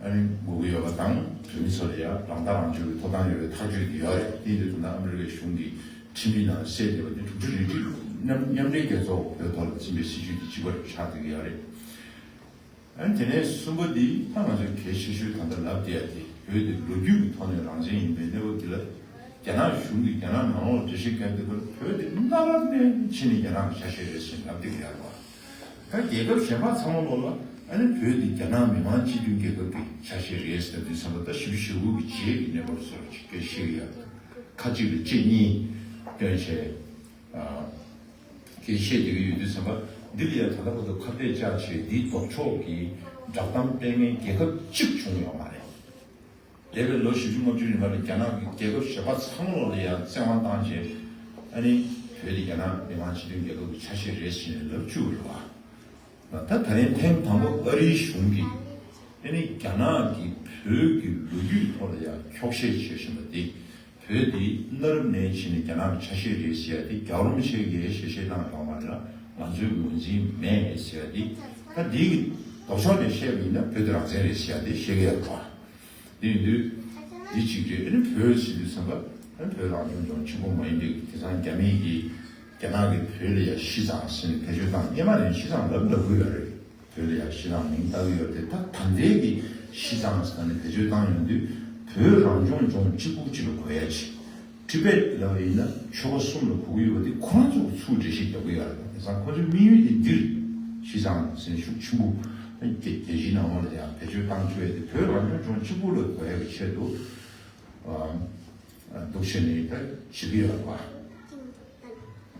ཨ་ནི་དགོས་ཀྱི་ཡོད་པ་དང་། བོད་མི་ཚོ་ལ་ཡང་རང་ཐག་རང་གཅོད་ཀྱི་ཐོབ་ཐང་ཡོད་པའི་ཐག་གཅོད་དེ་ཡོད་རེད། དེ་ཡིན་དུས་ད་ལྟ་ཨ་མི་རི་ཀའི་གཞུང་གིས་ཁྲིམས་ཡིག་ནང་གསལ་བསྡད་པ་དེ་དྲུག་ཅུ་རེ་གཅིག་མཉམ་མཉམ་འབྲེལ་རྒྱལ་ཚོགས་བོད་ཐོག་ལ་འཛིན་པའི་སྲིད་བྱུས་དེ་གཅིག་པ་རེད་ཆགས་བསྡད་ཀྱི་ཡོད་རེད། ཨ་ནི་དེ་ནས་གསུམ་པ་འདི་ད་ང་ཚོས་གལ་ཆེ་ཤོས་ད་ལྟ་ལབ་བསྡད་ཡ་དེ། བོད་དེ་ལོ་རྒྱུས་ཀྱི་ཐོག་ནས་རང་བཙན་ཡིན་པའི་གནས་བབ་འདི་ལ་རྒྱ་ནག་གཞུང་གིས་རྒྱ་ནག་ནང་ལོགས་འགྲེལ་བཤད་བརྒྱབ་བསྡད་པར། བོད་དེ་གནའ་རབས་ནས་ཕྱིན་ནས་རྒྱ་ནག་གི་ཆ་ཤས་རེད་ཟེར་ལབ་བསྡད་ཀྱི་ཡོད་རེད་བ། ད་རྒྱལ་ཁབ་གཞན་པ་ཚང་མ་ལོགས་ལ་ཨ་ནི་བོད་འདི་རྒྱ་ནག་མི་དམངས་སྤྱི་མཐུན་རྒྱལ་ཁབ་ཀྱི་ཆ་ཤས་རེད་ཟེར་དུས་ཙམ་པ། ད་ཞེ་པོ་ཞེ་པོ་གི་རྗེས་ཀྱི་གནས་བབ་བཟོ་འདྲ་ཅིག་སྐད་བཤད་ཀྱི་ཡོད། ཁ་གཅིག་ལ་ལྕེ་གཉིས་བསྐྱོན་བྱས། ཨ། སྐད་བཤད་བསྡད་ཀྱི་ཡོད་དུས་ཙམ་པ། འདི་ལ་ཡང་ད་ལྟ་བར་དུ་ཁ་གཏད་བཅག་བྱས་འདིའི་ལྡོག་ཕྱོགས་ཀྱི་བསྒྲགས་གཏམ་སྤེལ་མཁན་རྒྱལ་ཁབ་གཅིག་བྱུང་ཡོད་མ་རེད། འདས་པའི་ལོ་བཞི་བཅུ་ལྔ་བཅུ་རིང་ལ་རྒྱ་ནག་གིས་རྒྱལ་ཁབ་གཞན་པ་ཚང་མ་ལོགས་ལ་ཡང་བཙན་དབང་བཏང་བྱས། ཨ་ནི་བོད་དེ་རྒྱ་ནག་མི་དམངས་སྤྱི་མཐུན་རྒྱལ་ཁབ་ཀྱི་ཆ་ཤས་རེད་ཟེར་ནས་ལབ་བཅུག་པ་རེད་བ། ད་ད་རིང་ཐེངས་དང་པོ་ཨ་རིའི་གཞུང་གིས་ཨ་ནི་རྒྱ་ནག་གིས་བོད་ཀྱི་ལོ་རྒྱུས་ཐོག་ལ་ཡང་འཁྱོག་བཤད་བྱེད་བཞིན་པ་འདི། བོད་འདི་གནའ་རབས་ནས་ཕྱིན་ནས་རྒྱ་ནག་གི་ཆ་ཤས་རེད་ཟེར་ཡ་དེ་རྒྱལ་བ་རིན་པོ་ཆེ་གིས་ཞལ་བཞེས་གནང་ཡོད་མ་རེད་ལ། ང་ཚོའི་ངོས་འཛིན་མེད་ཟེར་ཡ་དེ། ད་འདི་གི་ལྡོག་ཕྱོགས་ནས་བཤད་པ་ཡིན་ན་བོད་དེ་རང་བཙན་རེད་ཟེར་ཡ་དེ་བཤད་ཀྱི་ཡོད་རེད་བ། དེ་ཡིན་དུས་འདི་གཅིག་རེད། ཨ་ནི་བོད་ཟེར་དུས་ཙམ་པ་ཨ་ནི་བོད་རང་སྐྱོང་ལྗོངས་ཆེན་པོ་མ་ཡིན་པའི། དེང་སང་རྒྱ་མི་གིས་རྒྱ་ནག་གིས་བོད་ལ་ཡ་ཤི་ཙང་ཟེར་ནས་བེད་སྤྱོད་བཏང་། སྔོན་མ་ནས་ཤི་ཙང་ལབ་ལབ་ཀྱི་ཡོད་རེད། བོད་ལ་ཡ་ཤི་ཙང་མིང་བཏགས་ཀྱི་ཡོད་རེད་དེ། ད་ད་ལྟའི་གི་ཤི་ཙང་ཟེར་ནས་བེད་སྤྱོད་བཏང་ཡོང་དུས། བོད་རང་སྐྱོང་ལྗོངས་གཅིག་པུ་གཅིག་ལ་གོ་ཡ་ཅིག་ཊི་བེཊ་ལབ་ཡིན་ན་ཆོལ་ཁ་གསུམ་ལ་གོ་གི་ཡོད་པ་དེ་ཁོ་རང་ཚོ་གི་ཚུར་འགྲེལ་བཤད་རྒྱག་གི་ཡོད་རེད། དེང་སང་ཁོ་ཚོའི་དམིགས་ཡུལ་དེ་འདིར་ཤི་ཙང་ཟེར་ཤུགས་ཆེན་པོ་རྒྱལ་རྒྱལ་སྤྱིའི་ནང་ལོགས་ལ་ཡང་བེད་སྤྱོད་བཏང་ཆོག་ཡ་དེ་བོད་རང་སྐྱོང་ལྗོངས་གཅིག་པུ་ལ་གོ་ཡ་གི་ཆེད་དུ་འདུག་བྱས་ནས་ད་བྱེད་ཀྱི་ཡོད་རེད་པ།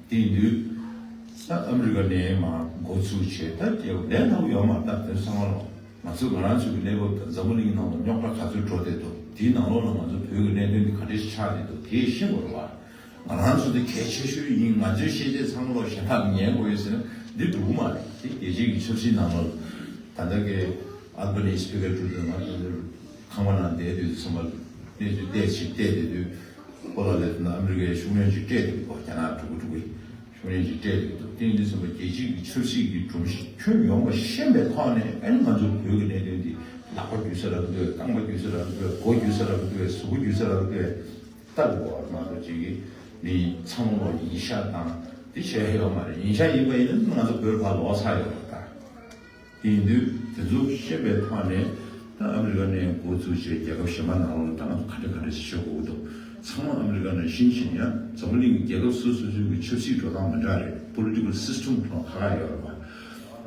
དེ་ཡིན་དུས་ད་ཨ་མི་རི་ཀ་ནས་མར་འགོ་བཙུགས་བྱས་ད་རྒྱལ་ཁབ་ལས་སླ་པོ་ཡོད་མ་རེད། ད་དེ་ཚང་མ་ལོ། ང་ཚོ་ང་རང་ཚོ་གི་གནས་བབ་དང་འཛམ་བུ་གླིང་གི་ནང་ལ་རྙོག་དྲ་ག་ཚོད་འགྲོ་བསྡད་འདུག་དེའི་ནང་ལོགས་ལ་ང་ཚོ་བོད་ཀྱི་གནད་དོན་འདི་ག་འདྲས་ཆགས་བསྡད་འདུག་དེ་ཤེས་དགོས་རེད་བ། ང་རང་ཚོ་འདི་གལ་ཆེ་ཤོས་ཡིན། ང་ཚོའི་ཤེས་བྱའི་ཚང་ལོག་གཞན་དག་ཉན་དགོས་ཡོད་ཟེར་ན་འདི་འགྲོ་གི་མ་རེད། དེ་རྒྱལ་སྤྱིའི་གི་ཆབ་སྲིད་ནང་ལོགས་ད་ལྟ་གི་ཨལ་བ་ནི་སི་སྤི་ཀར་ཁྲུ་དང་ང་ཚོ་ཁང་པ་ནང་བསྡད་དུས་ཚང་མ་གནས་ཚུལ་བལྟས་ཕྱིན་བལྟས་བསྡད་དུས་ཨོ་ལ་ལས་དང་ཨ་མི་རི་ཀའི་ཤུགས་སྣོན་ཅིག་སྤྲད་འདུག་གོ་རྒྱ་ནག་འགྲོ་གི་འགྲོ་གི། ཤུགས་སྣོན་ཅིག་སྤྲད་འདུག་དེ་ཡིན་དུས་ཙམ་པ་རྒྱལ་སྤྱིའི་གི་ཆབ་སྲིད་ཀྱི་སྒྲོམ་གཞི་ཁྱོན་ཡོངས་པ་ཤེས་པའི་ཐོག་ནས་ཨ་ནི་ང་ཚོ་བོད་ཀྱི་གནད་དོན་འདི་ལག་པ་འགྱུར་ས་རག་གི་འདུག་རྐང་པ་འགྱུར་ས་རག་གི་འདུག་མགོ་འགྱུར་ས་རག་གི་འདུག་གཟུགས་པོ་འགྱུར་ས་རག་གི་འདུག་ལྟ་དགོས་པ་མ་གཏོགས་ཅིག་གི་མི་ཚང་མ་ལོ་ཡིན་ཤག་དང་འདི་བྱས་ཡོད་མ་རེད། ཡིན་ཤག་ཡིན་པ་ཡིན་ན་ང་ཚོ་བོད་ཕར་ལོག་ཚར་ཡོད་རེད་ད། དེ་ཡིན་དུས་དེ་ཚོ་ཤེས་པའི་ཐོག་ནས་ད་ཨ་མི་རི་ཀ་ནས་འགོ་བཙུགས་བྱས་རྒྱལ་ཁབ་གཞན་པ་ནང་ལོགས་ལ་ད་ང་ཚོ་ག་འདྲ་ག་འདྲ་ཞིག་ཤོད་དགོས་འདུག་ཚང་མ་ཨ་མི་རི་ཀ་ནང་བཞིན་བྱས་ཡང་འཛམ་བུ་གླིང་གི་རྒྱལ་ཁབ་སོ་སོ་སོའི་གི་ཆབ་སྲིད་འགྲོ་སྟངས་མི་འདྲ་རེད། པོ་ལི་ཊི་ཀལ་སི་སི་ཊམ་ཁོ་རང་ཁག་ཁག་ཡོད་རེད་པ།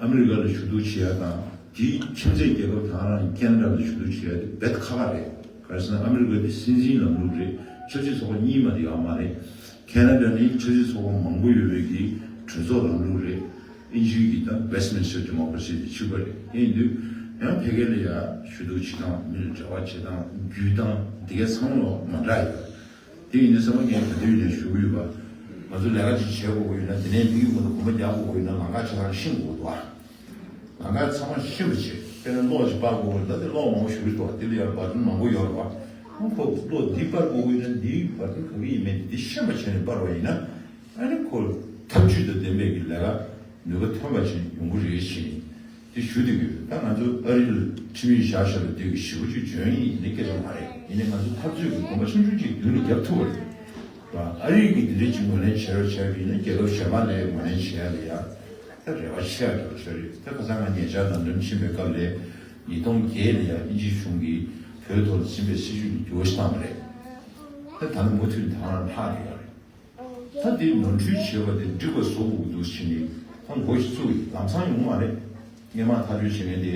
ཨ་མི་རི་ཀ་ལ་ཞུ་གཏུག་བྱེད་ཡ་དང་དེའི་ཁྱིམ་མཚེས་རྒྱལ་ཁབ་དང་རང་ཁེ་ན་ཌ་ལ་ཞུ་གཏུག་བྱེད་ཡ་དེ་རྦད་ཁག་ཁག་རེད། ག་རེ་ཟེར་ན་ཨ་མི་རི་ཀ་དེ་སྲིད་འཛིན་ལམ་ལུགས་རེད། ཆབ་སྲིད་ཚོགས་པ་གཉིས་མ་གཏོགས་ཡོད་མ་རེད། ཁེ་ན་ཌ་ནི་ཆབ་སྲིད་ཚོགས་པ་མང་པོ་ཡོད་པའི་གི་གྲོས་ཚོགས་ལམ་ལུགས་རེད། དབྱིན་ཇིའི་གི་ད་Westminster Democracy དེ་ཕྱུག་པ་རེད། དེ་ཡིན་དུས་ཡང་ཕ་གི་ལ་ཡ་ཞུ་གཏུག་བྱེད་སྟངས་མི་ལ་འབྲེལ་བ་བྱེད་སྟངས་བརྒྱུད་སྟངས་དེ་གའི་ཚང་མ་མ་འདྲ་ཡོད། དེ་ཡིན་དུས་ཚང་མ་ངས་ག་དུས་ནས་ཞུ་གི་ཡོད་པ། ང་ཚོ་ལས་ཀ་ཅིག་བྱེད་དགོས་ཀྱི་ཡོད་ན་དེ་ནས་ཕ་གི་ངོས་ནས་གོམ་པ་རྒྱག་དགོས་ཀྱི་ཡོད་ན་ལམ་ཁ་ཆ་ཚང་ཤེས་དགོས་འདུག་ཨ། ལམ་ཁ་ཚང་མ་ཤེས་པ་བྱེད། དཔེར་ན་གློག་ཅིག་སྤར་དགོས་ཀྱི་ཡོད་ན་ད་དེ་གློག་མང་པོ་ཞིག་རེད་འདུག་ཨ། དེ་ལ་ཡང་བར་ཐུམ་མང་པོ་ཡོད་རེད་བ། ཁོ་གློག་འདི་སྤར་དགོས་ཀྱི་ཡོད་ན་འདིའི་བར་ཐུམ་ག་གི་ཡིན་མིན་དེ་ཤེས་པ་བྱས་ནས་སྤར་བ་ཡིན་ན། ཨ་ནི་ཁོ་ཐབས་ཇུས་དང་ལྡན་པའི་གི་ལས་ཀ་ནུས་པ་ཐོན་པ་ཞིག་ཡོང་གི་རེད་ཞེས་དེ་ཞུ་བསྡད་ཀྱི་ཡོད། ད་ང་ཚོ་ཨ་རི་ལ་ཁྲིམས་ཡིག་བཞག་བཞག་པ་དེ་གི་ཞེ་པོ་ཅིག་འཇོན་ཡིན་ནི་སྐད་ཆ་མ་རེད། ཡིན་ནའི་ང་ཚོ་འཐབ་རྩོད་ཀྱི་གོམ་པ་ཆུང་ཆུང་ཅིག་མདུན་ལ་རྒྱབ་ཐུབ་པ་རེད། ཨ་རི་གིས་དེ་འདྲའི་ཅིག་ངོས་ལེན་བྱས་རོགས་བྱས་པ་ཡིན་ན་རྒྱལ་ཁབ་གཞན་པ་ལ་ངོས་ལེན་བྱས་ཡ་ལ་ཡ་ད་རེ་བ་ཆེ་ཡ་འགྲོ་ཆོག་རེད། ད་ཁ་སང་ང་ཉེ་ཆར་ལན་ཌན་ཕྱིན་པའི་སྐབས་ལ་ཉིས་སྟོང་བརྒྱད་ལ་ཡ་དབྱིན་ཇིའི་གཞུང་གིས་བོད་ཐོག་ལ་ཕྱིན་པའི་སྲིད་ཇུས་ལ་འགྱུར་བ་ཞིག་བཏང་བ་རེད། ད་ད་ནི་མུ་མཐུད་ནས་ད་ང་ལྷག་རེད་ཡ་རེད། ད་འདི་ནོར་འཁྲུལ་བྱས་པ་དེ་འགྲིག་པ་བཟོ་དགོས་འདུག་ཕྱིན་ནས་ད་འགོ་ཞིག་བཙུགས་ཡིན། ལམ་སང་ཡོང་མ་རེད། སྔོན་མ་ཐག་གཅོད་བྱེད་མཁན་དེ་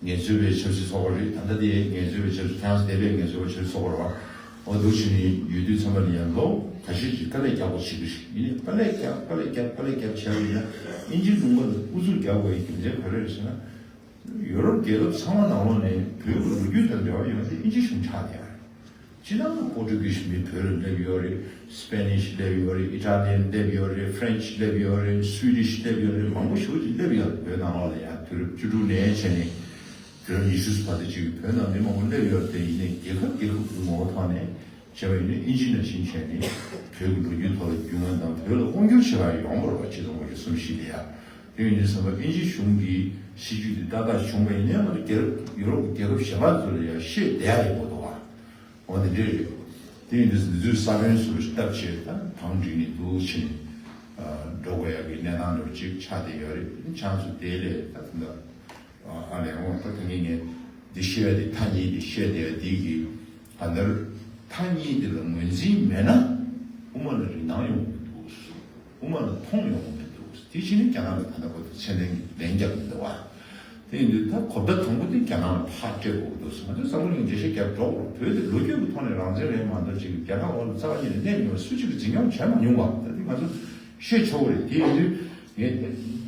ངལ་རྩོལ་བའི་ཆབ་སྲིད་ཚོགས་པ་རེད། ད་ལྟ་དེ་ངལ་རྩོལ་བའི་ཆབ་སྲིད་ཁྱེད་རང་ཚོ་འདས་པའི་ངལ་རྩོལ་བའི་ཆབ་སྲིད་ཚོགས་པ་རེད་བ། འོ་འདུག་བྱས་ནས་ཡོད་དུས་ཚང་མ་ལ་ཡང་ལོ་ཁ་ཤས་ཀྱིས་དཀའ་ལས་རྒྱག་དགོས་བྱེད་ཀྱི་ཞིག་ཡིན་ནའི་དཀའ་ལས་རྒྱག་དཀའ་ལས་རྒྱག་དཀའ་ལས་རྒྱག་བྱས་པ་ཡིན་ན་དབྱིན་ཇིའི་ལུང་པ་ལ་ཨུ་ཚུགས་རྒྱག་དགོས་ཡའི་རྒྱུ་མཚན་ག་རེ་རེད་ཟེར་ན། ཡོ་རོབ་རྒྱལ་ཁབ་ཚང་མ་ནང་ལོགས་ནས་བོད་ཀྱི་ལོ་རྒྱུས་དང་འབྲེལ་བ་ཡོད་པ་དེ་དབྱིན་ཇི་གཞུང་ཆགས་བསྡད་ཡོད་རེད། སྤྱིར་བཏང་པོར་ཊུ་གིས་མི་བོད་ལ་སླེབས་ཡོད་རེད། སི་པེ་ནིཤ་སླེབས་ཡོད་རེད། ཨི་ཊ་ལི་ཡན་སླེབས་ཡོད་རེད། ཧྥ་རན་ཆི་སླེབས་ཡོད་རེད། སུའི་ཌིཤ་སླེབས་ཡོད་རེད། མང་པོ་ཞེ་པོ་ཅིག་སླེབས་ཡོད་རེད། བོད་ནང་ལོགས་ལ་ཡང་དུས་རབས་བཅུ་དྲུག་ནས་བྱས་ནས་དུས་རབས་ཉི་ཤུ་བར་དུ་ཅིག་བོད་ནང་མི་མང་པོ་སླེབས་ཡོད་རེད། དེ་ཡིན་ནའི་རྒྱལ་ཁབ་རྒྱལ་ཁབ་ཀྱི་ངོ་བོ་ཐོག་ནས་བྱས་པ་ཡིན་ན་དབྱིན་ཇི་ནང་བཞིན་བྱས་ནས་བོད་ཀྱི་ལོ་རྒྱུས་ཐོག་ལ་རྒྱུས་མངའ་དང་བོད་ལ་དབང་བསྒྱུར་བྱེད་པ་ཡོང་བ་རེད་བ། ཆིག་སྟོང་དགུ་བརྒྱ་སུམ་ཅུ་ལ་ཡ། དེ་ཡིན་དུས་ཙམ་པ་དབྱིན་ཇི་གཞུང་གིས་སྲིད་ཇུས་དེ་ཏག་ཏག་བྱུང་བ་ཡིན་ན་ང་ཚོ་རྒྱལ་རབས་ཡུ་རོབ་ཀྱི་རྒྱལ་ཁབ་གཞན་པ་ཚོ་ལ་ཡང་བཤད་བསྡད་ཡ་ཡིན་པ་འདུག་བ། འོ་དེ་འདྲས་རེད། དེ་ཡིན་དུས་འདི་ཚོའི་ས་བོན་སུ་རུ་བཏབ་བྱས་ད་བང་སྒྲིག་ནས་འདུག་ཕྱིན་འགྲོ་དགོས་ཡ་གི་གནས་སྟངས་འདྲ་བོ་ཅིག་ཆགས་བསྡད་ཡོད་རེད། ཆང་སུ་དེ་ལས་ད་ད་ལྟ་ཨ་ལས་འོང་ད་ད་ངས་ངས་འདི་བཤད་ཡ་དེ་ཐ་སྙད་དེ་བཤད་བསྡད་ཡ་དེ་གི་ག་འདར་ཐ་སྙད་དེ་ལ་ངོས་འཛིན་མེད་ན་དབུ་མ་ལ་རིན་ཐང་ཡོང་གི་མི་འདུག་དབུ་མ་ལ་མཐོང་ཡོང་གི་མི་འདུག་དེ་ཕྱིན་ནས་རྒྱ་ནག་ལ་ད་ལྟ་བར་དུ་ཚད་ལྡན་གྱི་ལན་རྒྱག་གི་འདུག་བ། དེ་ཡིན་དུས་ད་གོ་བརྡ་དང་པོ་དེ་རྒྱ་ནག་ལ་ཕར་སྤྲད་དགོས་ཀྱི་འདུག་ང་ཚོས་འཛམ་བུ་གླིང་འགྲེལ་བཤད་རྒྱབ་འགྲོ་དགོས། བོད་དེ་ལོ་རྒྱུས་ཀྱི་ཐོག་ནས་རང་བཙན་ལེན་མ་གཏོགས་ཅིག་རྒྱ་ནག་འོག་ལ་རྩ་བ་ཉིད་ནས་གནས་མྱོང་བ། སུ་གཅིག་གིས་འཛིན་སྐྱོང་བྱས་མ་མྱོང་བ། ད་དེ་ང་ཚོ་ཤེས་ཆོག་གི་རེད། དེ་ཡིན་དུས་ངས་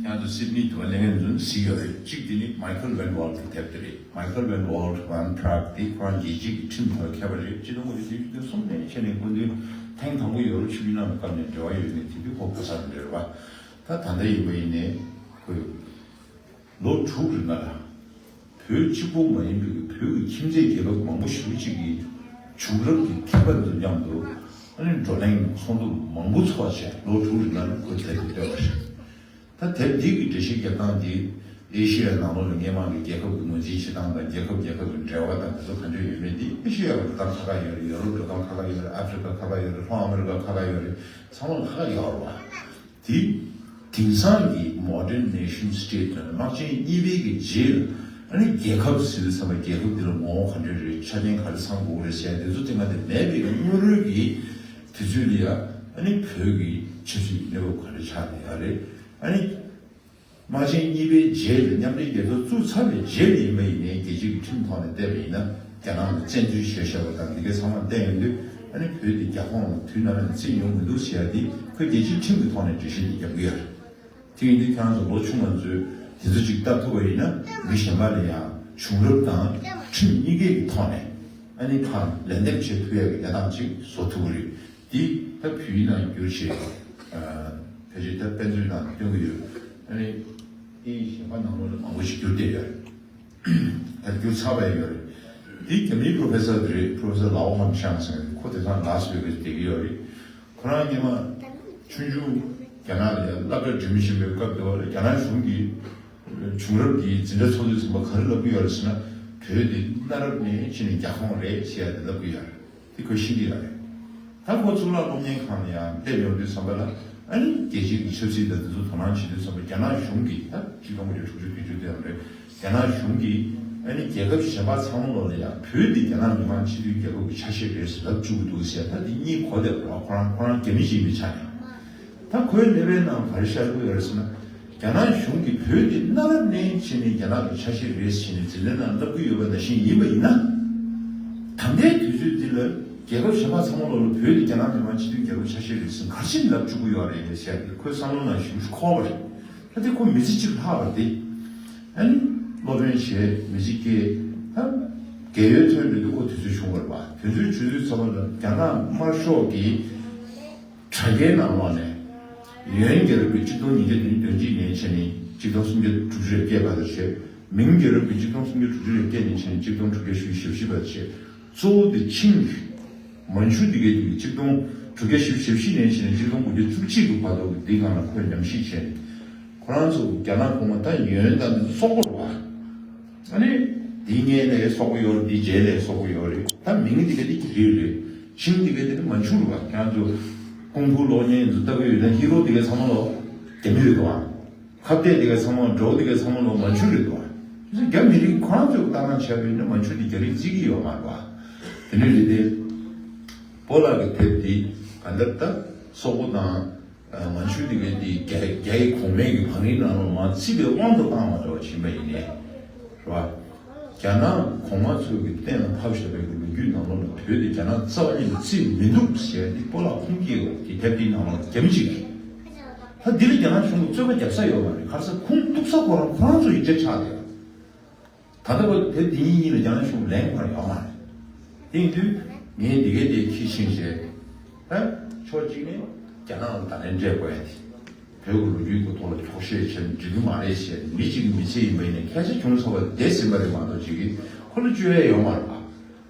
ཁྱེད་ཚོ་སིད་ནི་དུ་བ་ལས་ངན་ཚོ་གཟིགས་ཡོད་རེད། གཅིག་དེ་ནི་མའི་ཁལ་ཝན་ཝོལ་ཕི་དེབ་དེ་རེད། མའི་ཁལ་ཝན་ཝོལ་ཕི་ཝན་ཕྲག་དེ་ཁོ་རང་རྒྱལ་སྤྱིའི་ཁྲིམས་ཐོག་མཁས་པ་རེད། སྤྱི་ལོ་ལྔ་བཅུ་བདུན་ཅུ་དོན་གསུམ་ནས་བྱས་ནས་སྐུ་མདུན་ཐེངས་དང་པོ་ཡོ་རོབ་ཆིབས་བསྒྱུར་གནང་བའི་སྐབས་ནས་འབྲེལ་བ་ཡོད་མཁན་དེ་དུས་ཁོ་གོ་ས་རེད་རེད་བ། ད་ད་ལྟ་ཡིན་པ་ཡིན་ནའི་ཁོས་ལོ་དྲུག་རིང་ལ་བོད་གཅིག་པོ་མ་ཡིན་པའི་བོད་ཀྱི་ཁྱིམ་མཚེས་རྒྱལ་ཁབ་མང་པོ་ཞེ་པོ་ཅིག་གི་བྱུང་རབས་ཀྱི་མཁས་པ་ཚོ་མཉམ་དུ་ཨ་ནི་བགྲོ་གླེང་ཚོགས་འདུ་མང་པོ་ཚོགས་བྱས། ལོ་དྲུག་རིང་ལ་ཁོས་དེབ་དེ་བཏོན་པ་རེད། ད་དེབ་འདི་གི་འགྲེལ་བཤད་རྒྱབ་སྟངས་འདི་ཨེ་ཤེ་ཡའི་ནང་ལོགས་ལ་སྔོན་མ་གི་རྒྱལ་ཁབ་ཀྱི་ངོས་འཛིན་བྱེད་སྟངས་དང་རྒྱལ་ཁབ་རྒྱལ་ཁབ་ཀྱི་འབྲེལ་བ་དང་དེ་ཚོ་གང་ཅི་ཡོད་མེད་འདི་ཨེ་ཤེ་ཡ་འགྲོ་སྟངས་ཁག་ཁག་ཡོད་རེད། ཡོ་རོབ་འགྲོ་སྟངས་ཁག་ཁག་ཡོད་རེད། ཨ་ཧྥི་རི་ཀ་ཁག་ཁག་ཡོད་རེད། ལྷོ་ཨ་མི་རི་ཀ་ཁག་ཁག་ཡོད་རེད། ཚང་མ་ཁག་ཁག་ཡོད་རེད་བ། དེ་དེང་སང་གི་modern nation state ལ་དམག་ཆེན་གཉིས་པའི་གི་རྗེས་ལ་ ཨ་ནི་རྒྱལ་ཁབ་ཟེར་དུས་ཙམ་པ་རྒྱལ་ཁབ་འདི་ལ་ངོ་བོ་ག་འདྲ་རེད། ཆ་རྐྱེན་ག་རེ་ཚང་དགོས་རེད་ཟེར་ཡ་དེ་ཚོ་སྟེང་ག་དེ་མེད་པའི་སྔ་རོལ་གྱི་དུས་ཚོད་ལ་ཡ། ཨ་ནི་བོད་ཀྱི་ཆབ་སྲིད་ཀྱི་གནས་བབ་ག་རེ་ཆགས་བསྡད་ཡོད་རེད། ཨ་ནི། དམག་ཆེན་གཉིས་པའི་རྗེས་ལ་མཉམ་འབྲེལ་རྒྱལ་ཚོགས་བཙུགས་ཚར་བའི་རྗེས་ལ་ཡིན་པ་ཡིན་ནའི་རྒྱལ་སྤྱི་གི་ཁྲིམས་ཐོག་ནས་བལྟས་པ་ཡིན་ན་རྒྱ་ནག་ལ་བཙན་འཛུལ་བྱས་བཞག་པ་དང་འདི་གའི་ཚང་མ་བལྟས་ཡོང་དུས། ཨ་ནི་བོད་འདི་རྒྱ་ཁོངས་ལ་དུས་ནམ་ཡང་བརྩིས་མྱོང་མི་འདུག་ཟེར་ཡ་འདི་ཁོས་རྒྱལ་སྤྱིའི་ཁྲིམས་ཀྱི་ཐོག་ནས་འགྲེལ་བཤད་འདི་རྒྱག་གི་ཡོད་རེད། དེ་ཡིན་དུས་ཁྱེད་རང་ཚོ་ལོ་ཆུང་བ་ཚོས་དེ་ཚོ་ཅིག་ལྟ་ཐུབ་པ་ཡིན་ན་མི་གཞན་པ་ལ་ཡང་བྱུང་རབས་དང་ཁྲིམས་གཉིས་ཀའི་གི་ཐོག་ནས་ཨ་ནི་ཁ་ལན་འདེབས་བྱེད་ཐུབ་ཡ་གི་གནས་སྟངས་ཅིག་བཟོ་ཐུབ་ཀྱི་རེད། འདི་ད་བོད་ཡིག་ནང་བསྒྱུར་བྱས། ཨ། ཕལ་ཆེར་ད་དཔེ་མཛོད་ནང་སྟོན་གྱི་ཡོད། ཨ་ནི་དེ་གཞན་པ་ནང་ལོགས་ལ་མང་པོ་ཞིག་བསྒྱུར་བསྡད་ཡོད་རེད། ད་བསྒྱུར་ཚར་བ་ཡོད་རེད། འདི་རྒྱ་མིའི་པྲོ་ཕེ་སར་དེ་རེད། པྲོ་ཕེ་སར་ལའོ་ཝང་ཤང་ཟེར་ཁོ་དེང་སང་ལགས་སི་ཝེ་གྷ་སི་བསྡད་ཀྱི་ཡོད་རེད། ཁོ་རང་སྔོན་མ་ཆུང་ཆུང་རྒྱ་ནག་ལ་སློབ་གྲྭ་འགྲིམ་བཞིན་པའི་སྐབས་དེ་བ་ལ་རྒྱ་ནག་གཞུང་གིས་བྱུང་རབས་ཀྱི་འཛིན་གྲྭ་ཚོགས་འདུ་ཚོགས་པ་ག་རེ་ལབ་ཀྱི་ཡོད་རེད་ཟེར་ན། བོད་འདི་གནའ་རབས་ནས་ཕྱིན་ནས་རྒྱ་ཁོངས་རེད་ཟེར་ཡ་དེ་ལབ་ཀྱི་ཡོད་རེད། དེ་ཁོས་ཤེས་ཀྱི་ཡོད་རེད། ད་ཁོ་གཙུག་ལག་སློབ་གཉེར་ཁང་ལ་ཡང་སླེབས་ཡོང་དུས་ཙམ་པ་ལ། ཨ་ནི་རྒྱལ་སྤྱིའི་ཆབ་སྲིད་དང་དེ་ཚོ་དོ་སྣང་བྱེད་དུས་ཙམ་པ་རྒྱ་ནག་གཞུང་གིས་ད་ཆིག་སྟོང་དགུ་བརྒྱ་དྲུག་ཅུ་བརྒྱད་ཅུ་དེ་ཡང་རེད། རྒྱ་ནག་གཞུང་གིས་ཨ་ནི་རྒྱལ་ཁབ་གཞན་པ་ཚང་མ་ལོག་ལ་ཡང་བོད་འདི་རྒྱ་ནག་མི་དམངས་སྤྱི་མཐུན་རྒྱལ་ཁབ་ཀྱི་ཆ་ཤས་རེད་ཟེར་ལབ་བཅུག་གི་འདུག་ཟེར། ད་འདི་གཉིས་གོ་བསྡད་པ་རེད་བ། ཁོ་རང་ཁོ་རང་རྒྱ་མི་ཞིག་ཡིན་པའི་ཆ་ནས། ད་ཁོའི་ལེ་བའི་ནང་ག་རེ་ཤར་གྱི་ཡོད་རེད་ཟེར་ན། རྒྱ་ནག་གཞུང་གིས་བོད་དེ་གནའ་རབས་ནས་བྱས་ནས་རྒྱ་ནག་གི་ཆ་ཤས་རེད་ཟེར་ནས་འཛིན་གྲྭ་ནང་བསླབ་ཀྱི་ཡོད་པ་ནང་བཞིན་ཡིན་པ་ཡིན་ན། ད་ལྟའི་དུས་ཚོད་འདི་ལ་རྒྱལ་ཁབ་གཞན་པ་ཚང་མ་ལོག་ལ་བོད་དེ་རྒྱ་ནག་མི་དམངས་སྤྱི་མཐུན་རྒྱལ་ཁབ་ཆ་ཤས་རེད་ཟེར་ག་རེ་བྱས་ནས་ལབ་བཅུག་གི་ཡོད་རེད་ཟེར་ཏེ་ཁོའི་བསམ་བློ་ནང་ཞེ་པོ་འཁོར་བ་རེད། ད་དེ་ཁོ་མི་ཚེ་གཅིག་ལྷག་པ་རེད་དེ། ཨ་ནི་སློབ་དཔོན་བྱས་མི་ཚེ་སྐྱེལ། ད་རྒས་ཡོལ་ཐོན་འགྲོ་དུས་ཁོ་དུས་ཚོད་བྱུང་བ་རེད་པ། དུས་ཚོད་བྱུང་དུས་ཙམ་པ་ལ་རྒྱ་ནག་དམར་ཤོག་གིས་དྲ་རྒྱའི་ནང་ལོགས་ནས་ཡོན་རྒྱལ་རབས་ཀྱི་གཅིག་སྟོང་ཉིས་བརྒྱ་བདུན་ཅུ་དོན་གཅིག་ནས་བྱས་ནས་གཅིག་སྟོང་སུམ་བརྒྱ་དྲུག་ཅུ་རེ་བརྒྱད་བར་དུ་བྱས། མིང་རྒྱལ་རབས་ཀྱི་གཅིག་སྟོང་སུམ་བརྒྱ་དྲུག་ཅུ་རེ་བརྒྱད་ནས་བྱས་ནས་གཅིག་སྟོང་དྲུག་བརྒྱ་བཞི་བཅུ་ཞེ་བཞི་བར་དུ་བྱས། གཙོ་བོ་དེ་ཆིང་། མན་ཇུ་དེ་གའི་དུས་གཅིག་སྟོང་དྲུག་བརྒྱ་བཞི་བཅུ་ཞེ་བཞི་ནས་བྱས་ནས་གཅིག་སྟོང་དགུ་བརྒྱ་བཅུ་གཅིག་གི་བར་དུ་འདི་སྒང་ལ་ཁོས་ཉམས་ཞིབ་བྱས་ནས། ཁོ་རང་ཚོ་རྒྱ་ནག་གོང་མ་ད་ཡོན་དང་འདི་ཚོ་སོག་པོ་རེད་པ། ཨ་ནི། འདི་སྔོན་ལ་སོག་པོ་ཡོད་རེད། འདི་རྗེས་ལ་སོག་པོ་ཡོད་རེད། ད་མིང་འདི་ག་འདི་གི་རེད་རེད། ཆིང་འདི་ག་འདི་ནི་མན་ཇུ་རེད་པ། ཁྱེད་རང་ཚོ་ཀུང་ཧྥུ་སློབ་གཉེར་འདི་ལྟ་གི་ཡོད་ན་ཧི་རོ་འདི་ག་ཚང་མ་ལོག་རྒྱ་མི་རེད་དོ། ཁ་གཏད་འདི་ག་ཚང་མ་ལོག་འགྲོ་འདི་ག་ཚང་མ་ལོག་མན་ཇུ་རེད་དོ། རྒྱ་མི་རིགས་ཁོ་རང་ཚོས་ལྟ་སྣང་བྱས་པ་ཡིན་ན་མན་ཇུ་འདི་རྒྱ་རིགས་བརྩི་གི་ཡོད་མ་རེད་པ། དེ་ནི་རེད་དེ། སྤོ་ལགས་ཀྱི་དེབ་འདི་ག་འདྲ་ད་སོག་པོ་དང་། ཨ། མན་ཇུ་དེ་གའི་དེ་རྒྱ་རྒྱ་ཡི་གོང་མའི་གི་བང་རིམ་ནང་ལོགས་མར་རྩིས་པའི་དབང་དུ་བཏང་བ་འདྲ་བ་ཕྱིན་པ་ཡིན་ནའི། རེད་བ། རྒྱ་ནག་གོང་མ་ཚོས་ཀྱི་གཏན་ལ་ཕབ་བཞག་པའི་གི་ལོ་རྒྱུས་ནང་ལོགས་ལ་བོད་དེ་རྒྱ་ནག་རྩ་བ་ཉིད་ནས་རྩིས་མི་འདུག་ཟེར་ཏེ་སྤོ་ལགས་ཁུངས་སྐྱེལ་བ་དེ་དེབ་དེའི་ནང་ལོགས་རྒྱ་མི་གཅིག་རེད། ད་འདི་ལ་རྒྱ་ནག་གཞུང་གི་རྩོད་པ་རྒྱབ་ས་ཡོད་མ་རེད། ག་རེ་ཟེར་ཁུངས་གཏུག་ས་ཁོ་རང་ཁོ་རང་ཚོ་ཡིག་ཆ་ཆགས་བསྡད་ཡོད། ད་ལྟ་བར་དུ་དེབ་འདི་གཉིས་གཉིས་ལ་རྒྱ་ནག་གཞུང་ལན་གང་ཡང་ཡོད་མ་རེད། དེ་ཡིན་དུས་ངས་འདི་གའི་དེ་ཁྱི་ཤིང་བྱས། ད་ཕྱོགས་གཅིག་ནས་རྒྱ་ནག་ལ་བརྡ་ལན་སྤྲད་དགོས་ཡ་དེ། བོད་ཀྱི་ལོ་རྒྱུས་ཀྱི་ཐོག་ལ་འཁྱོག་བཤད་བྱས་ན་འགྲིག་གི་མ་རེད་ཟེར། མི་གཅིག་གི་མི་ཚེ་ཡིན་པ་ཡིན་ནའི་སྐད་ཆ་བྱུང་ཚར་བ་བསྡད་ཟིན་པ་རེད་མ་གཏོགས་ཅིག་གིས་ཁོ་ལ་བཅོལ་ཡ་ཡོད་མ་རེད་པ།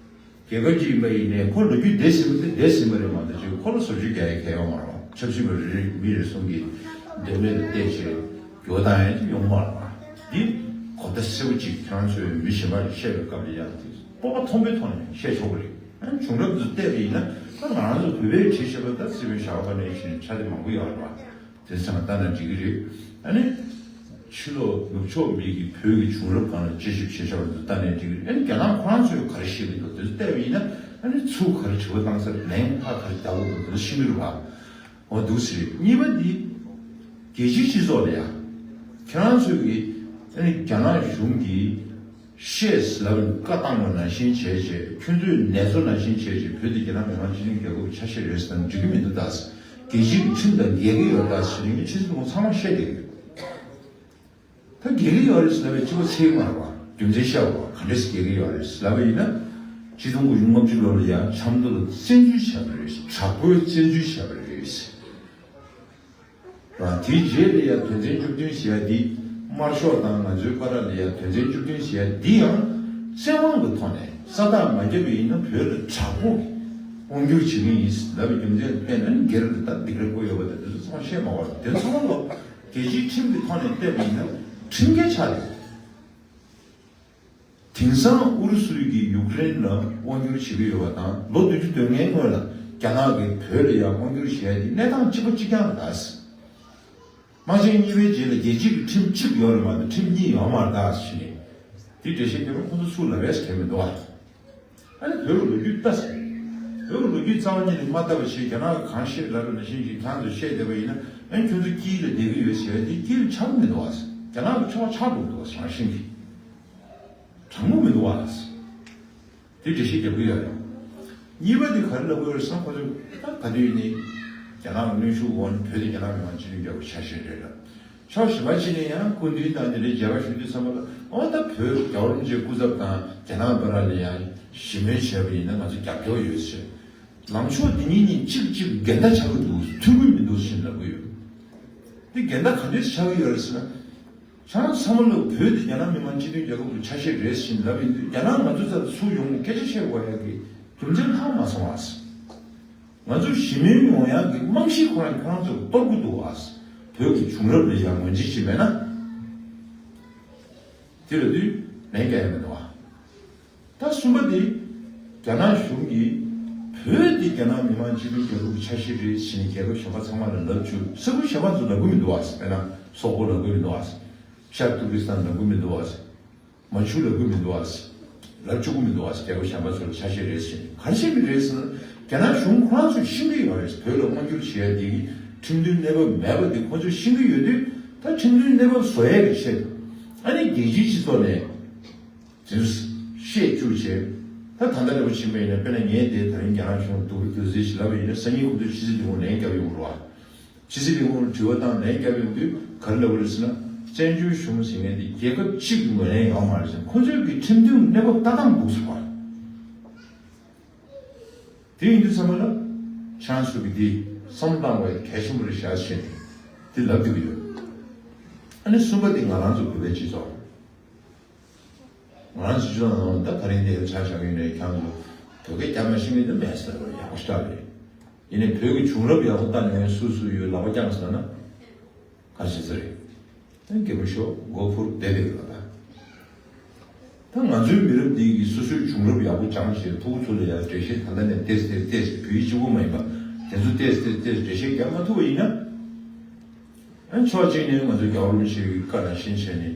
རྒྱལ་ཁབ་ཅིག་ཡིན་པ་ཡིན་ནའི་ཁོ་ལོ་རྒྱུས་བསྡད་ཟིན་པ་དེ་བསྡད་ཟིན་པ་རེད་མ་གཏོགས་ཅིག་ཁོ་ལ་བཟོ་བཅོས་རྒྱག་ཡ་གང་ཡང་ཡོད་མ་རེད་པ། ཆབ་སྲིད་པ་རེ་རེ་མི་རེ་ཟུང་གིས་འདོད་མོས་ལ་བལྟས་བྱས་འགྱུར་བ་བཏང་ཡ་ཅིག་ཡོང་མ་རེད་པ། འདི་གོ་བརྡ་གསལ་པོ་ཅིག་ཁྱེད་རང་ཚོས་མི་གཞན་པ་ལ་བཤད་པའི་སྐབས་ལ་ཡང་དེ་སྤོབས་པ་མཐོན་པོའི་ཐོག་ནས་བཤད་ཆོག་གི་རེད། ཨ་ནི་བྱུང་རབས་འདི་བལྟས་པ་ཡིན་ན་ད་ང་རང་ཚོ་བོད་པས་བྲིས་བཞག་པ་ད་སྲིད་པའི་ཞག་པ་ནས་བཞིན་ཆ་དེ་མང་པོ་ཡོད་རེད་པ། དེ་ཚང་མ་ལྟ་ན་འགྲིག་གི་རེད། ཨ་ནི། ཕྱི་ལོགས་ནུབ་ཕྱོགས་མི་གིས་བོད་ཀྱི་བྱུང་རབས་སྒང་ལ་དཔྱད་ཞིབ་བྱེད་བྱ་བ་འདི་ལྟ་ནས་འགྲིག་གི་རེད། ཨ་ནི་རྒྱ་ནག་ཁོ་རང་ཚོས་ག་རེ་བཤད་ཀྱི་འདུག་དེ་ཚོ་བལྟས་པ་ཡིན་ན་ཨ་ནི་ཚུར་ག་རེ་དྲི་བ་བཏང་ས་རེད། ལན་ཕར་ག་རེ་རྒྱག་དགོས་འདུག་དེ་ཚོ་ཤེས་ཀྱི་རེད་པ། འོ་འདུག་སེ་རེད། གཉིས་པ་འདི། རྒྱལ་སྤྱིའི་སྤྱི་ཚོགས་ལ་ཡ། ཁྱེད་རང་ཚོས་ཀྱིས་ཨ་ནི་རྒྱ་ནག་གཞུང་གིས། ཤེས་ལབ་བཀའ་བཏང་བ་ནང་བཞིན་བྱས་བྱས། ཁྱོད་ཚོས་ནེ་ཙོ་ནང་བཞིན་བྱས་བྱས། བོད་དེ་རྒྱ་ནག་མི་དམངས་སྤྱི་མཐུན་རྒྱལ་ཁབ་ཀྱི་ཆ་ཤས་རེད་ཟེར་ན་འགྲིག་གི་མི་འདུག་ད། རྒྱལ་སྤྱིའི་ཁྲིམས་དང་འགལ་གྱི་ཡོད་ད་ཟེར་ནས་ཕྱི་སྲིད་ཁོང་ཚང་མ་བཤད་བསྡད་ཡོད། ད་འགལ་གྱི་ཡོད་རེད་ཟེར་ལབ་པའི་གཅིག་པ་ཚིག་མ་རེད་པ། རྒྱུ་མཚན་བཤད་པ་ག་འདྲས་སེ་འགལ་གྱི་ཡོད་རེད་ཟེར་ལབ་པ་ཡིན་ན། ཆིག་སྟོང་དགུ་བརྒྱ་ལྔ་བཅུ་ལོ་ལ་ཡ་ཆབ་མདོ་ལ་བཙན་འཛུལ་བྱས་པ་རེད། དྲག་པོའི་བཙན་འཛུལ་བྱས་པ་རེད། རང་དེའི་རྗེས་ལ་ཡ་དོན་ཚན་བཅུ་བདུན་ཞེས་ཡ་འདི། དམར་ཤོག་དང་ང་ཚོའི་བར་ལ་ཡ་དོན་ཚན་བཅུ་བདུན་ཞེས་ཡ་འདི་ཡང་བཙན་དབང་གི་ཐོག་ནས་ས་རྟགས་མ་བརྒྱབ་པ་ཡིན་ན་བོད་ལ་དྲག་པོ་དབང་བསྒྱུར་བྱེད་ཀྱི་ཡིན་ལབ་པའི་རྒྱུ་མཚན་དཔེར་ན་སྒེར་ལ་ད་སྡིགས་ར་བསྐུལ་ཡོད་པ་དང་དེ་ཚོ་ཚང་མ་བཤད་མ་བར་དེ་ཚང་མ་ལོ་རྒྱལ་སྤྱིའི་ཁྲིམས་ཀྱི་ཐོག་ནས་བལྟས་པ་ཡིན་ན་ཁྲིམས་འགལ་ཆགས་ཡོད། དེང་སང་ཨུ་རུ་སུས་ཀྱིས་ཡུཀ་རེན་ལ་དབང་བསྒྱུར་བྱེད་ཀྱི་ཡོད་པ་དང་། ལོ་བདུན་ཅུ་དོན་ལྔའི་སྔོན་ལ་རྒྱ་ནག་གིས་བོད་ལ་ཡང་དབང་བསྒྱུར་བྱས་ཏེ་གནས་སྟངས་གཅིག་པ་གཅིག་རྐྱང་རེད་ད། དམག་ཆེན་གཉིས་པའི་རྗེས་ལ་རྒྱལ་སྤྱིའི་ཁྲིམས་གཅིག་ཡོད་རེད་མ་གཏོགས་ཁྲིམས་གཉིས་ཡོད་མ་རེད་ད་ཞུས་ནས། དེ་འགྲེལ་བཤད་རྒྱབ་ན་ཁོང་ཚོ་སུ་ལབ་ཡས་དྲན་མི་འདུག་ཨ། ཨ་ནི་བོད་ཀྱི་ལོ་རྒྱུས་ལྟ་ཟེར། བོད་ཀྱི་ལོ་རྒྱུས་རྩ་བ་ཉིད་ནས་མ་ལྟ་བ་ཞིག་རྒྱ་ནག་གིས་གང་བཤད་ལབ་པ་ནང་བཞིན་ཅིག་ཁྱེད་རང་ཚོས་བཤད་བསྡད་པ་ཡིན་ན། ཨ་ནི་ཁྱོད་ཚོ་དཀྱིལ་ལ་བསྡད་ཀྱི་ཡོད་ཟེར་བ་དེ་དཀྱིལ་ཆགས་ཀྱི་མི་འདུག་ཨ། རྒྱ་ནག་གི་ཕྱོགས་ཆགས་འགྲོ་གི་འདུག་ཨ། རང་བཞིན་གྱིས། དྲང་པོ་མི་འདུག་ཨ། དེ་འགྲེལ་བཤད་རྒྱབ་ཀྱི་ཡོད་རེད། གཉིས་པ་དེ་ག་རེ་ལབ་ཀྱི་ཡོད་རེད་ཟེར་ན། ཁོ་ཚོས་ད་ག་དུས་ནས་རྒྱ་ནག་གི་གནོན་ཤུགས་འོག་ནས་བོད་དེ་རྒྱ་ནག་མི་དམངས་སྤྱི་མཐུན་རྒྱལ་ཁབ་ཆ་ཤས་རེད་ལབ། ཕྱོགས་གཞན་པ་ཅིག་ནས་ཡང་སྐུ་མདུན་དང་དེ་འདྲའི་མཇལ་ཁ་ཞུ་དུས་ཙམ་པ་ལ། ཨོ་ད་བོད་རྒྱལ་བ་རིན་པོ་ཆེའི་སྐུ་ཚབ་དང་རྒྱ་ནག་བར་ལ་ཡང་ཞི་མོལ་བྱས་པ་ཡིན་ན་ང་ཚོ་རྒྱབ་སྐྱོར་ཡོད་ཟེར། ལངས་ཕྱོགས་འདི་གཉིས་གཉིས་གཅིག་གཅིག་འགལ་ཟླ་ཆགས་ཀྱི་འདུག་མཐུན་གྱི་མི་འདུག་ཟེར་ལབ་ཀྱི་ཡོད། འདི་འགལ་ཟླ་ག་འདྲས་ཆགས་ཀྱི་ཡོད་རེད་ཟེར་ན། ཆ་ཚང་མ་ལ་བོད་དེ་རྒྱ་ནག་མི་དམངས་སྤྱི་མཐུན་རྒྱལ་ཁབ་ཀྱི་ཆ་ཤས་རེད་ཟེར་ལབ་ཡིན་དུས། རྒྱ་ནག་ང་ཚོ་རྩ་ལ་ཚུར་ཡོང་ནས་སྐད་ཆ་བཤད་དགོས་ཡག་གི་རྒྱུ་མཚན་ཧ་མ་སོང་བ། ང་ཚོ་ཞི་མོལ་ཡོང་ཡག་གི་རྨང་གཞི་ཁོ་རང་ཁྱོད་རང་ཚོ་གཏོར་གྱི་འདུག་བ། བོད་ཀྱི་བྱུང་རབས་ལ་ཡང་ངོས་འཛིན་བྱེད་མེད་ན། དེ་ལ་དུས་ལན་རྒྱག་ཡ་མི་འདུག་བ། ད་གསུམ་པ་དེ། རྒྱ་ནག་གཞུང་གིས་བོད་འདི་རྒྱ་ནག་མི་དམངས་སྤྱི་མཐུན་རྒྱལ་ཁབ་ཀྱི་ཆ་ཤས་རེད་ཟེར་ནས་རྒྱལ་ཁབ་གཞན་པ་ཚང་མ་ལ་ལབ་བཅུག་ས་ཁུལ་གཞན་པ་ཚོ་ལབ་གི་མི་འདུག་བ། དཔེར་ན་སོག་པོ་ལབ་གི་མི་འདུག་བ། ཤར་ཏུར་ཀི་སི་ཐན་ལབ་གི་མི་འདུག་བ། མན་ཇུ་ལབ་གི་མི་འདུག་བ། ལབ་བཅུག་གི་མི་འདུག་བ། རྒྱལ་ཁབ་གཞན་པ་ཚོ་ལ་ཆ་ཤས་རེད་ཟེར། ག་རེ་བྱེད་ཀྱི་རེད་ཟེར་ན། རྒྱ་ནག་གཞུང་ཁོ་རང་ཚོས་ཤེས་ཀྱི་ཡོད་རེད། བོད་ལ་དབང་བསྒྱུར་བྱེད་ཡ་དེ་གི་ཁྲིམས་མཐུན་གནས་བབ་མེད་པ་དེ་ཁོ་ཚོས་ཤེས་ཀྱི་ཡོད་དུས། ད་ཁྲིམས་མཐུན་གནས་བབ་བཟོ་ཡ་གི་ཆེད་དུ་ཨ་ནི་རྒྱལ་སྤྱིའི་སྤྱི་ཚོགས་ནས་དེ་ཚོ་བཤད་བཅུག་བྱས། ད་ད་ལྟ་འདྲ་པོ་ཕྱིན་པ་ཡིན་ན། དཔེར་ན་ངས་དེ་ད་རིང་རྒྱ་ནག་གཞུང་ལ་སྡུག་རུས་སྡུག་ཟེར་ཞིག་ལབ་པ་ཡིན་ན། སང་ཉིན་ཁོ་ཚོས་ཕྱི་སྲིད་ལས་ཁུངས་ལན་རྒྱབ་ཡོང་གི་རེད་བ། ཕྱི་སྲིད་ལས་ཁུངས་ལ་དྲི་བ་བཏང་ལན་རྒྱབ་ཡོང་དུས་ག་རེ་ལབ་པ་རེད་ཟེར་ན། བཙན་བྱོལ་གཞུང་ཟེར་མཁན་དེ་རྒྱལ་ཁབ་གཅིག་གི་ངོས་ལེན་ཡོད་མ་རེད་ཟེར། ཁོ་ཚོས་ཀྱི་ཁྲིམས་མཐུན་གནས་བབ་ལྟ་སྟངས་འདུག་ཟེར་བ། དེ་ཡིན་དུས་ཙམ་པ་ལ་ཁྱེད་རང་ཚོ་གི་དེ་བསམ་བློ་བཏང་དགོས་གལ་ཆེན་པོ་རེད་ཤག་ཟེར་ནས་དེ་ལབ་བསྡད་ཀྱི་ཡོད། ཨ་ནི་གསུམ་པ་དེ་ང་རང་ཚོ་བོད་པའི་སྤྱི་ཚོགས། ང་རང་ཚོ་སྤྱི་ཚོགས་ནང་ད་ད་རིང་དེ་ཆ་བཞག་གི་ཡིན་ནའི་ཁྱེད་རང་ཚོ་བོད་སྐད་རྒྱབ་མ་ཤེས་མཁན་དེ་མེད་ཟེར་བ་ཡག་པོ་ཞེ་དྲག་རེད། ཡིན་ནའི་བོད་ཀྱི་བྱུང་རབས་ཡག་པོ་ལྟ་ནས་སུ་སུ་ཡོད་ལག་པ་བརྐྱངས་ཟེར་ན། ག་རེ་བྱེད་ས་རེད། ད་རྒན་པོ་ཤོག་མགོ་འཕུར་བསྡད་བསྡད་ལ་ད། ད་ང་ཚོའི་མི་རབས་འདི་གིས་སོ་སོའི་བྱུང་རབས་ཡག་པོ་སྦྱངས་བྱས། ཕྲུ་གུ་ཚོ་ལ་ཡང་འགྲེལ་བཤད་ད་ལྟ་ནས་ཏོག་ཙམ་ཏོག་ཙམ་བོད་ཡིག་གཅིག་པོ་མ་ཡིན་པ་དེ་ཚོ་ཏོག་ཙམ་ཏོག་ཙམ་འགྲེལ་བཤད་རྒྱག་མ་ཐུབ་པ་ཡིན་ན། ཨ་ཕྱོགས་གཅིག་ནས་ང་ཚོ་རྒྱལ་བ་རིན་པོ་ཆེའི་བཀའ་ནང་བཞིན་བྱས་ནས་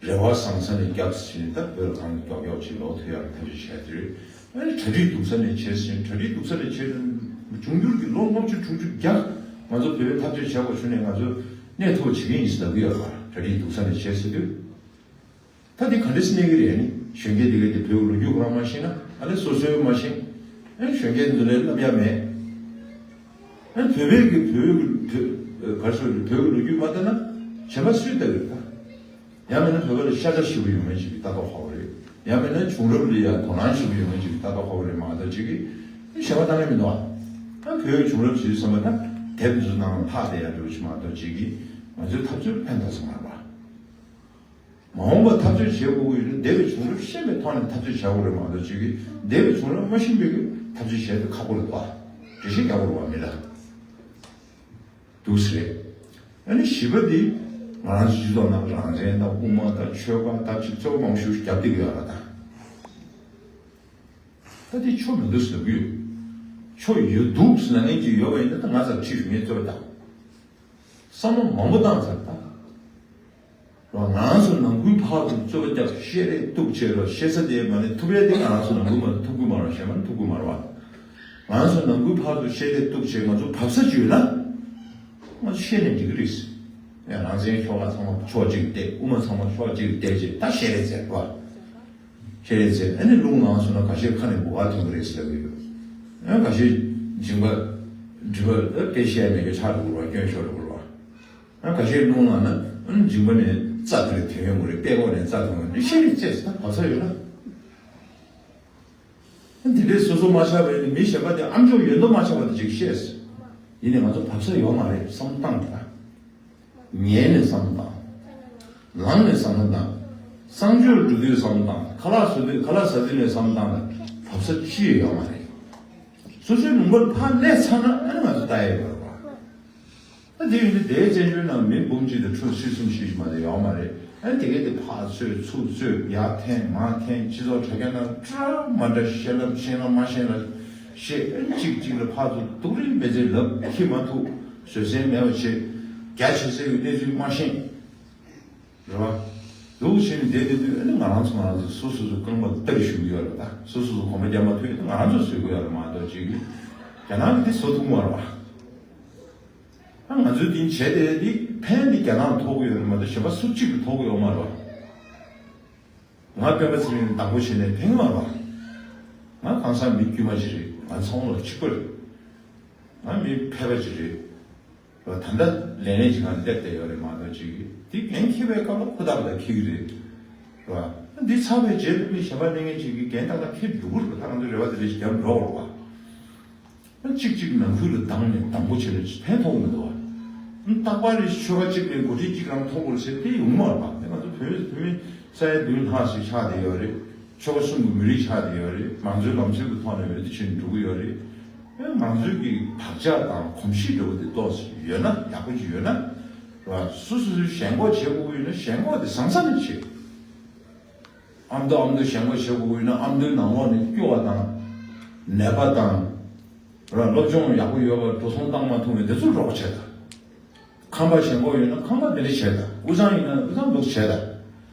རེ་བ་བཟང་ས་ནས་རྒྱབ་ཟིན་ནས། ད་བོད་ལ་གང་མགྱོགས་མགྱོགས་ཅིག་ལོག་ཐུབ་ཡག་ཐབས་ཤེས་བྱས་ཏེ། ཨ་ནི་གྲ་སྒྲིག་སྡུག་ས་ནས་བྱས་ཟིན། གྲ་སྒྲིག་སྡུག་ས་ནས་བྱས་ཟིན། འབྱུང་འགྱུར་གྱི་ལོ་ལྔ་བཅུ་དྲུག་ཅུ་བརྒྱ་ང་ཚོ་བོད་པས་འཐབ་རྩོད་བྱས་པ་བྱུང་ནས། ང་ཚོ་གནས་ཐུབ་པ་བྱེད་ཀྱི་ཡིན་ཟེར་ལབ་ཀྱི་ཡོད་པ། གྲ་སྒྲིག་སྡུག་ས་ནས་བྱས་ཟེར་དུས། ད་འདི་ག་འདྲས་གནས་ཀྱི་རེད། ཨ་ནི་གཞོན་སྐྱེས་འདི་གས་དེ་བོད་ཀྱི་ལོ་རྒྱུས་ཁོ་རང་མ་ཤེས་ན། ཨ་ནི་སོ་སོའི་མ་ཤེས། ཨ་ནི་གཞོན་སྐྱེས་འདི་ལ་བསླབ་ཡ་མེད། ཨ་ནི་བོད་པའི་གི་བོད་ཀྱི་བོད་ག་རེ་ཟེར། བོད་ཀྱི་ལོ་རྒྱུས་མ་ལྟ་ན་གཞན་པ་སུས་ལྟ་གི་རེད་ད། ཡང་མིན་ན་བོད་པ་ལ་ཤ་ཚ་ཞེ་པོ་ཡོད་མཁན་ཅིག་གི་ལྟ་རྟོག་ཧ་གོ་རེད། ཡང་མིན་ན་བྱུང་རབས་ལ་ཡང་དོ་སྣང་ཞེ་པོ་ཡོད་མཁན་ཅིག་གི་ལྟ་རྟོག་ཧ་གོ་རེད་མ་གཏོགས། ཅིག་གིས་གཞན་པ་ལྟ་མཁན་མི་འདུག་ཨ། ད་བོད་བྱུང་རབས་ཞིག་བསམ་པ་ན་དེབ་འདི་ཚོ་ནང་ལ་ཕར་བལྟ་ཡ་འདྲ་བོ་ཞིག་མ་གཏོགས། ཅིག་གིས་ང་ཚོའི་འཐབ་རྩོད་ཕན་ཐོགས་ས་མ་རེད་པ། མ་འོངས་པར་འཐབ་རྩོད་བྱེད་དགོས་ཀྱི་ཡོད་ན་འདས་པའི་བྱུང་རབས་ཤེས་པའི་ཐོག་ནས་འཐབ་རྩོད་བྱ་དགོས་རེད་མ་གཏོགས། ཅིག་གིས་འདས་པའི་བྱུང་རབས་མ་ཤེས་པའི་གི་འཐབ་རྩོད་བྱེད་དུ་ཁག་པོ་རེད་དོ། འགྲེལ་བཤད་རྒྱག་དགོས་རེད་པ། མི་ལ། འདུག་ཟེར། ཨ་ནི་བཞི་པ་འདི་ང་རང་ཚོ་སྤྱི་ཚོགས་ནང་རང་བཙན་དང་དབུ་མ་དང་ཆོལ་ཁ་དང་ཅིག་རྩོད་པ་མང་ཤོས་རྒྱབ་བསྡད་ཀྱི་ཡོད་རེད་ད། ད་འདི་ཆོ་མི་འདུག་ཟེར་གྱི་ཡོད། ཆོ་ཡོད་འདུག་ཟེར་ན་ནི་ཅིག་ཡོད་པ་ཡིན་ན། ད་ང་ཚོར་ཁྲིད་ཞུ་ངས་རྩོད་པ་དང་། བསམ་བློ་མང་པོ་བཏང་ཚར་ད། རོ། ང་རང་ཚོ་ནང་ཁུལ་ཕར་ཚུར་རྩོད་པ་རྒྱབ་བཤད་རེས་གཏུག་བྱས་རོ། བཤད་ས་དེ་མ་ནི་ཐུབ་ཡ་དེ་ང་རང་ཚོ་ནང་ཁུལ་མ་གཏོགས་ཐུབ་ཀྱི་མ་རེད། གཞན་མ་ནི་ཐུབ་ཀྱི་མ་རེད་བ། ང་ཚོ་ནང་ཁུལ་ཕར་ཚུར་བཤད་རེས་གཏུག་བྱས་ང་ཚོ་བབས་ས་ཅིག་ཡོད་ན། ང་ཚོ་བཤད་ནས་འགྲིག་གི་རེད། ཡང་རང་བཙན་ཤོག་ཁག་ཚང་མ་ཕྱོགས་གཅིག་བསྡད། དབུ་མ་ཚང་མ་ཕྱོགས་གཅིག་བསྡད་བྱས་ད་བཤད་རེས་མཛད་བ། བཤད་རེས་མཛད། ཨ་ནི་རླུང་ལངས་སོང་ན་ཁ་ཤས་ཁ་ནས་འབུ་བ་ཐོན་གི་རེད་ཟེར་གི་ཡོད། ཡང་ཁ་ཤས་མཇིང་པ་མགྲིན་པ་ལ་སྐད་བཤད་མེད་རྒྱུ་ཆགས་འགྲོ་གི་རེད་བ། སྐྱོན་ཤོར་འགྲོ་གི་རེད་བ། ཨ་ཁ་ཤས་རླུང་ལངས་ན་ཨ་ནི་མཇིང་པ་ནས་རྩ་དེ་རེ་ཐོན་ཡོང་གི་རེད། པད་ཀོག་ནས་རྩ་ཐོན་ཡོང་གི་རེད། ཤེས་རིག་བཅས་ད་བབས་ས་ཡོད་ན། ཨ་འདི་འདྲས་སོ་སོ་མ་ཆགས་པའི་མི་གཞན་པ་དེ་ཨ་མཆོག་ཡོད་མདོག་མ་ཆགས་པ་དེ་ཅིག་བཤད། ཡིན་ནའི་ང་ཚོ་བབས་ས་ཡོད་མ་རེད། བསམ་བློ་བཏང་དང་། ཉན་ནས་བསམ་བློ་བཏང་། ལངས་ནས་བསམ་བློ་བཏང་། གསང་སྤྱོད་འགྲོ་དུས་བསམ་བློ་བཏང་། ཁ་ལག་ཟ་དུས། ཁ་ལག་ཟ་དུས་ནས་བསམ་བློ་བཏང་ན་བབས་ས་ཅི་ཡང་ཡོད་མ་རེད། སོ་སོའི་ལུང་པར་ཕར་སླེབས་ཚར་ན་ཨ་ནི་ང་ཚོ་ལྟ་ཡས་ཡོད་རེད་པ། ད་དེ་ཡིན་དུས་དེའི་བཙན་བྱོལ་ནང་མི་འབུམ་གཅིག་དང་ཁྲི་ཁྲི་གསུམ་བཞི་ཞིག་མ་གཏོགས་ཡོད་མ་རེད། ཨ་ནི་དེ་གས་དེ་ཕར་རྩོད་ཚུར་རྩོད། ཡར་འཐེན་མར་འཐེན། སྤྱི་ཚོགས་དྲ་རྒྱ་ནང་འདྲ་མ་འདྲ་བཤད་ལབ། ཤེས་ན་མ་ཤེས་ན་བཤད། ཨ་ནི་གཅིག་གཅིག་ལ་ཕར་ཚུར་སྡུག་རུས་མེད་ཚད་ལབ། ཁྱི་མ་ཐུག་བཟོད་བསྲན་མེད་པ་བྱེད། རྒྱ་ཆེ་ས་ཡི་གནས་ཚུལ་མ་ཤེས། རེད་བ། འདུག་བྱས་ནས་བསྡད་བསྡད་དུས། ཨ་ནི་ང་རང་ཚོ་ང་རང་ཚོ་སོ་སོ་སོ་རྐང་པ་ལ་སྟར་ཞུ་གི་ཡོད་རེད། ད་སོ་སོ་སོ་གོམ་པ་རྒྱག་མ་ཐུབ་ཡོད་ན་ང་རང་ཚོ་བཟོ་གི་ཡོད་རེད་མ་གཏོགས། ཅིག་རྒྱ་ནག་གིས་དེ་བཟོ་ཐུབ་མ་རེད་བ། ཨ་ང་ཚོས་དེ་བྱས་ཏེ་དེ་ཕན་དེ་རྒྱ་ནག་ལ་ཐོགས་ཀྱི་ཡོད་རེད་མ་གཏོགས་གཞན་པ་སུ་གཅིག་ལ་ཐོགས་ཀྱི་ཡོད་མ་རེད་བ། ང་སྤེན་པ་ཚེ་རིང་ལ་སྡང་པོ་བྱས་ནས་ཕན་གྱི་མ་རེད་བ། ང་གང་ཟག་མི་དཀྱུས་མ་ཅིག་རེད། ང་ཚང་མ་ལ་གཅིག་པ་རེད། ང་མི་ཕལ་པ་ཅིག་རེད། ད་ལྟ་ལས་གནས་ཀྱི་ངང་སླེབས་བསྡད་ཡོད་རེད་མ་གཏོགས། ཅིག་དེ་འགན་འཁྱེར་བའི་སྐབས་ལ་ཁོ་ཐག་ལ་འཁྱེར་གྱི་རེད། རེད་བ། འདི་ཚར་བའི་རྗེས་ལ་མི་གཞན་པ་གནས་མཁན་ཅིག་གིས་འགན་ཏག་ཏག་འཁྱེར་འགྲོ་གི་རེད། ད་ང་ཚོ་རེ་བ་དེ་འདྲ་ཞིག་བརྒྱབ་འགྲོ་དགོས་རེད་བ། གཅིག་གཅིག་ནང་ཁུལ་ལ་སྡང་ནས་སྡང་པོ་བྱས་ནས་ཕན་ཐོགས་མི་འདུག་བ། རྟག་པར་རེ་ཆོལ་ཁ་གཅིག་ནས་འགོ་ཁྲིད་གཅིག་རང་ཐོབ་དགོས་ཟེར་དེ་ཡོང་མ་རེད་པ། དེ་ང་ཚོ་བོད་བོད་མི་ས་ཡ་བདུན་ལྷག་ཞིག་ཆགས་བསྡད་ཡོད་རེད། ཆོལ་ཁ་གསུམ་གྱི་མི་རིགས་ཆགས་བསྡད་ཡོད་རེད། མང་གཙོའི་ལམ་སྲོལ་གྱི་ཐོག་ནས་འོས་བསྡུ་བྱས་ནས་འགྲོ་གི་ཡོད་རེད། ཨེ་མང་གཙོའི་གི་བག་ཆགས་དང་གོམས་གཤིས་འདྲ་བོ་དེ་ཏོག་ཙམ་ཡོད་ན། ཡག་པོ་ཅིག་ཡོད་ན། རེད་བ། སོ་སོ་སོའི་ཞེན་ཁོག་བྱེད་དགོས་ཀྱི་ཡོད་ན་ཞེན་ཁོག་དེ་བཟང་ས་ནས་བྱེད། ཨ་མདོ་ཨ་མདོ་ཞེན་ཁོག་བྱེད་དགོས་ཀྱི་ཡོད་ན་ཨ་མདོའི་ནང་ལོགས་ནས་སྐྱོ་བ་དང་། ནད་པ་དང་། ར་སློབ་སྦྱོང་ཡག་པོ་ཡོད་པ་འགྲོ་སོང་བཏང་མ་ཐུབ་མཁན་དེ་ཚོ་རོགས་བྱས་དང་། ཁང་པ་ཞེན་ཁོག་ཡོད་ན་ཁང་པ་དེ་འདྲ་བྱས་དང་། དབུས་གཙང་ཡིན་ན་དབུས་གཙང་འདུག་བྱས་དང་།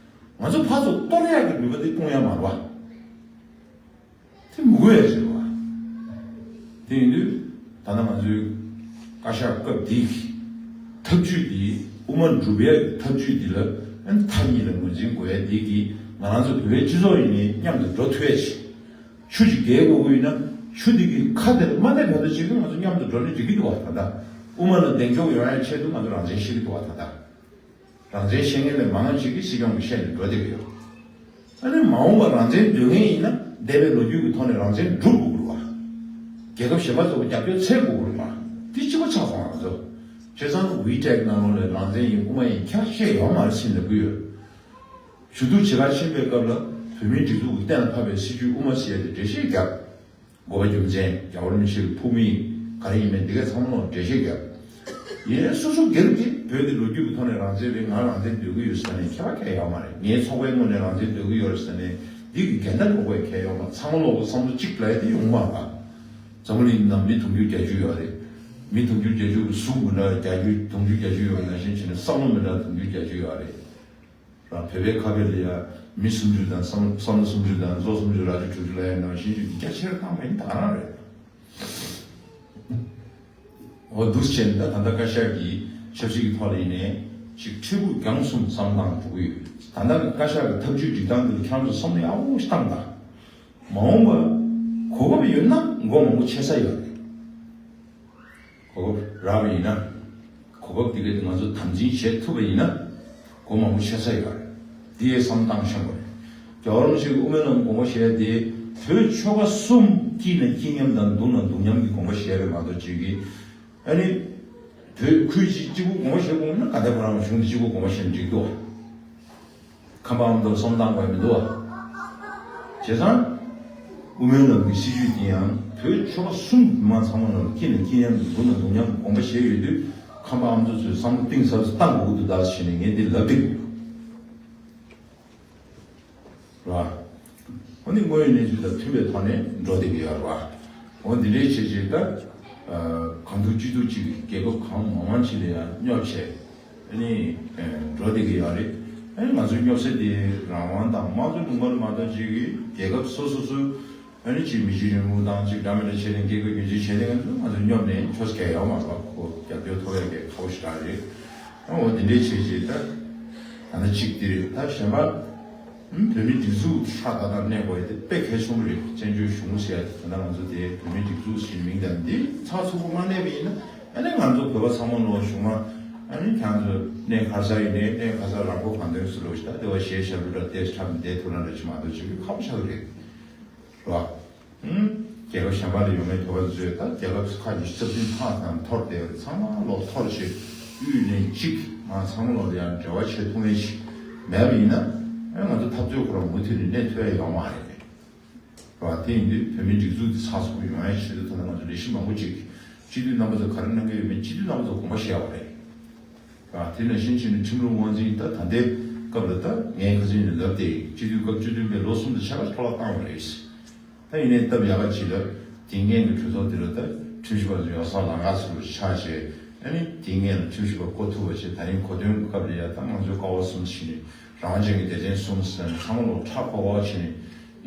ང་ཚོ་ཕར་ཚུར་གཏོར་ཡག་གི་ནུས་པ་དེ་སྤུངས་ཡག་མ་རེད་བ། དེ་མི་དགོས་ཡག་ཅིག་རེད་བ། དེ་ཡིན་དུས་ད་ལྟ་ང་ཚོའི་བཀའ་ཤག་སྐབས་འདིའི་ཐབས་ཇུས་འདི། དབུ་མ་འགྲུབ་ཡག་གི་ཐབས་ཇུས་འདི་ལ་ཨ་ནི་མཐའ་གཉིས་ལ་ངོས་འཛིན་དགོས་ཡག་འདི་གིས་ང་རང་ཚོ་བོད་པའི་སྤྱི་ཚོགས་ཡིན་ནའི་མཉམ་དུ་འགྲོ་ཐུབ་ཡག་ཅིག་ཆུ་ཅིག་བརྒལ་དགོས་ཀྱི་ཡིན་ན་ཆུ་འདི་གི་ཁ་དེ་ལ་མ་སླེབས་བར་དུ་ཅིག་ང་ཚོ་མཉམ་དུ་འགྲོ་ན་འགྲིག་གི་འདུག་བ། ད་ལྟ་དབུ་མ་ལ་གདེང་འཇོག་ཡོང་ཡག་ཆེད་དུ་ང་ཚོ་རང་བཙན་བཤད་ཀྱི་འདུག་བ། ད་ལྟ་རང་བཙན་བཤད་མཁན་ལས་མང་ང་ཅིག་གིས་སྲིད་སྐྱོང་གིས་བཤད་ནས་འགྲོ་བསྡད་ཀྱི་ཡོད། ཨ་ནི་མ་འོངས་པར་རང་བཙན་འདོད་མཁན་ཡིན་ན་འདས་པའི་ལོ་རྒྱུས་ཀྱི་ཐོག་ནས་རང་བཙན་སྒྲུབ་དགོས་ཀྱི་རེད་བ། རྒྱལ་ཁབ་གཞན་པ་ཚོ་གི་རྒྱབ་སྐྱོར་འཚོལ་དགོས་ཀྱི་རེད་བ། འདི་གཅིག་པ་ཆགས་སོང་ང་ཚོ། བྱས་ཙང་ཝི་ཊེག་ནང་ལོགས་ལ་རང་བཙན་ཡིན་དབུ་མ་ཡིན་ཁྱབ་བཤད་ཡོད་མ་རེད་ཟེར་ལབ་ཀྱི་ཡོད། ཞུ་གཏུག་བྱེད་གར་ཕྱིན་པའི་སྐབས་ལ་བོད་མིའི་སྒྲིག་འཛུགས་ཀྱིས་གཏན་ལ་ཕབ་པའི་སྲིད་བྱུས་དབུ་མ་ཟེར་ཡག་དེ་འགྲེལ་བཤད་བརྒྱབ། དགོས་པ་རྒྱུ་མཚན། རྒྱལ་བ་རིན་པོ་ཆེ་གི་ཕུགས་དམིགས་ག་རེ་ཡིན་མིན་འདི་ག་ཚང་མ་ལ་འགྲེལ་བཤད་བརྒྱབ། ཡིན་ནའི་སོ་སོ་སྒེར་གྱིས་བོད་ཀྱི་ལོ་རྒྱུས་ཀྱི་ཐོག་ནས་རང་བཙན་རེད། ང་རང་བཙན་འདོད་ཀྱི་ཡོད་ཟེར་ནས་ཁྱད་པར་གང་ཡང་ཡོད་མ་རེད། ངའི་ཚོགས་པའི་ངོས་ནས་རང་བཙན་འདོད་ཀྱི་ཡོད་རེད་ཟེར་ནས་འདི་གི་འགལ་ཟླ་འགྲོ་དགོས་གང་ཡང་ཡོད་མ་རེད། ཚང་མ་ལོག་གི་བསམ་བློ་གཅིག་ལ་ཡ་དེ་ཡོང་མ་རེད་པ། འཛམ་བུ་གླིང་ནང་མི་དུང་ཕྱུར་བརྒྱད་ཅུ་ཡོད་རེད། མི་དུང་ཕྱུར་བརྒྱད་ཅུ་གི་གཟུགས་མི་འདྲ་བརྒྱད་ཅུ་དུང་ཕྱུར་བརྒྱད་ཅུ་ཡོད་པ་ནང་བཞིན་བྱས་ནས་བསམ་བློ་མི་འདྲ་དུང་ཕྱུར་བརྒྱད་ཅུ་ཡོད་རེད། རང་བོད་པའི་ཁ་སྐད་ལ་ཡ་མི་སུམ་ཅུ་དང་བསམ་བསམ་བློ་སུམ་ཅུ་དང་བཟོ་སུམ་ཅུ་རྭ་ཅོ་དྲུག་ཅུ་ལབ་ཡ་ནང་བཞིན་གྱི་རྒྱ་ཆེར་བཏང་བ་ཡིན་ད་ག་རང་རེད། འོ་འདུག་བྱས་ནས་ད་ད་ལྟ་བཀའ་ཤག་གི་ཆབ་སྲིད་ཀྱི་ཐོག་ལ་ཡིན་ནའི་ཅིག་འཕྲལ་ཕུགས་རྒྱང་གསུམ་བསམ་སྟངས་འགྲོ་གི་ཡོད། ད་ལྟ་བཀའ་ཤག་གི་ཐབས་ཇུས་སྒྲིག་སྟངས་འདི་ལ་ཁྱེད་རང་ཚོ་བསམ་བློ་ཡག་པོ་ཞིག་བཏང་དང་། མ་འོངས་པ་གོ་སྐབས་ཡོད་ན་མགོ་མང་པོ་ཕྱེ་ས་ཡོད་རེད། གོ་སྐབས་རག་པ་ཡིན་ན། གོ་སྐབས་འདི་ག་ང་ཚོ་དམ་འཛིན་བྱེད་ཐུབ་པ་ཡིན་ན། སྒོ་མང་པོ་ཕྱེ་ས་ཡོད་རེད། འདི་ཡའི་བསམ་སྟངས་ཤང་བ་རེད། རྒྱལ་བ་རིན་པོ་ཆེ་གི་དབུ་མའི་ལམ་དགོངས་པ་བཞེས་དེ་བོད་ཆོལ་ཁ་གསུམ་སྐྱིད་ན་སྐྱིད་མཉམ་དང་སྡུག་ན་སྡུག་མཉམ་གྱི་དགོངས་པ་བཞེས་རེད་མ་གཏོགས་ཅིག་གིས། ཨ་ནི། བོད་ཁུལ་གཅིག་གཅིག་པུ་དགོངས་པ་བཞེས་དགོས་ན་ག་འདྲ་ཁོ་རང་གཞུང་འདི་གཅིག་པུ་དགོངས་པ་བཞེས་ན་འགྲིག་འདུག་བ། ཁམས་པ་ཨ་མདོ་བསམ་སྟངས་དགོས་མི་འདུག་བ། བྱས་ཙང་། དབུ་མའི་ལམ་གྱི་སྲིད་བྱུས་འདི་ཡང་བོད་ཆོལ་ཁ་གསུམ་མི་མང་ཚང་མ་ལ་སྐྱིད་ན་སྐྱིད་མཉམ་དུ་སྡུག་ན་སྡུག་མཉམ་དགོངས་པ་བཞེས་ཡོད་དུས་ཁམས་པ་ཨ་མདོ་ཚོས་བསམ་བློ་གཏིང་ཟབ་ཙམ་བཏང་དགོས་ཀྱི་འདུག་ད་ཟེར་ནས་ངས་འདི་ལབ་བསྡད་ཀྱི་ཡོད། རེད་བ། འོ་ནི་དངོས་ཡོད་གནས་ཚུལ་དང་མཐུན་པའི་ཐོག་ནས་འགྲོ་བསྡད་ཀྱི་ཡོད་རེད་བ། འོ་འདི་འདྲའི་བྱས་རྗེས་ད། གང་ཐུབ་ཅི་ཐུབ་ཅིག་རྒྱལ་ཁབ་གང་མང་མང་ཅིག་ལ་ཡང་སྙོབ་བྱས། ཨ་ནི། འགྲོ་བསྡད་ཀྱི་ཡོད་རེད། ཨ་ནི་ང་ཚོའི་སྙོབ་ས་དེ་རང་དབང་དང་དམངས་གཙོ་ལུང་པ་ལ་མ་གཏོགས་ཅིག་གི་རྒྱལ་ཁབ་སོ་སོ་སོའི། ཨ་ནི་ཅིག་མི་གཞི་རིང་ལུགས་དང་ཅིག་འདྲ་མི་འདྲ་བྱས་ནས་སྐད་དགོས་རྒྱུ་མཚན་བྱས་ནས་ང་ཚོ་ང་ཚོ་སྙོབ་ནས་ཆོས་སྐད་ཡོད་མ་རེད་བ། ཁོ་རྒྱབ་སྐྱོར་ཐོབ་ཡག་གི་ཁག་པོ་ཞིག་རང་རེད། ཨ་འོ་འདི་འདྲའི་བྱས་རྗེས་ད། ད་ནི་གཅིག་འདི་རེད། ད་གཞན་པ། ཨུམ་བོད་མིའི་སྒྲིག་འཛུགས་ཧྲ་ཏག་ཏག་གནས་དགོས་ཡ་དེ་དཔེ་གལ་ཆེན་པོ་རེད། བཙན་བྱོལ་གཞུང་ཟེར་ཡ་དེ་ད་ལྟ་ང་ཚོ་དེ་བོད་མིའི་སྒྲིག་འཛུགས་ཟེར་མིང་དང་འདི་ཚགས་ཚུད་པོ་མ་གནས་པ་ཡིན་ན། ཨ་ནི་ང་ཚོ་བོད་པ་ཚང་མ་ལོ་གཞུང་མ་ཨ་ནི་ཁྱེད་ཚོ་གནས་ག་ས་ཡིན་ནའི་གནས་ག་ས་རང་མགོ་གང་ཐོན་སུ་ལོ་ཞིག་ད་དེ་བ་གཞས་ཞབས་བྲོ་འདྲ་ཏེས་འཁྲབ་ནས་བསྡད་ཐུབ་ན་འདྲ་ཅིག་མ་གཏོགས་ཅིག་ཁག་པོ་ཆགས་ཀྱི་རེད། རེད་བ། ཨུམ། རྒྱལ་ཁབ་གཞན་པ་ལ་ཡོད་མཁན་བོད་པ་ཚོས་ད་རྒྱལ་ཁབ་ཁག་ཉི་ཤུ་རྩ་བདུན་ལྷག་ཙམ་འཐོར་བསྡད་ཡོད་རེད། ཚང་མ་ལོག་འཐོར་བྱས་དབུས་གླིང་གཅིག་ང་ཚང་མ་ལོག་ལ་ཡང་འབྲེལ་བ་བྱེད་ཐུབ་མཁན་ཞིག་མེད་པ་ཡིན་ན། ཨེ་ང་ཚོ་འཐབ་རྩོད་ཁོ་རང་མུ་མཐུད་ནས་གནས་ཐུབ་ཡ་ཡོད་མ་རེད། རེད་བ། དེ་ཡིན་དུས་བོད་མིའི་སྒྲིག་འཛུགས་འདི་ཚགས་ཚུད་པོ་ཡོང་ཡ་ཆེད་དུ་ད་ལྟ་ང་ཚོ་ལས་གཞི་མང་པོ་ཅིག་སྤྱི་འཐུས་རྣམ་པ་ཚོ་ག་རེ་གནང་གི་ཡོད་མེད་སྤྱི་འཐུས་རྣམ་པ་ཚོ་དགོངས་པ་བཞེས་པ་རེད། རེད་བ། དེ་ནང་བཞིན་བྱས་ནས་ཁྲིམས་ལུགས་དབང་འཛིན་ད་ད་ལྟའི་སྐབས་ལ་ད་ངས་ཁ་སང་ནས་ལབ་སྟེ་སྤྱི་འཐུས་སྐབས་བཅུ་བདུན་པའི་ལོ་གསུམ་དང་ཕྱེད་ཀ་འཕྲོ་བརླག་བཏང་བ་རེད། ད་ཡིན་ནའི་སྟབས་ཡག་ག་ཅིག་ལ་དེ་སྔོན་གྱི་གྲོས་ཚོགས་འདི་ལ་ད་ཁྲིམས་ཞིབ་པ་ཚོ་ཡོང་ས་ལམ་ཁ་ཚུར་ཆགས་བྱས། ཨ་ནི་དེ་སྔོན་ལ་ཁྲིམས་ཞིབ་པ་བསྐོ་ཐུབ་པ་བྱས། ད་རིང་གོ་སྟོན་གྱི་སྐབས་ལ་ཡ་ད་དམངས་གཙོའི་ཀ་བ་གསུམ་ཟེར་ནས་རང་དབང་ཅན་གྱི་སྡེ་ཚན་གསུམ་ཟེར་ནས་ཚང་མ་ལོག་ཁྲ་ཁོག་ཁོག་བྱས་ནས་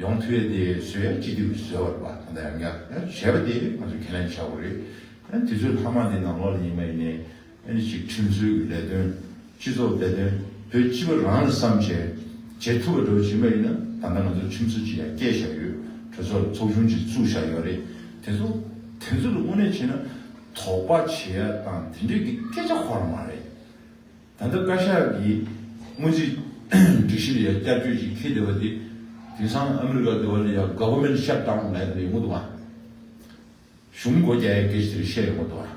ཡོང་ཐུབ་ཡས་དེ་བཟོ་ཡ་སྤྱི་འཐུས་ཀྱི་བཟོས་པ་རེད་པ། ད་ལྟ་ཡང་བསྐྱར་བྱས་པ་དེ་ང་ཚོས་ཁས་ལེན་བྱ་དགོས་རེད། ཨ་ནི་དུས་ཚོད་ལྷག་མ་འདི་ནང་ལོགས་ལ་ཡིན་པ་ཡིན་ནའི། ཨ་ནི་ཅིག་ཁྲིམས་རྩོད་ཀྱི་ལས་དོན། སྤྱི་ཚོགས་བདེ་དོན། བོད་སྤྱི་པ་རང་ལ་བསམ་བྱས་བྱེད་ཐུབ་པ་འདྲ་བོ་བྱེད་པ་ཡིན་ན། ད་ལྟ་ང་ཚོ་ཁྲིམས་རྩོད་ཅིག་ཡང་བསྐྱལ་བཞག་ཡོད། གྲོས་ཚོགས་ལ་ཚོགས་ཆུང་ཅིག་བཙུགས་བཞག་ཡོད་རེད། དེ་ཚོ་དེ་ཚོ་ལ་དངོས་གནས་བྱས་ན་དོགས་པ་བྱེད་ཡ་དང་དེ་འདྲའི་གི་སྐད་ཆ་ཁོ་རང་མ་རེད། ད་ལྟ་བཀའ་ཤག་གིས་སྔོན་རྩིས་སྒྲིག་གཞི་ལ་ཡ་བསྐྱར་བཅོས་ཅིག་འཁྱེར་བསྡད་པ་དེ། དེང་སང་ཨ་མི་རི་ཀ་འདི་བ་ལ་ཡ་government shutdown ལབ་ནས་ཡོང་གི་འདུག་ག་གཞུང་སྒོ་རྒྱག་ཡས་སྐད་ཆ་དེ་རེད། བཤད་ཡོང་གི་འདུག་ག་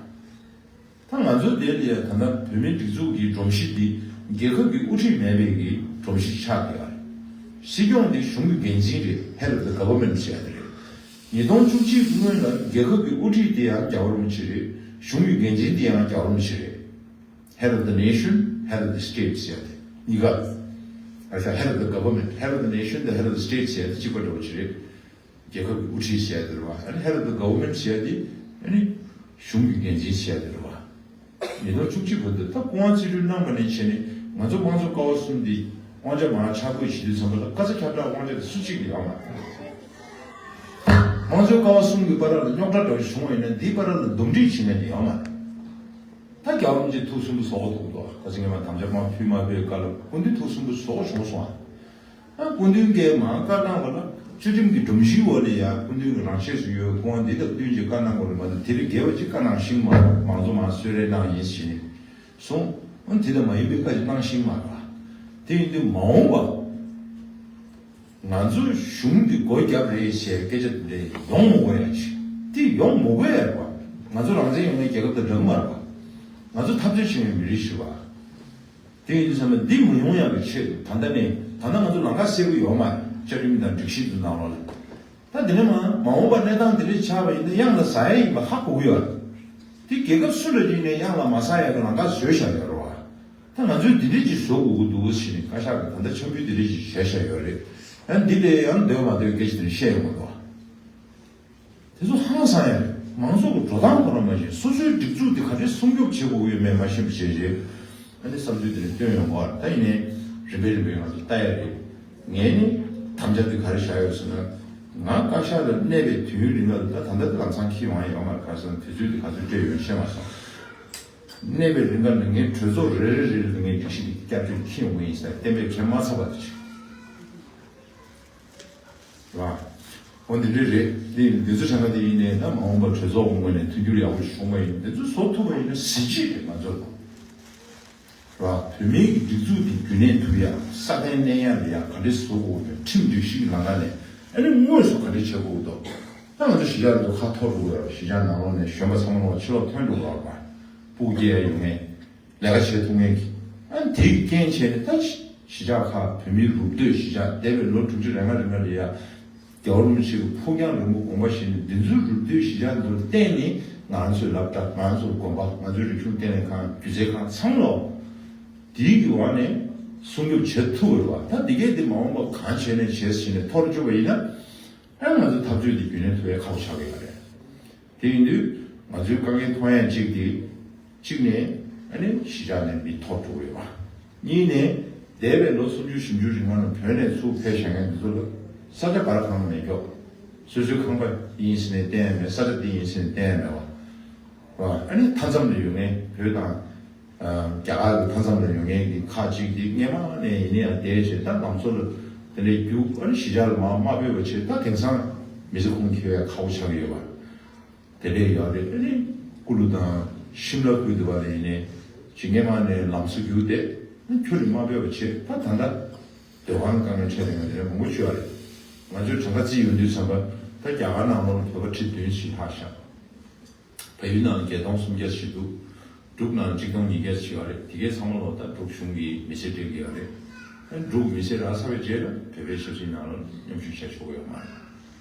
ད་ང་ཚོ་དེ་ལ་ཡ་ད་ལྟ་བོད་མིའི་སྒྲིག་འཛུགས་ཀྱི་སྒྲོམ་གཞི་འདི་རྒྱལ་ཁབ་ཀྱི་དབུ་ཁྲིད་མེད་པའི་གི་སྒྲོམ་གཞི་ཆགས་བསྡད་ཡོད་རེད། སྲིད་སྐྱོང་འདི་གཞུང་གི་འགན་འཛིན་རེད། head of the government ཟེར་ཡ་དེ་རེད། ཉིས་སྟོང་བཅུ་གཅིག་སྔོན་ལ་རྒྱལ་ཁབ་ཀྱི་དབུ་ཁྲིད་དེ་ཡང་རྒྱལ་བ་རིན་པོ་ཆེ་རེད། གཞུང་གི་འགན་འཛིན་དེ་ཡང་རྒྱལ་བ་རིན་པོ་ཆེ་རེད། Head of the nation, head of the state ཟེར་ཡ་དེ་གཉིས་ཀ། ཨ་ཤ་head of the government, head of the nation དང་head of the state ཟེར་ཡ་དེ་གཅིག་པ་འདྲ་བོ་ཅིག་རེད། རྒྱལ་ཁབ་ཀྱི་དབུ་ཁྲིད་ཟེར་ཡ་དེ་རེད་བ། ཨ་ནི་head of the government ཟེར་ཡ་དེ་ཨ་ནི་གཞུང་གི་འགན་འཛིན་ཟེར་ཡ་དེ་རེད་བ། ཉིས་སྟོང་བཅུ་གཅིག་བར་དུ་ད་སྐུ་དབང་རྩིས་སྤྲོད་གནང་བ་ནས་བྱས་ནས་ང་ཚོ་དམངས་གཙོ་ཀ་བ་གསུམ་འདི་དབང་ཆ་མར་ཆ་བགོས་བྱེད་དུས་ཙམ་པ་ལ་དཀའ་ཚེགས་ཁྱབ་བསྒྲགས་དབང་ཆ་དེ་སུ་གཅིག་ལ་ཡོད་མ་རེད། དམངས་གཙོའི་ཀ་བ་གསུམ་གྱི་བར་ལ་རྙོག་དྲ་འདྲ་བོ་བྱུང་བ་ཡིན་ན་འདིའི་བར་ལ་འདུམ་འགྲིག་བྱེད་མཁན་དེ་ཡོད་མ་རེད། ད་རྒྱལ་བ་རིན་པོ་ཆེ་ཐུགས་སུན་པོ་ཟོག་པོ་འདུག་འདུག་ཁ་སང་ངས་མ་དམ་བཅའ་མ་ཕུལ་མ་ཕུལ་སྐབས་ལ་སྐུ་མདུན་ཐུགས་སུན་པོ་ཟོག་པོ་བྱུང་སོང་ཨ། ཨ་སྐུ་མདུན་གྱིས་མ་བཀའ་གནང་བ་ལ་བཅའ་ཁྲིམས་ཀྱི་སྒྲོམ་གཞིའི་འོག་ལ་ཡ་སྐུ་མདུན་གྱི་རང་ཆས་སུ་ཡོད་སྐུ་དབང་འདི་དང་བསྟུན་གྱིས་བཀའ་གནང་དགོས་རེད་མ་གཏོགས་དེ་ལས་བརྒལ་བ་ཅིག་བཀའ་གནང་ཤེས་མ་རེད། མང་གཙོ་མར་གསོལ་རས་གནང་ཡིན་ཟེར་ནས་སོང་། ཨ་དེ་དང་མ་ཡིན་པའི་བཀའ་ཅིག་གནང་ཤེས་མ་རེད་བ། དེ་ཡིན་དུས་མ་འོངས་པ། ང་ཚོ་གཞུང་འདི་སྒོ་བརྒྱབ་རེད་ཞེས་སྐད་ཆ་དེ་འདྲ་ཡོང་མི་དགོས་ཡ་ཅིག་དེ་ཡོང་མི་དགོས་ཡ་རེད་བ། ང་ཚོ་རང་བཙན་ཡོད་མཁན་རྒྱལ་ཁབ་དང་འདྲ་གི་མ་རེད་བ། ང་ཚོ་འཐབ་རྩོད་བྱེད་མཁན་མི་རིགས་ཤིག་བ། དེ་ཡིན་དུས་ཙམ་པ་འདི་མི་ཡོང་ཡག་གི་ཆེད་དུ་ད་ལྟ་ནས་ད་ལྟ་ང་ཚོ་ལམ་ཁ་གསལ་པོ་ཡོད་མ་རེད། བཅའ་ཁྲིམས་དང་སྒྲིག་གཞི་འདི་ནང་ལོགས་ལ། ད་དེ་ནས་མ་མ་འོངས་པ་གནས་སྟངས་འདི་འདྲ་ཆགས་པ་ཡིན་ན་གཡང་ལ་ཟ་ཡ་ཡིན་པ་ཧ་གོ་གི་ཡོད་རེད། དེ་རྒྱལ་ཁབ་སུ་ལ་ཡིན་ནའི་གཡང་ལ་མ་ཟ་ཡ་གི་ལམ་ཁ་བཟོས་བཞག་ཡོད་རེད་བ། ད་ང་ཚོས་འདི་འདྲ་ཅིག་བཟོ་དགོས་ཀྱི་འདུག་ཟེར་ནས་བཀའ་ཤག་གིས་ད་ལྟ་འཆམ་མཐུན་འདི་འདྲ་ཅིག་བྱས་བཞག་ཡོད་རེད། ཡང་འདི་ལས་ཡང་འདོད་མ་འདོད་སྐད་ཆ་དེ་འདྲ་བཤད་ཡོང་གི་འདུག་དེ་ཚོ་ཧང་སང་ཡ་རེད། མང་ཚོགས་ཀྱི་འགྲོ་སྟངས་ཁོ་རང་མ་ཤེས། སོ་སོའི་སྒྲིག་འཛུགས་དེ་ག་འདྲས་སྲུང་སྐྱོབ་བྱེད་དགོས་ཀྱི་ཡོད་མེད་མ་ཤེས་པ་བྱས་རྗེས། ཨ་ནི་བསམ་ཚུལ་དེ་འདྲ་བཏོན་ཡོང་གི་རེད། ད་ཡིན་ནའི་རིམ་པས་རིམ་པས་ང་ཚོ་ལྟ་ཡ་རེད། ངས་ནི་དམ་བཅའ་དེ་ག་རེ་བཞག་ཡོད་ཟེར་ན། ང་བཀའ་ཤག་ལ་གནས་པའི་དུས་ཡུན་རིང་ལ་ད་ད་ལྟ་དེ་ལམ་སང་འཁྱེར་ཡོང་ཡ་ཡོད་མ་རེད། ག་རེ་ཟེར་ན་དུས་ཚོད་དེ་ག་ཚོད་སྤྲད་ཡོད་ཤེས་མ་སོང་། གནས་པའི་རིང་ག་ལ་ངས་གྲོས་ཚོགས་རེ་རེ་རེ་རེ་ལ་ངས་སྒྲིག་གཞི་དེ་བསྐྱར་བཅོས་འཁྱེར་ཡོང་གི་ཡིན་ཟེར་གཏན་འབེབས་འཁྱེར་མ་ཚར་བ་དེ་བྱས། རེད་བ། འོ་འདི་འདྲ་རེད། འདི་འདི་ཚོ་གྲངས་ཀ་དེ་ཡིན་ནའི་ད་མ་འོངས་པར་གྲོས་ཚོགས་ཀྱི་ངོས་ནས་མཐུན་འགྱུར་ཡག་པོ་ཞིག་བྱུང་བ་ཡིན། འདི་ཚོ་བཟོ་ཐུབ་པ་ཡིན་ན་གཟི་བརྗིད་རེད་ང་ཚོར། རེད་བ། བོད་མིའི་གི་སྒྲིག་འཛུགས་འདི་རྒྱུན་གནས་ཐུབ་ཡ། སྲ་བརྟན་གནས་ཡ་ལ་ཡ་ག་འདྲས་བཟོ་དགོས་ཀྱི། ཁྲིམས་སྒྲིག་གཞི་གི་ལམ་ཁ་ནས་ཨ་ནི་དངོས་སུ་ག་འདྲས་བྱེད་དགོས་ཀྱི་འདུག་ད་ང་ཚོ་གཞིས་ཆགས་འདི་ཚོ་ཁ་འཐོར་འགྲོ་གི་ཡོད་རེད། གཞིས་ཆགས་ནང་ལོགས་ནས་གཞོན་པ་ཚང་མ་ལོག་ཕྱི་ལོགས་ཐོན་འགྲོ་གི་ཡོད་རེད་བ། སྤུ་གུ་སྐྱེ་ཡ་ཡོད་མཁན། ལས་ཀ་བྱེད་ཐུབ་མཁན་གྱི། ཨ་ནི་དེ་གི་རྐྱེན་བྱས་ནས་ད་གཞིས་གཞིས་ཆགས་ཁག་བོད་མིའི་རུབ་སྟོད་གཞིས་ཆགས་འདས་པའི་ལོ་དྲུག་ཅུ་རེ་ལྔ་རེ་ལྔ་ལ་ཡ། རྒྱལ་བ་རིན་པོ་ཆེ་གི་ཕུགས་རྒྱང་རིང་པོ་དགོངས་པ་བཞེས་ནས་འདི་ཚོའི་རུབ་སྟོད་གཞིས་ཆགས་འདི་ཚོར་བརྟེན་ནས་ང་རང་ཚོའི་སློབ་གྲྭ། ང་རང་ཚོའི་དགོན་པ། ང་ཚོའི་རིག་གཞུང་ལྟེ་གནས་ཁང་། སྒྱུ་རྩལ་ཁང་ཚང་མ་ལོག་དེའི་གི་འོག་ནས་སྲུང་སྐྱོབ་བྱེད་ཐུབ་པ་རེད་བ། ད་འདི་གས་འདི་མ་འོངས་པ་གང་བྱས་ནས་བྱས་ཟིན་ནས་འཐོར་བཅུག་པ་ཡིན་ན། ཨ་ང་ཚོ་འཐབ་རྩོད་འདི་རྒྱུན་གནས་ཐུབ་ཡ་ཁག་པོ་ཆགས་ཀྱི་ཡོད་རེད། དེ་ཡིན་དུས་ང་ཚོའི་དཀའ་ངལ་མཐོང་ཡ་གཅིག་དེ། གཅིག་ནས་ཨ་ནི་གཞིས་ཆགས་ནས་མི་འཐོར་འགྲོ་གི་ཡོད་པ། གཉིས་ནས་འདས་པའི་ལོ་སུམ་ཅུ་བཞི་བཅུ་རིང་ལ་བོད་ནས་ཚུར་ཕེབས་བཞག་མཁན་འདི་ཚོ་ལ་ས་ཆ་ག་རེ་གང་ལ་མེད་ཀྱོག་སོ་སོའི་ཁང་པ་འདི་ཡིན་ཟེར་ནས་བསྟན་ཡ་མེད། ས་ཆ་འདི་ཡིན་ཟེར་ནས་བསྟན་ཡ་མེད་པ། ཨ་ནི་མཐའ་མཚམས་ལ་ཡོད་མཁན་བོད་དང་། རྒྱ་གར་གྱི་མཐའ་མཚམས་ལ་ཡོད་མཁན་གྱི་ཁག་ཅིག་འདི་སྔས་མ་ནས་ཡིན་ནའི་ཡང་བསྡད་བྱས། ད་ལམ་བཟོ་ལ་དེ་འདྲའི་རྒྱུགས། ཨ་ནི་གཞིས་ཆགས་ལ་མར་མ་སྤོས་པ་བྱས། ད་དེང་སང་མི་ཚེ་ཁུངས་འཁྱོལ་ཡ་ཁག་པོ་ཆགས་ཀྱི་ཡོད་པ། དེ་འདྲས་ཡོད་རེད། ཨ་ནི་ཀུ་ལུ་དང་ཤིམ་ལ་ཁུལ་དུ་བ་ལ་ཡིན་ནའི་ཅིག་སྔས་མ་ནས་ལམ་བཟོ་རྒྱུགས་ཏེ། ཨ་ནི་ཁྱོན་ནས་མ་སྤོས་པ་བྱས། ད་ད་ལྟ་སྡོད་ཁང་དཀའ་ངལ་འཕྲད་བསྡད་མཁན་དེ་འདྲ་མང་པོ་ཅིག་ཡོད་རེད། ང་ཚོས་གྲངས་ཀ་བརྩིས་ཡོང་དུས་ཙམ་པ་ད་རྒྱ་གར་ནང་ལོགས་ལ་བོད་པ་ཁྲི་བདུན་ཞིག་ལྷག་ཤག་བལ་ཡུལ་ནང་བརྒྱད་སྟོང་སུམ་བརྒྱ་ཞིག་འདུག་འབྲུག་ནང་གཅིག་སྟོང་ཉིས་བརྒྱ་ཞིག་ཡོད་རེད། དེ་གའི་ཚང་མ་ལོག་ད་འབྲུག་གཞུང་གིས་མི་སེར་སྤྲད་ཀྱི་ཡོད་རེད། འབྲུག་མི་སེར་རག་ཚར་བའི་རྗེས་ལ་བོད་པའི་ཆབ་སྲིད་ནང་ལ་མཉམ་ཞུགས་བྱ་ཆོག་གི་ཡོད་མ་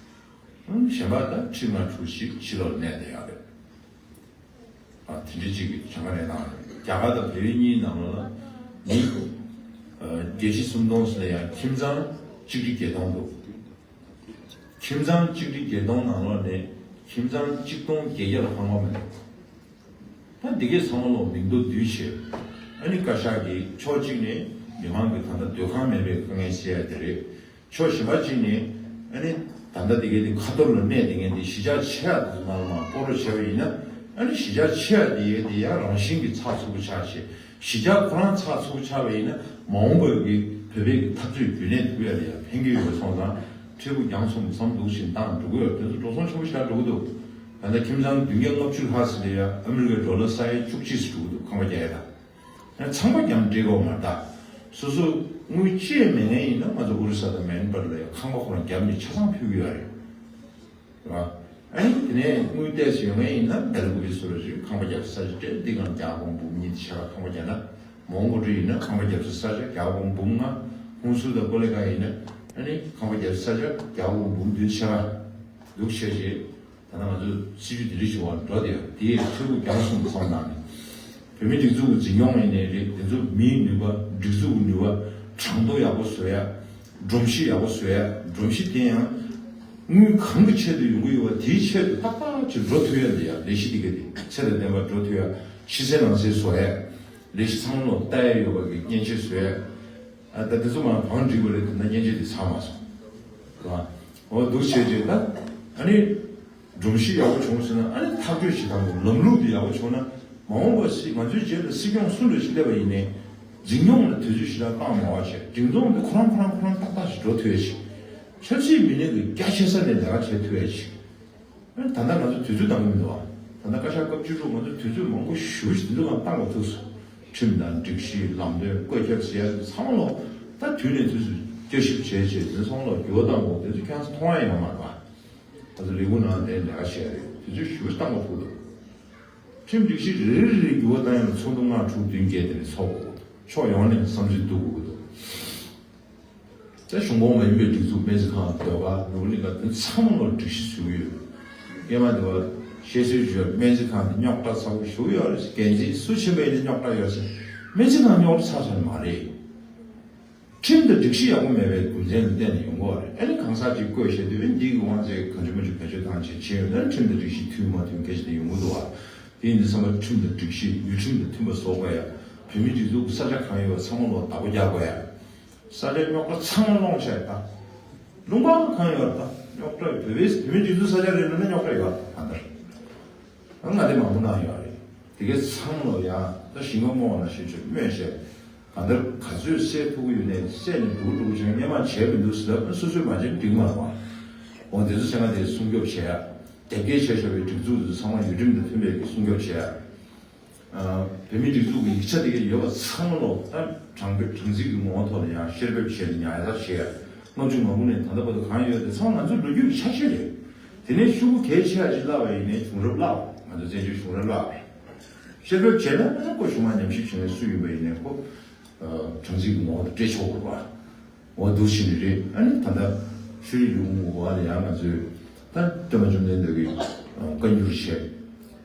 རེད། གཞན་པ་ད་ཁྲི་ལྔ་དྲུག་ཞིག་ཕྱི་ལོགས་ནས་བསྡད་ཡོད་རེད། ཨ་དེ་འདྲ་ཅིག་གི་གྲངས་ཀ་རེད། ནང་རྒྱ་གར་དང་བལ་ཡུལ་གཉིས་ནང་ལོགས་ལ་མི་བརྒྱད་བཞི་སུམ་སྟོང་ཟེར་ན་ཡང་ཁྱིམ་ཚང་གཅིག་ཁྲི་བརྒྱད་སྟོང་འདུག་ཁྱིམ་ཚང་གཅིག་ཁྲི་བརྒྱད་སྟོང་ནང་ལོགས་ནས་ཁྱིམ་ཚང་གཅིག་སྟོང་བརྒྱད་བརྒྱ་ལ་ལྷག་མ་མི་འདུག་ད་ འདི་གའི་ཚང་མ་ལོག་མིང་ཐོ་བསྡུས་བྱས། ཨ་ནི་བཀའ་ཤག་གིས་ཕྱོགས་གཅིག་ནས་མི་མང་གི་ད་ལྟ་སྡོད་ཁང་མེད་པའི་དཀའ་ངལ་སེལ་ཡ་དེ་རེད། ཕྱོགས་གཞན་པ་གཅིག་ནས་ཨ་ནི་ད་ལྟ་འདི་གའི་དེ་ཁ་ཐོར་ལ་གནས་དེ་ངས་དེ་གཞིས་ཆགས་ཆེ་ཡ་དེ་ཚོ་ནང་ལ་མར་སྤོ་རོགས་བྱས་པ་ཡིན་ན། ཨ་ནི་གཞིས་ཆགས་ཆེ་ཡ་དེ་ཡས་དེ་ཡང་རང་བཞིན་གྱིས་ཚགས་ཚུད་པོ་ཆགས་བྱས། གཞིས་ཆགས་ཁོ་རང་ཚགས་ཚུད་པོ་ཆགས་པ་ཡིན་ན་མ་འོངས་པའི་གི་བོད་པའི་གི་འཐབ་རྩོད་རྒྱུན་གནས་ཐུབ་ཡ་ལ་ཡང་ཕན་གྱི་ཡོད་པ་སོང་ཙང་། འཕྲལ་ཕུགས་རྒྱང་མཚུངས་བསམ་འདུག་བཞིན་བཏང་འགྲོ་གི་ཡོད། དེ་ཚོ་འགྲོ་སོང་ཆེན་པོ་ཞིག་འགྲོ་གི་འདུག་ད་ལྟ་ཁྱིམ་ཚང་བདུན་བརྒྱ་ལྔ་བཅུ་ལྷག་ཙམ་ལ་ཡ་ཨ་མི་རི་ཀའི་ཌོ་ལར་ས་ཡ་བཅུ་གཅིག་ཙམ་འགྲོ་གི་འདུག་ཁང་པ་རྒྱག་ཡ་དང་། ཡང་ཚང་མ་རྒྱབ་འབྲི་དགོས་མ་རེད་ད། སོ་སོ་དངུལ་ཅི་ཡང་མེད་མཁན་ཡིན་ན་ང་ཚོ་ཨོ་རི་ས་དང་མེན་པར་ལ་ཡང་ཁང་པ་ཁོ་རང་རྒྱབ་ནས་ཆ་ཚང་ཕུལ་གྱི་ཡོད་རེད། རེད་བ། ཨ་ནི་དེ་ནས་དངུལ་ཏོག་ཙམ་ཡོད་མཁན་ཡིན་ན་དེ་ལ་གུ་པི་སུ་ར་ཞིག་ཁང་པ་རྒྱབ་ས་ཆ་སྤྲད། འདི་གང་རྒྱ་སྒོར་འབུམ་གཉིས་ཆ་ལ་ཁང་པ་རྒྱག་ན། མོན་གྷོ་འདྲ་ཡིན་ན་ཁང་པ་རྒྱབ་ས་ས་ཆ་རྒྱ་སྒོར་འབུམ་ལྔ། ཧུན་སུར་དང་ཀོ་ལི་གྷལ་ཡིན་ན་ཨ་ནི་ཁང་པ་རྒྱབ་ས་ས་ཆ་རྒྱ་སྒོར་འབུམ་བདུན་ཆ་ལ་འདུག་བྱས་བྱས། ད་ལྟ་ང་ཚོ་སྲིད་ཇུས་དེ་འདྲ་ཞིག་འོག་འགྲོ་བསྡད་ཡོད། དེའི་འཕྲལ་ཕུགས་རྒྱང་མཚུངས་བསམ་བློ་བཏང་ནས། བོད་མིའི་སྒྲིག་འཛུགས་ཀྱི་འཛིན་སྐྱོང་ཡིན་ནའི་རེད། དེ་ཚོ་མིའི་ནུས་པ། སྒྲིག་འཛུགས་ཀྱི་ནུས་པ། གྲངས་ཐོ་ཡག་པོ་བཟོ་ཡ། སྒྲོམ་གཞི་ཡག་པོ་བཟོ་ཡ། སྒྲོམ་གཞི་དེ་ཡང་དངུལ་གང་གི་ཆེད་དུ་ཡོང་གི་ཡོད་པ་དེའི་ཆེད་དུ་ཏག་ཏག་ཅིག་འགྲོ་ཐུབ་ཡ་ལ་ཡ་ལས་གཞི་དེ་ག་དེ་ཚད་དང་ལྡན་པ་འགྲོ་ཐུབ་ཡ། ཕྱི་གསལ་ནང་གསལ་བཟོ་ཡ། ལས་གཞི་ཚང་མ་ལོག་ལྟ་ཡ་ཡོད་པ་གི་མཉེན་ཆས་བཟོ་ཡ། ཨ་ད་དེ་ཚོ་མ་གང་འགྲིག་པ་རེད། དེ་འདྲ་མཉེན་ཆས་དེ་ཚང་མ་སོང་། རེད་བ། འོ་འདུག་བྱས་རྗེས་ད་ཨ་ནི། སྒྲོམ་གཞི་ཡག་པོ་བྱུང་ཟེར་ན་ཨ་ནི་ཐག་གཅོད་བྱེད་སྟངས་ལམ་ལུགས་དེ་ཡག་པོ་བྱུང་ན། མ་འོངས་པ་སྲིད་ང་ཚོའི་རྗེས་ལ་སྲིད་སྐྱོང་སུ་འདྲ་ཞིག་སླེབས་པ་ཡིན་ནའི། འཛིན་སྐྱོང་ལ་དུས་ཚོད་ཞེ་དྲག་བཏང་མ་བ་བྱས། སྒྲིག་འཛུགས་འདི་ཁོ་རང་ཁོ་རང་ཁོ་རང་ཏག་ཏག་ཞིག་འགྲོ་ཐུབ་ཡ་ཞིག་ཕྱག་ཕྱིའི་མི་སྣ་གི་རྒྱ་ཆེ་ས་ནས་ལས་ཀ་བྱེད་ཐུབ་ཡ་ཞིག་ཨ་ནི་ད་ལྟ་ང་ཚོ་དུས་ཚོད་འདང་གི་མི་འདུག་ཨ། ད་ལྟ་བཀའ་ཤག་སྐབས་བཅུ་དྲུག་ང་ཚོ་དུས་ཚོད་མང་པོ་ཞེ་པོ་ཞིག་འདི་ཚོ་ལ་བཏང་དགོས་ཐུག་སོང་། ཁྲིམས་དང་སྒྲིག་གཞི། ལམ་སྟོན། བཀོད་ཁྱབ་ཟེར་ཡ་ཚང་མ་ལོག་ད་དུས་ནས་དུས་སུ་བསྐྱར་ཞིབ་བྱས་བྱས། འདི་ཚང་མ་ལོག་འགྱུར་བ་བཏང་དགོས། དེ་ཚོ་ཁྱེད་རང་ཚོ་མཐོང་ཡ་ཡོད་མ་རེད་པ། ད་ཚོ་ལས་ཁུངས་ནང་དེ་ལས་ཀ་བྱས་རེད། དུས་ཚོད་ཞེ་པོ་ཞིག་བཏང་དགོས་ཐུག་འདུག་ཁྲིམས་སྒྲིག་གཞི་རེ་རེ་རེ་འགྱུར་བ་བཏང་ཡ་ལ་ཚོགས་འདུ་ལྔ་དྲུག་བདུན་བརྒྱད་དེ་ནས་ཚོགས་དགོས་འདུག་ཕྱོགས་ཡོངས་ནས་བསམ་ཚུལ་བསྡུ་དགོས་ཀྱི་འདུག་ད་གཞུང་ཁོངས་མ་ཡིན་པའི་སྒྲིག་འཛུགས། སྨན་རྩིས་ཁང་། ཟློས་གར། ནོར་བུ་གླིང་ག། དེ་ཚང་མ་ལ་སྒྲིག་གཞི་བཟོས་ཀྱི་ཡོད། སྔོན་མ་དེ་བ་བཤད་སྲོལ་ཞིག་ཡོད། སྨན་རྩིས་ཁང་དེ་རྙོག་དྲ་ཚ་པོ་ཞེ་པོ་ཡོད་རེད། འགན་འཛིན་སུ་ཕྱིན་པ་ཡིན་ན་རྙོག་དྲ་ཡོད་ཟེར། སྨན་རྩིས་ཁང་རྙོག་དྲ་ཚ་ཚ་མ་རེད། ཁྲིམས་དང་སྒྲིག་གཞི་ཡག་པོ་མེད་པའི་རྒྱུ་མཚན་ལ་བརྟེན་ནས་ཡོང་གི་ཡོད་རེད། ཨ་ནི་གང་ཟག་ཅིག་བསྐོས་བྱས་དུས་འདི་གི་དབང་ཚད་གང་བྱུང་མང་བྱུང་བེད་སྤྱོད་བཏང་བྱས་བྱས་ཡོད་ན། ཁྲིམས་དང་སྒྲིག་གཞི་མཐུན་མ་མཐུན་སྐད་ཆ་དེ་ཡོང་གི་འདུག་བ། དེ་ཡིན་དུས་ཙམ་པ་ཁྲིམས་དང་སྒྲིག་གཞི་ཡུལ་ཁྲིམས་དང་མཐུན་པ་བཟོ་དགོས་ཡ། བོད་མིའི་སྒྲིག་འཛུགས་ཀྱི་ས་ཆ་གང་ཡོད་པ་ཚང་མ་ལོག་བདག་པོ་རྒྱག་དགོས་ཡ། ས་ཆའི་རྙོག་དྲ་ཚང་མ་སློང་བྱས་ད། ལུང་པ་གང་ཡོད་ད་རྙོག་དྲ། བོད་པའི་བོད་མིའི་སྒྲིག་འཛུགས་ས་ཆ་རེད་ལབ་ན་རྙོག་དྲ་ཡོད་ད་ལྟར། ང་དེ་མང་པོ་གནང་ཡོད་རེད། དེ་གའི་ཚང་མ་ལོ་ཡང་ད་ཞིང་ཁ་རྨོ་བ་ནང་བཞིན་ཆུ་རྨོས་བྱས། གང་ལྟར་ག་ཚོད་སེལ་ཐུབ་ཀྱི་ཡོད་ནའི་སེལ་ནས་འགྲོ་འགྲོ་བྱས། སྔོན་མ་བྱས་མི་འདུག་ཟེར་ལབ་ན་སོ་སོས་མ་བྱས་ན་འགྲིག་མ་རེད་བ། འོ་དེ་ཚོ་བྱས་ན་དེ་སྲུང་སྐྱོབ་བྱས་ཡ། དེབ་སྐྱེལ་བྱས་བཞག་པའི་སྒྲིག་འཛུགས་དེ་ཚོ་ཚང་མ་ཡུལ་ཁྲིམས་དང་མཐུན་པའི་གི་སྲུང་སྐྱོབ་བྱས་ཡ། ཨ། བོད་མིའི་སྒྲིག་འཛུགས་ཀྱི་ཡིག་ཆ་དེ་གའི་ཡོད་པ་ཚང་མ་ལོ་ད་དྲང་དཔོན་དྲང་ཚིག་གི་ངོ་བོ་ཐོག་ལ་ཡང་བཤེར་འབེབས་བྱས་ནས་ཉར་ཡ་ད་བྱས་ཡ། ལྔ་བཅུ་ང་དགུ་ནས་ད་ལྟ་བར་དུ་གང་ཡོད་དེ་ཚང་མ་ང་ཚོའི་ལོ་རྒྱུས་ཀྱི་ཆ་ཤས་རེད། དེ་ནས་ཤོག་གུ་གལ་ཆེ་བ་ཅིག་བརླག་པ་ཡིན་ནའི་བྱུང་རབས་བརླག་པ། ང་ཚོ་བཙན་བྱོལ་བྱུང་རབས་བརླག་པ་རེད། བཤེར་འབེབས་བྱས་ན་ཨ་ཁོ་གཞུང་མང་ཉམས་ཞིབ་བྱེད་མཁན་སུ་ཡིན་པ་ཡིན་ནའི་ཁོ། ཨ། དྲང་ཚིག་གི་ངོ་བོ་དེ་སྤྲད་ཆོག་གི་རེད་པ། འོ་འདུག་བྱས་ནས་རེད། ཨ་ནི་ད་ལྟ་ཤུ་རི་ལུང་འོག་ལ་ཡང་ང་ཚོས་ད་སྟོན་པ་བཅོམ་ལྡན་འདས་ཀྱི་བཀའ་འགྱུར་བྱས།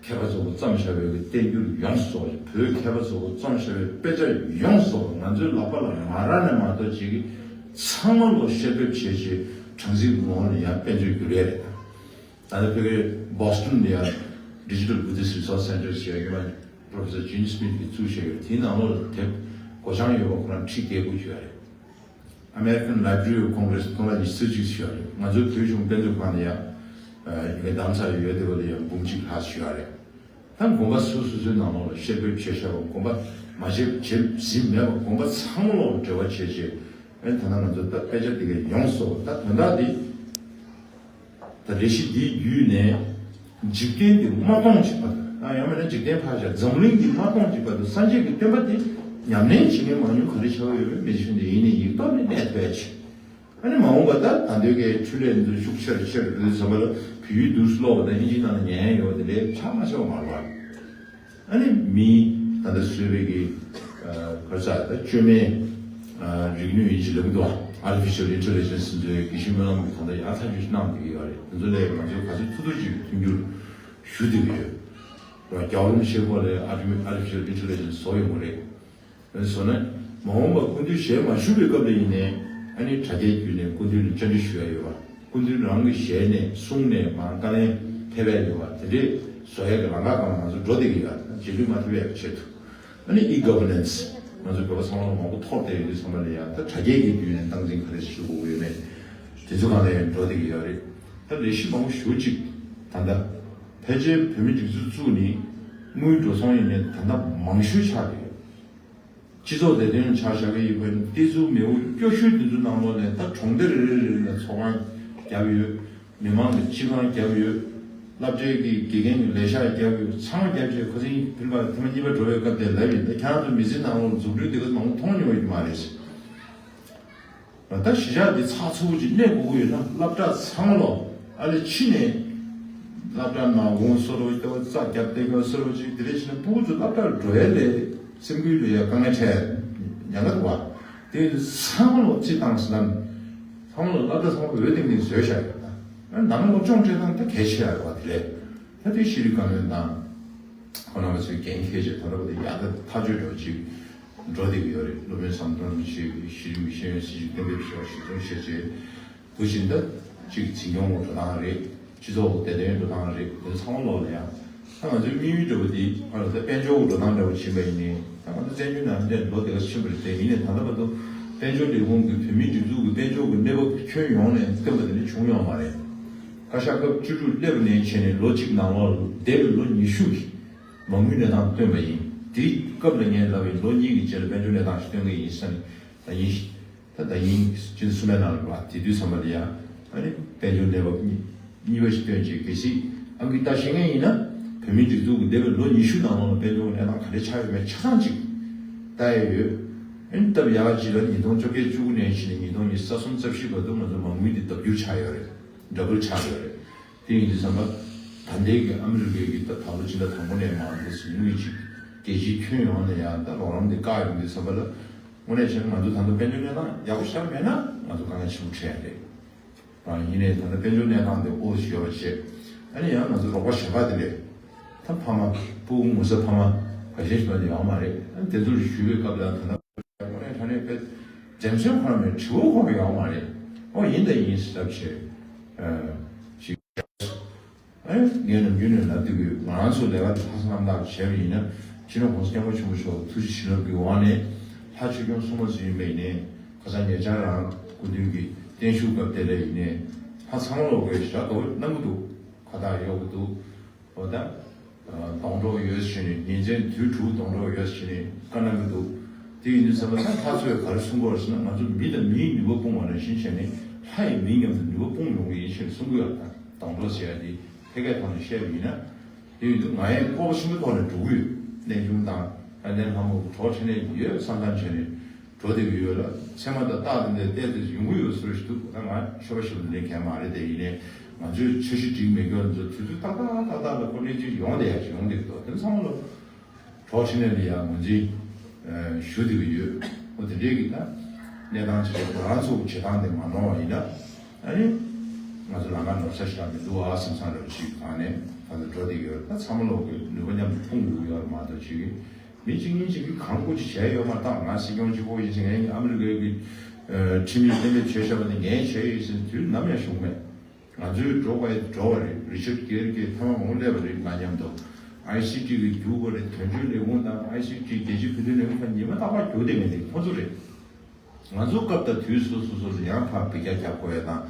མཁས་པ་ཚོ་གིས་བརྩམས་བཞག་པའི་གི་བསྟན་འགྱུར་ཡོངས་སུ་རྫོགས། བོད་མཁས་པ་ཚོ་གིས་བརྩམས་བཞག་པའི་དཔེ་ཆ་ཡོངས་སུ་རྫོགས་ང་ཚོའི་ལག་པ་ལ་མ་རག་ནས་མ་གཏོགས་བྱེད་ཀྱི། ཚང་མ་ལོ་བཤེར་འབེབས་བྱས་བྱས་དྲང་ཚིག་ངོ་བོ་ལ་ཡང་དཔེ་མཛོད་བསྒྱུར་ཡས་རེད། ད་ལྟ་བོད་ཀྱི་Boston་ལ་ཡང་Digital Buddhist Resource Center་ཞེས་པ་Professor Gene Smith་གིས་བཙུགས་བཞག་ཡོད། དེའི་ནང་ལོགས་ལ་དེབ་སྒོ་བྱང་ཡོད་པ་ཁོ་རང་ཁྲི་བརྒྱད་དགུ་ཡོད་རེད། American Library of Congress་ཁོ་ན་ཉི་ཤུ་རྩ་གཅིག་ཞུ་བ་རེད། ང་ཚོའི་བོད་གཞུང་དཔེ་མཛོད་ཁང་ནས་ཡང་ཡི་གེ་བདམས་ཚར་ཡོད་དེ་བ་ལ་ཡང་འབུམ་གཅིག་ལྷག་ཞུ་བ་རེད། ད་དགོན་པ་སོ་སོ་སོའི་ནང་ལོགས་ལ་བཤེར་འབེབས་བྱས་བཞག་པ། དགོན་པ་མ་བྱེད་བྱེད་ཟིན་མེད་པ། དགོན་པ་ཚང་མ་ལོག་འབྲེལ་བ་བྱས་བྱས། ཨེ་ད་ནང་ང་ཚོ་ད་དཔེ་ཆ་དེ་ག་ཡོངས་སུ་ད་དོན་དག་འདི། ད་ལས་གཞི་འདིའི་བརྒྱུད་ནས་འཇིག་རྟེན་འདི་མ་སྟོངས་ཅིག་བར་དུ། ཨ་ཡང་མིན་ན་འཇིག་རྟེན་ཕར་བཞག་འཛམ་གླིང་འདི་མ་སྟོངས་ཅིག་བར་དུ་སངས་རྒྱས་ཀྱི་བསྟན་པ་འདི་ཉམས་ལེན་བྱེད་མཁན་མང་ཉུང་ག་རེ་ཆགས་ཀྱི་ཡོད་མེད་མི་ཤེས་ནས་ཡིན་ནའི་ཡིག་ཐོག་ནས་གནས་ཐུབ་ཡ་ཅིག་ཨ་ནི་མ་འོངས་པ་ད་ད་འདོད་ཀྱི་འཕྲུལ་ལས་འདི་ཤུགས་ཆེར་ཆེར་འདི་ཟམ་པ་ལ་བོད་ཡིག་བསྡུས་སུ་ཀློག་པ་དང་ཨིན་ཇིའི་ནང་ལ་ཉན་ཡ་ཡོད་པ་དེ་ལས་ཆགས་མ་ཆགས་པ་མ་རེད་བ། ཨ་ནི་མིའི་ད་ལྟ་བཟོས་པའི་གི་ཨ་ག་རེ་ཟེར་ད་བཅོས་མའི་ཨ་རིག་ནུས་ཡིན་གྱི་ལབ་ཀྱི་འདུག Artificial Intelligence་ཟེར་ཚོའི་དགེ་བཤེས་སྨོན་ལམ་གྱིས་ད་ལྟ་ཡག་ཐག་ཆོད་ཅིག་གནང་བསྡད་ཀྱི་ཡོད་རེད། དེ་ཚོ་ལས་ང་ཚོས་ག་ཚོད་ཐུབ་ཐུབ་ཅིག་མཐུན་འགྱུར་ཞུ་བསྡད་ཀྱི་ཡོད། རྒྱལ་བ་རིན་པོ་ཆེའི་སྐོར་ལ་Artificial Intelligence བཟོ་ཡོང་གི་རེད། བཟོ་ནས་མ་འོངས་པ་སྐུ་མདུན་ཞལ་མ་བཞུགས་པའི་སྐབས་ལ་ཡིན་ནའི་ཨ་ནི་དྲ་རྒྱའི་བརྒྱུད་ནས་སྐུ་མདུན་ལ་བཅར་འདྲི་ཞུ་ཡ་ཡོད་པ། སྐུ་མདུན་རང་གི་ཞལ་ནས་གསུང་ནས་མར་བཀའ་ལན་ཕེབས་ཡ་ཡོད་པ། དེ་འདྲས་བཟོ་ཡ་གི་ལམ་ཁ་སྒང་ལ་ང་ཚོ་འགྲོ་བསྡད་ཀྱི་ཡོད། རྗེས་ལུས་མ་ཐེབས་པའི་ཆེད་དུ། ཨ་ནི་ཨི་གྷ་ཝར་ནན་སི། ང་ཚོ་བོད་པ་ཚང་མ་མང་པོ་ཐོབ་བསྡད་ཡོད་དུས་ཙམ་པ་ལ་ཡང་ད་དྲ་རྒྱའི་གི་བརྒྱུད་ནས་སྟངས་འཛིན་ག་རེ་ཞུ་དགོས་ཀྱི་ཡོད་མེད། དེ་ཚོ་སྒང་ལ་ཡང་འགྲོ་བསྡད་ཀྱི་ཡོད་རེད། ད་ལས་གཞི་མང་པོ་ཞེ་པོ་ཅིག་ད་ལྟ་ཕལ་ཆེར་བོད་མིའི་སྒྲིག་འཛུགས་བཙུགས་ནས་དངུལ་འགྲོ་སོང་ཡིན་ནའི་ད་ལྟ་མང་ཤོས་ཆགས་བསྡད་ཡོད། སྤྱི་ཚོགས་བདེ་དོན་ཆ་བཞག་གི་ཡོད་པ་ནི་ཏི་ཙུའུ་མེའུ་སྐྱོ་ཤོས་དེ་ཚོའི་ནང་ལོགས་ནས་ད་གྲོང་སྡེ་རེ་རེ་རེ་ལ་ཚོགས་ཁང་བརྒྱབ་ཡོད། མི་མང་གི་སྤྱི་ཁང་བརྒྱབ་ཡོད། སློབ་གྲྭའི་གི་དགེ་རྒན་གྱི་ལས་ཤག་བརྒྱབ་ཡོད། ཚང་མ་བརྒྱབ་བྱས་ཁོ་ཚོ་ཕན་པ་ཐེངས་མ་གཉིས་པ་འགྲོ་བའི་སྐབས་དེ་ལབ་ཡིན། ད་ཁྱེད་རང་ཚོ་མི་ཚེའི་ནང་ལོགས་འཛུགས་སྐྲུན་དེ་ག་མང་པོ་མཐོང་མྱོང་ཡོད་ཀྱི་མ་རེད། ད་གཞིས་ཆགས་འདི་ཚགས་ཚུད་པོ་ཅིག་གནས་དགོས་ཀྱི་ཡོད་ན་སློབ་གྲྭ་ཚང་ལོ་ཨ་ལེ་ཕྱི་ནས་སློབ་གྲྭ་ནང་འོང་བཟོ་འདྲ་བོ་ཅིག་རྩྭ་བརྒྱབ་བསྡད་མཁན་བཟོ་འདྲ་བོ་ཅིག་དེ་འདྲ་བྱས་ན་ཕྲུ་གུ་ཚོ་སློབ་གྲྭར་འགྲོ་ཡ་ལས་སེམས་ཁུར་ལ་ཡ་དཀའ་ངལ་འཕྲད་ཉེན་ཁ་འདུག་བ། དེ་ཚང་ལོ་རྩིས་བཏང་ཟིན་ན་ཚང་ལོ་སློབ་གྲྭ་ཚང་མ་འོས་འདེམས་ནས་བཟོས་བཞག་ཡོད་ད། ནང་སློབ་སྦྱོང་སྤྲད་སྟངས་ད་གལ་ཆེ་ཡ་རེད་བ། དེ་ལས་ད་དེ་ཤེས་རིག་བཀའ་བློན་དང་ཁོང་རྣམ་པ་ཚོས་འགན་འཁྱེར་བྱས་ད་ལྟ་བར་དུ་ཡག་ད་ཐག་གཅོད་འདྲ་བོ་ཅིག་འགྲོ་བསྡད་ཀྱི་ཡོད་རེད། སློབ་དཔོན་ཟམ་གདོང་རིན་པོ་ཆེ་གིས་གཞི་རིམ་གྱི་ཤེས་ཡོན་སྲིད་བྱུས་གཏན་འབེབས་ཞུ་བ་གཞི་བཟུང་བྱས་རྗེས་དུ་བཞིན་ད་ཅིག་འཛིན་སྐྱོང་གི་འགྲོ་སྟངས་རེད། སྤྱི་ཚོགས་བདེ་དོན་འགྲོ་སྟངས་རེད། དེ་ཚང་མ་ལོག་ལ་ཡང་ད་ང་ཚོའི་དམིགས་ཡུལ་འདྲ་བོ་འདི་ང་ལ་ད་དཔལ་འབྱོར་གྱི་འགྲོ་སྟངས་འདྲ་བོ་ཕྱིན་པ་ཡིན་ནའི་ད་ང་ཚོ་བཙན་བྱོལ་ནང་འདྲ་ལོ་དེ་ག་ཕྱིན་པ་རེད་དེ། ཡིན་ནའི་ད་ལྟ་བར་དུ་དཔལ་འབྱོར་ལས་ཁུངས་ཀྱིས་བོད་མིའི་སྒྲིག་འཛུགས་ཀྱི་དཔལ་འབྱོར་གྱི་གནས་བབ་ཁྱོན་ཡོངས་ནས་སྟོན་པ་དེ་འདྲ་བྱུང་ཡོད་མ་རེད། བཀའ་ཤག་སྐབས་བཅུ་དྲུག་སླེབས་ནས་བྱས་ནས་ལོ་གཅིག་ནང་ལོགས་ལ་འདས་པའི་ལོ་ཉི་ཤུ་གི་མ་དངུལ་གནས་སྟངས་བཏོན་པ་ཡིན། དེའི་སྐབས་ལ་ངས་ལབ་པ་ཡིན། ལོ་གཉིས་ཀྱི་རྗེས་ལ་དཔལ་འབྱོར་གནས་སྟངས་ཤིག་སྟོན་གྱི་ཡིན་ཟེར་ནས། ད་ཡིན། ད་ད་ཡིན་སྤྱི་ཟླ་གསུམ་པའི་ནང་ལ་བ་དེ་དུས་ཙམ་པ་ལ་ཡ་ཨ་ནི་དཔལ་འབྱོར་གནས་བབ་གཉིས་གཉིས་པ་ཞིག་བཏོན་རྗེས། གལ་སྲིད་ཨང་ཀི་བལྟ་ཤེས་མཁན་ཡིན་ན་བོད་མིའི་སྒྲིག་འཛུགས་ཀྱི་འདས་པའི་ལོ་ཉི་ཤུ་ནང་ལོགས་ལ་དཔལ་འབྱོར་གནས་སྟངས་ག་འདྲ་ཆགས་ཡོད་མེད་ཆ་ཚང་ཅིག་ལྟ་ཡ་ཡོད། ཨ་ནི་སྟབས་ཡག་ཅིག་ལ་ཉིས་སྟོང་བཅོ་བརྒྱད་བཅུ་དགུ་ནས་བྱས་ནས་ཉིས་སྟོང་ཉི་ཤུ་རྩ་གསུམ་རྩ་བཞི་བར་དུ་ང་ཚོ་མ་དངུལ་འདི་ལྡབ་འགྱུར་ཆགས་ཡོད་རེད། ཌ་བལ་ཆགས་ཡོད་རེད། དེ་ཡིན་དུས་ཙམ་པ། ད་ལྟའི་གི་ཨ་མི་རི་ཀའི་གི་ད་ད་ལོ་སྤྱི་ཟླ་དང་པོ་ནས་མར་འདི་ཚོ་དངུལ་ཅིག་རྒྱལ་སྤྱིའི་ཁྱོན་ཡོངས་ནས་ཡང་ད་རོགས་རམ་འདི་བཀག་ཡོང་དུས་ཙམ་པ་ལ། དངོས་གནས་བྱས་ན་ང་ཚོ་ད་ལྟ་དཔལ་འབྱོར་གནས་སྟངས་ཡག་པོ་ཞིག་མེད་ན་ང་ཚོ་དཀའ་ངལ་ཆེན་པོ་འཕྲད་ཡ་རེད། ཡིན་ནའི་ད་ལྟ་དཔལ་འབྱོར་གནས་སྟངས་དེ་འོ་ཞིག་ཡོད་པ་བྱས། ཨ་ནི་ཡང་ང་ཚོ་རོགས་པ་གཞན་པ་དེ་ལས། ད་ཕ་མ། སྤུ་གུ་ངོ་ཚ་ཕ་མ་ག་ཞིག་ཞིག་ཡོད་མ་རེད། ཨ་ནི་དེ་ཚོར་ཞུས་པའི་སྐབས་ལ་ད་ལྟ། དངོས་གནས་དྲང་གནས་དཔེ་འཛེམ་ཟོན་ཁོ་རང་མེད། དྲི་བ་ཁོ་རང་ཡོད་མ་རེད། ཨོ་ཡིན་ད་ཡིན་ཟེར་ལབ་བྱས། ཨ་ཞིག་ཨེ་ངས་ནམ་རྒྱུན་ནས་ལབ་དུས་ཀྱི་ང་རང་ཚོ་ལས་ཀ་དེ་ལྷག་བསམ་རྣམ་དག་བྱས་པ་ཡིན་ན། སྤྱི་ནོར་༸གོང་ས་༸སྐྱབས་མགོན་ཆེན་པོ་མཆོག་ཐུགས་རྗེ་བྱིན་རླབས་ཀྱི་འོག་ནས་ལྷ་ཆོས་སྐྱོང་སྲུང་མ་ཚོ་ཡིན་པ་ཡིན་ནའི། ཁ་སང་ཉེ་ཆར་རང་སྐུ་མདུན་གྱི་བརྟན་བཞུགས་སྐབས་དེ་ལ་ཡིན་ནའི་ལྷ་ཚང་མ་ལོག་གི་ཞབས་ཏོག་གནང་གི་འདུག་ཁ་བཏགས་གཡོག་གི་འདུག་འོ་ད། སྡོང་གྲོགས་ཡོད་ཟེར་ནས་ཉིན་མཚན་དུས་དྲུག་སྡོང་གྲོགས་ཡོད་ཟེར་ནས་བཀའ་གནང་གི་འདུག་དེ་ཡིན་དུས་ཙམ་པ་ད་ལྷ་ཚོས་ག་རེ་གསུང་གི་ཡོད་ཟེར་ན། ང་ཚོ་མི་དང་མིའི་ནུས་པ་སྤུངས་པ་ནང་བཞིན་བྱས་ནས་ལྷ་ཡི་མིང་མཉམ་དུ་ནུས་པ་སྤུངས་ཡོང་གི་ཡིན་ཞེས་གསུང་གི་ཡོད། ད་སྡོང་གྲོགས་ཟེར་ཡ་དེ་ཕལ་སྐད་ཐོག་ནས་བཤད་པ་ཡིན་ན། དེ་ཡིན་དུས་ང་ཡང་སྤོབས་པ་ཆེན་པོའི་ཐོག་ནས་འགྲོ་གི་ཡོད། གནས་ཆུང་དང་དཔལ་ལྡན་ལྷ་མོ་གི་གྲོགས་འཕྲིན་ལས་ཡོད་བསམ་བསམ་བྱས་ནས། འགྲོ་བསྡད་ཀྱི་ཡོད་ལ། ཚད་མ་དང་རྟགས་དེ་འདྲའི་བལྟས་ཏེ་ཡོང་གི་ཡོད་ཟེར་ཞིག་འདུག་ད་ང་ཆོས་པ་ཞིག་ལ་ལས་མཁན་མ་རེད་དེ། ཡིན་ནའི་ང་ཚོས་འཆར་གཞི་སྒྲིག་མེད་མཁན་ཚོ་དུས་ཚོད་ཏག་ཏག་ཏག་ཏག་ལ་ཁོ་གནས་ཚུལ་ཡོང་བསྡད་ཡ་ཅིག་ཡོང་བསྡད་ཀྱི་འདུག་དེ་ཚང་མ་ལ་གྲོགས་ཕྲིན་ལས་ལ་ཡང་ངོས་འཛིན་ཞུ་བསྡད་ཀྱི་ཡོད། ཨོ་དེ་འདྲའི་གི་ད་གནས་སྟངས་ཅིག་ང་རང་ཚོ་བྱེད་སྟངས་དེ་མ་ནོར་བ་ཡིན་ན། ཨ་ནི་ང་ཚོ་ལམ་ཁ་ནོར་ས་ཞིག་ལ་མི་འདུག་ཨ་བསམ་བསམ་འདྲ་བོ་ཅིག་སྒང་ནས་ད་ལྟ་འགྲོ་བསྡད་ཀྱི་ཡོད། ད་ཚང་མ་ལོག་གི་ནུས་པ་མཉམ་དུ་སྤུངས་དགོས་ཀྱི་ཡོད་རེད་མ་གཏོགས་ཅིག་མི་གཅིག་གཉིས་གཅིག་གིས་གང་དགོས་ཅིག་བྱས་ཡོད་མ་རེད། ད་ང་སྲིད་སྐྱོང་གཅིག་པོ་ཡིན་ཟེར། ངས་ཨ་མི་རི་ཀའི་གི་ཁྲིམས་ཡིག་གཏན་འབེབས་བྱས་བཞག་པ་དེ་ངས་བྱས་ཡོད་ཟེར་དུས་ནམ་ཡང་བྱུང་མེད། ང་ཚོའི་འགྲོ་དགོས་ཡ་འགྲོ་བ་རེད། རི་ཅར་གེར་གྱིས་ཐེངས་མང་པོ་སླེབས་པ་རེད། ང་མཉམ་དུ་ཨའི་སི་ཊི་གི་རྒྱུགས་པ་རེད། དོན་གཅོད་ལས་ཁུངས་དང་ཨའི་སི་ཊི། རྒྱལ་སྤྱིའི་བོད་དོན་ལས་ཁུངས་ཁག་ཉི་མ་རྟག་པར་རྒྱུགས་བསྡད་མཁན་དེ་ཁོང་ཚོ་རེད། ང་ཚོ་སྐབས་དང་དུས་སོ་སོ་སོ་ལ་ཡང་ཕར་འབུད་རྒྱག་རྒྱག་དགོས་ཡ་དང་།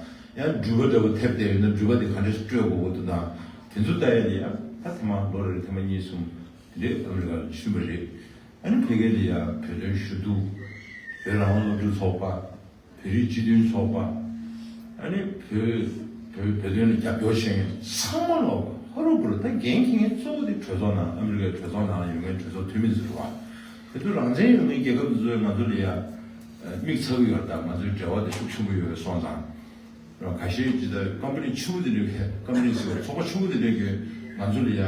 ཡང་འགྲུལ་པ་འདྲ་བོ་ཐེབས་བསྡད་ཡོད་ན་འགྲུལ་པ་དེ་ག་འདྲས་སྤྲོད་དགོས་དགོས་འདུག་དང་། དེ་ཚོ་ལྟ་ཡ་ལ་ཡང་ད་ཐེངས་མ་ལོ་རེར་ཐེངས་མ་གཉིས་གསུམ་དེ་འདྲས་ཨ་མི་རི་ཀ་ལ་ཕྱིན་པ་རེད། ཨ་ནི་ཕ་གི་ལ་ཡང་བོད་དོན་ཞུ་གཏུག་བོད་རང་དབང་སློབ་ཕྲུག་ཚོགས་པ། བོད་རིགས་སྤྱི་མཐུན་ཚོགས་པ། ཨ་ནི་བོད་བོད་བོད་དོན་ལ་རྒྱབ་སྐྱོར་བྱེད་མཁན་ཚང་མ་ལོག་ཧ་རུ་བུ་རུ་ད་འགན་འཁྱེར་མཁན་གཙོ་བོ་དེ་གྲོས་ཚོགས་ནང་ཨ་མི་རི་ཀའི་གྲོས་ཚོགས་ནང་ལ་ཡོད་མཁན་གྲོས་ཚོགས་འཐུས་མི་ཚོ་རེད་བ། དེ་ཚོ་རང་བཙན་ཡོད་མཁན་རྒྱལ་ཁབ་དེ་ཚོས་ང་ཚོ་ལ་ཡ་མིག་ཚ་གི་ཡོད་རེད། ད་ང་ཚོའི་འབྲེལ་བ་དེ་ཤུགས་ཆེན་པོ་ཡོད་པའི་སོང་ཙང་། ཁ་ཤས་ཅིག་ད་ཀམ་པ་ནི་ཆུང་ངུ་དེ་འདྲའི་ཀམ་པ་ནི་ཟེར་བ་ཚོགས་པ་ཆུང་ངུ་དེ་འདྲའི་གིས་ང་ཚོ་ལ་ཡ་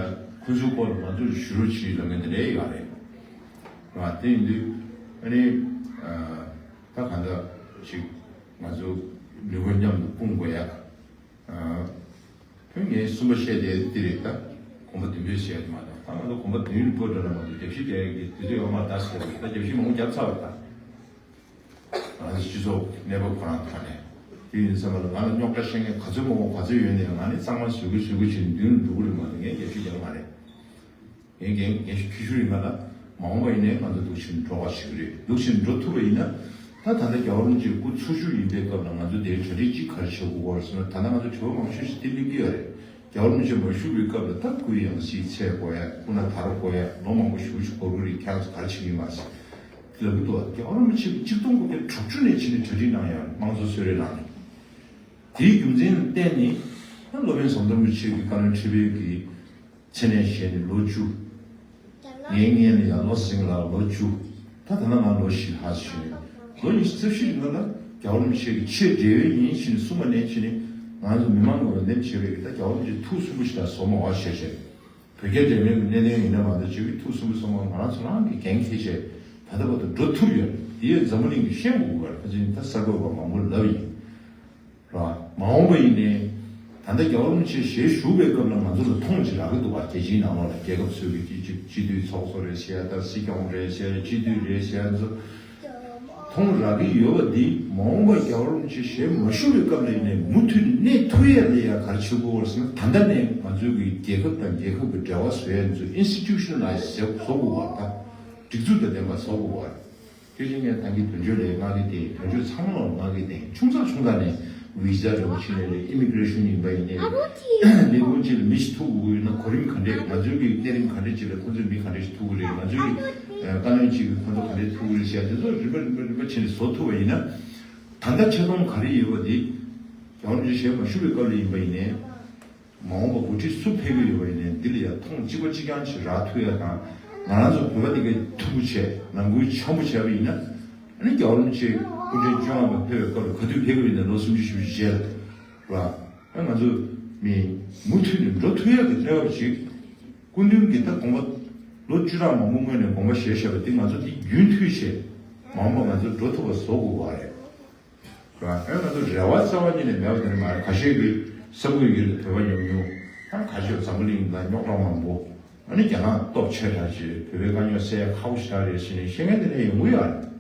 ཁོ་ཚོའི་སྐོར་ལ་ང་ཚོ་ལ་ཞུ་རོགས་བྱེད་ལབ་མཁན་དེ་འདྲའི་ཡོད་རེད། དེ་ཡིན་དུས་ཨ་ནི། ད་གང་ལྟར་ཞིག་ང་ཚོ་ནུས་པ་མཉམ་དུ་སྤུངས་དགོས་ཡ། ཁྱོད་ངས་གསུམ་པ་བཤད་དེ་འདི་རེད། ད་གོམ་པ་བདུན་པའི་བཤད་དེ་མ་གཏོགས། ད་ང་ཚོ་གོམ་པ་བདུན་པོ་འདྲ་ལ་མ་གཏོགས་རྒྱབ་ཤིག་རྒྱག་ཡ་གི་དུས་ཚོད་ཡོད་མ་རེད། ད་ཟེར་བ་ད་རྒྱབ་ཤིག་མང་པོ་བརྒྱབ་ཚར་བ་ད། ང་ཚོ་སྤྱི་ཚོགས་གནས་བབ་ཁོ་རང་ཐོག་ནས་དེ་ཡིན་ཙང་ང་ལ་རྙོག་དྲ་བཤད་མཁན་ག་ཚོད་མང་པོ་ག་ཚོད་ཡོད་ནའང་ང་ནི་གཙང་མ་བཟོ་གི་བཟོ་གི་བྱས་ནས་མདུན་ལ་འགྲོ་གི་རེད་མ་གཏོགས་ངས་རྒྱབ་ཤིག་རྒྱག་གི་མ་རེད། ངས་འགན་འགན་ཞིག་འཁྱེར་ཞུ་ཡིན་པ་ལ། མ་འོངས་པ་ཡིན་ནའི་ང་ཚོ་འདུག་ཕྱིན་འགྲོ་བ་ཞིག་རེད། འདུག་ཕྱིན་འགྲོ་ཐུབ་པ་ཡིན་ན། ད་ད་ལྟ་རྒྱལ་བ་རིན་པོ་ཆེ་སྐུ་འཚོ་བཞུགས་ཡིན་པའི་སྐབས་ལ་ང་ཚོ་དེའི་གྲ་སྒྲིག་ཅིག་ག་རེ་བྱེད་དགོས་པ་རེད་ཟེར་ན། ད་ལྟ་ང་ཚོ་དྲི་བ་མང་ཤོས་ཤིག་དེ་སླེབས་ཀྱི་ཡོད་རེད། རྒྱལ་བ་རིན་པོ་ཆེ་མ་བཞུགས་པའི་སྐབས་ལ་ད་སྐུའི་ཡང་སྲིད་ཚད་དགོས་ཡ། སྐུ་ན་དར་དགོས་ཡ། ལོ་མང་པོ་ཞེ་པོ་ཅིག་འགོར་གི་རེད། ཁྱེད་རང་ཚོ་ག་རེ་བྱེད་ཀྱི་ཡིན་པ་ཟེར་དེ་ལབ་ཀྱི་འདུག་རྒྱལ་བ་རིན་པོ་ཆེ་གིས་གཅིག་སྟོང་དགུ་བརྒྱ་དྲུག་ཅུ་ནས་ཕྱིན་ནས་གྲ་སྒྲིག་གནང་ཡ་དམངས་གཙོ་གསོལ་རས་གནང་། དེའི་རྒྱུ་མཚན་ལ་བརྟེན་ནས་ད་སློབ་དཔོན་ཟམ་གདོང་རིན་པོ་ཆེ་གི་བཀའ་བློན་ཁྲི་པའི་གི་མཚན་གནས་བཞེས་ནས་ལོ་བཅུ། ངའི་སྔོན་ལ་ཡང་བློ་བཟང་སེང་གེ་ལགས་ལོ་བཅུ། ད་ད་ལྟ་ང་ལོ་བཞི་ལྷག་ཙམ་ཞིག་རེད། ལོ་ཉི་ཤུ་རྩ་བཞི་རིང་ལ་རྒྱལ་བ་རིན་པོ་ཆེ་གི་ཆེས་འབྲེལ་ཡོད་ཡིན་ཞེས་ནས་གསུངས་པ་ནས་ཕྱིན་ནས། ང་ཚོ་མི་མང་གི་འོས་འདེམས་བྱས་པའི་ད་རྒྱལ་བ་རིན་པོ་ཆེ་ཐུགས་སུན་པོ་ཞིག་དང་བཟོ་མ་བ་ཞེས་བཤད། བོད་རྒྱ་འབྲེལ་མོལ་གྱི་གནད་དོན་ཡིན་ན་མ་གཏོགས་ཅིག་ཐུགས་སུན་པོ་བཟོ་མ། ང་རང་ཚོ་རང་གི་འགན་འཁྱེར་བྱས་ད་ལྟ་བར་དུ་འགྲོ་ཐུབ་ཡོད། དེ་ཡང་འཛམ་བུ་གླིང་གིས་ཤེས་དགོས་པ་རེད། ཁ་ཅིག་ད་གསར་འགོད་པ་མང་པོ་ལབ་ཡིན། ར། མ་འོངས་པ་ཡིན་ནའི། ད་ལྟ་རྒྱལ་བ་རིན་པོ་ཆེ་ཞལ་བཞུགས་པའི་སྐབས་ལ་ང་ཚོ་ལ་མཐོང་ཅིག་རག་གི་འདུག་བ། རྒྱལ་སྤྱིའི་ནང་ལོགས་ལ་རྒྱལ་ཁབ་སོ་སོ་གི་སྤྱི་སྤྱི་འཐུས་ཚོགས་གཙོ་རེད་ཟེར་ཡ་དང་། སྲིད་སྐྱོང་རེད་ཟེར་ཡ། སྤྱི་འཐུས་རེད་ཟེར་ཡ་ཚོ་མཐོང་རག་གི་ཡོད་པ་འདི། མ་འོངས་པ་རྒྱལ་བ་རིན་པོ་ཆེ་ཞལ་མ་བཞུགས་པའི་སྐབས་ལ་ཡིན་ནའི་མུ་མཐུད་གནས་ཐུབ་ཡ་ལ་ཡ་ག་རེ་བྱེད་དགོས་པ་རེད་ཟེར་ན། ད་ལྟ་ནས་ང་ཚོའི་གི་རྒྱལ་ཁབ་དང་རྒྱལ་ཁབ་ཀྱི་འབྲེལ་བ་བཟོ་ཡ་ཚོ་ཨིན་སི་ཊི་ཊུ་ཤ་ནལ་ལའི་ཛི་བཟོ་དགོས་པ་དང་། སྒྲིག་འཛུགས་དང་ལྡན་པ་བཟོ་དགོས་པ་རེད། དེ་བཞིན་ངས་ད་གིན་དོན་གཅོད་ལ་མངགས་ཀྱི་དེ། དོན་གཅོད་ཚང་མ་ལ་མངགས་ཀྱི་དེ། ཆུང་ཙག་ཆུང་ཙག་ནས་བི་ཛ་འདྲ་བོ་ཕྱིན་ནས་རེད། ཨི་མི་གི་རེ་ཤན་ཡིན་པ་ཡིན་ནའི་རེད། ལས་ཁུངས་གཅིག་ལ་མི་ཞིག་ཐུག་དགོས་ཡོད་ན་གོ་རིམ་ག་འདྲས། ང་ཚོའི་གི་གནས་རིམ་ག་འདྲས་གཅིག་ལ་ཁོང་ཚོས་མི་ག་འདྲས་ཞིག་ཐུག་གི་རེད། ང་ཚོའི་གི་བཀའ་བློན་གཅིག་གིས་ཁོང་ཚོ་ག་འདྲས་ཐུག་གི་རེད་ཟེར་ཡ་དེ་ཚོ་རིམ་པ་རིམ་པ་རིམ་པ་བྱས་ནས་བཟོ་ཐུབ་པ་ཡིན་ན། ད་ལྟ་ཆེ་མཐོང་ག་རེ་ཡོད་པ་དེ། རྒྱལ་བ་རིན་པོ་ཆེ་ཞལ་མ་བཞུགས་པའི་སྐབས་ལ་ཡིན་པ་ཡིན་ནའི། མ་འོངས་པ་འགོ་ཁྲིད་སུ་ཕེབས་ཀྱི་ཡོད་པ་ཡིན་ནའི་འདི་ལ་ཡང་མཐོང་གཅིག་པ་གཅིག་རྐྱང་ཞིག་རག་ཐུབ་ཡ་དང་། ང་རང་ཚོ་བོད་པ་འདི་གའི་ཐུགས་ཁུར་བྱས། ནང་ཁུལ་འཆམ་པོ་བྱས་པ་ཡིན་ན། ཨ་ནི་རྒྱལ་བ་རིན་པོ་ཆེ་སྐུ་ཕྲེང་བཅོ་ལྔ་པ་ཕེབས་པའི་སྐབས་ལ་ག་དུས་ཕེབས་ཀྱི་ཡོད་ན་ལོ་སུམ་ཅུ་བཞི་བཅུ་རྗེས་ལ་ར། ཨ་ང་ཚོ་མི་མུ་མཐུད་ནས་འགྲོ་ཐུབ་ཡ་གི་གནས་བབ་ཅིག་སྐུ་མདུན་གྱིས་ད་དགོངས་པ་ལོ་བཅུ་ཕྲག་མང་པོ་སྔོན་ནས་དགོངས་པ་བཞེས་བཞག་པ་འདི་ང་ཚོ་འདི་རྒྱུན་མཐུད་བྱས། མ་འོངས་པ་ང་ཚོ་འགྲོ་ཐུབ་པ་བཟོ་དགོས་པ་རེད། རང་ཨེ་ང་ཚོ་རེ་བ་རྩ་བ་ཉིད་ནས་མེད་པ་དེ་འདྲ་མ་རེད། ཁ་ཤས་ཀྱིས་གསར་འགོད་ཡུལ་ལ་བོད་པ་ཉུང་ཉུང་། ཨ་ཁ་ཤས་འཛམ་བུ་གླིང་ལ་རྙོག་དྲ་མང་པོ། ཨ་ནི་རྒྱ་ནག་སྟོབས་ཆེ་དྲགས་ཅིག་བོད་པའི་དཀའ་རྙོག་སེལ་ཡ་ཁག་པོ་ཞེ་དྲག་རེད་ཟེར་ནས་བཤད་མཁན་དེ་འདྲ་ཡོང་གི་ཡོད་རེད།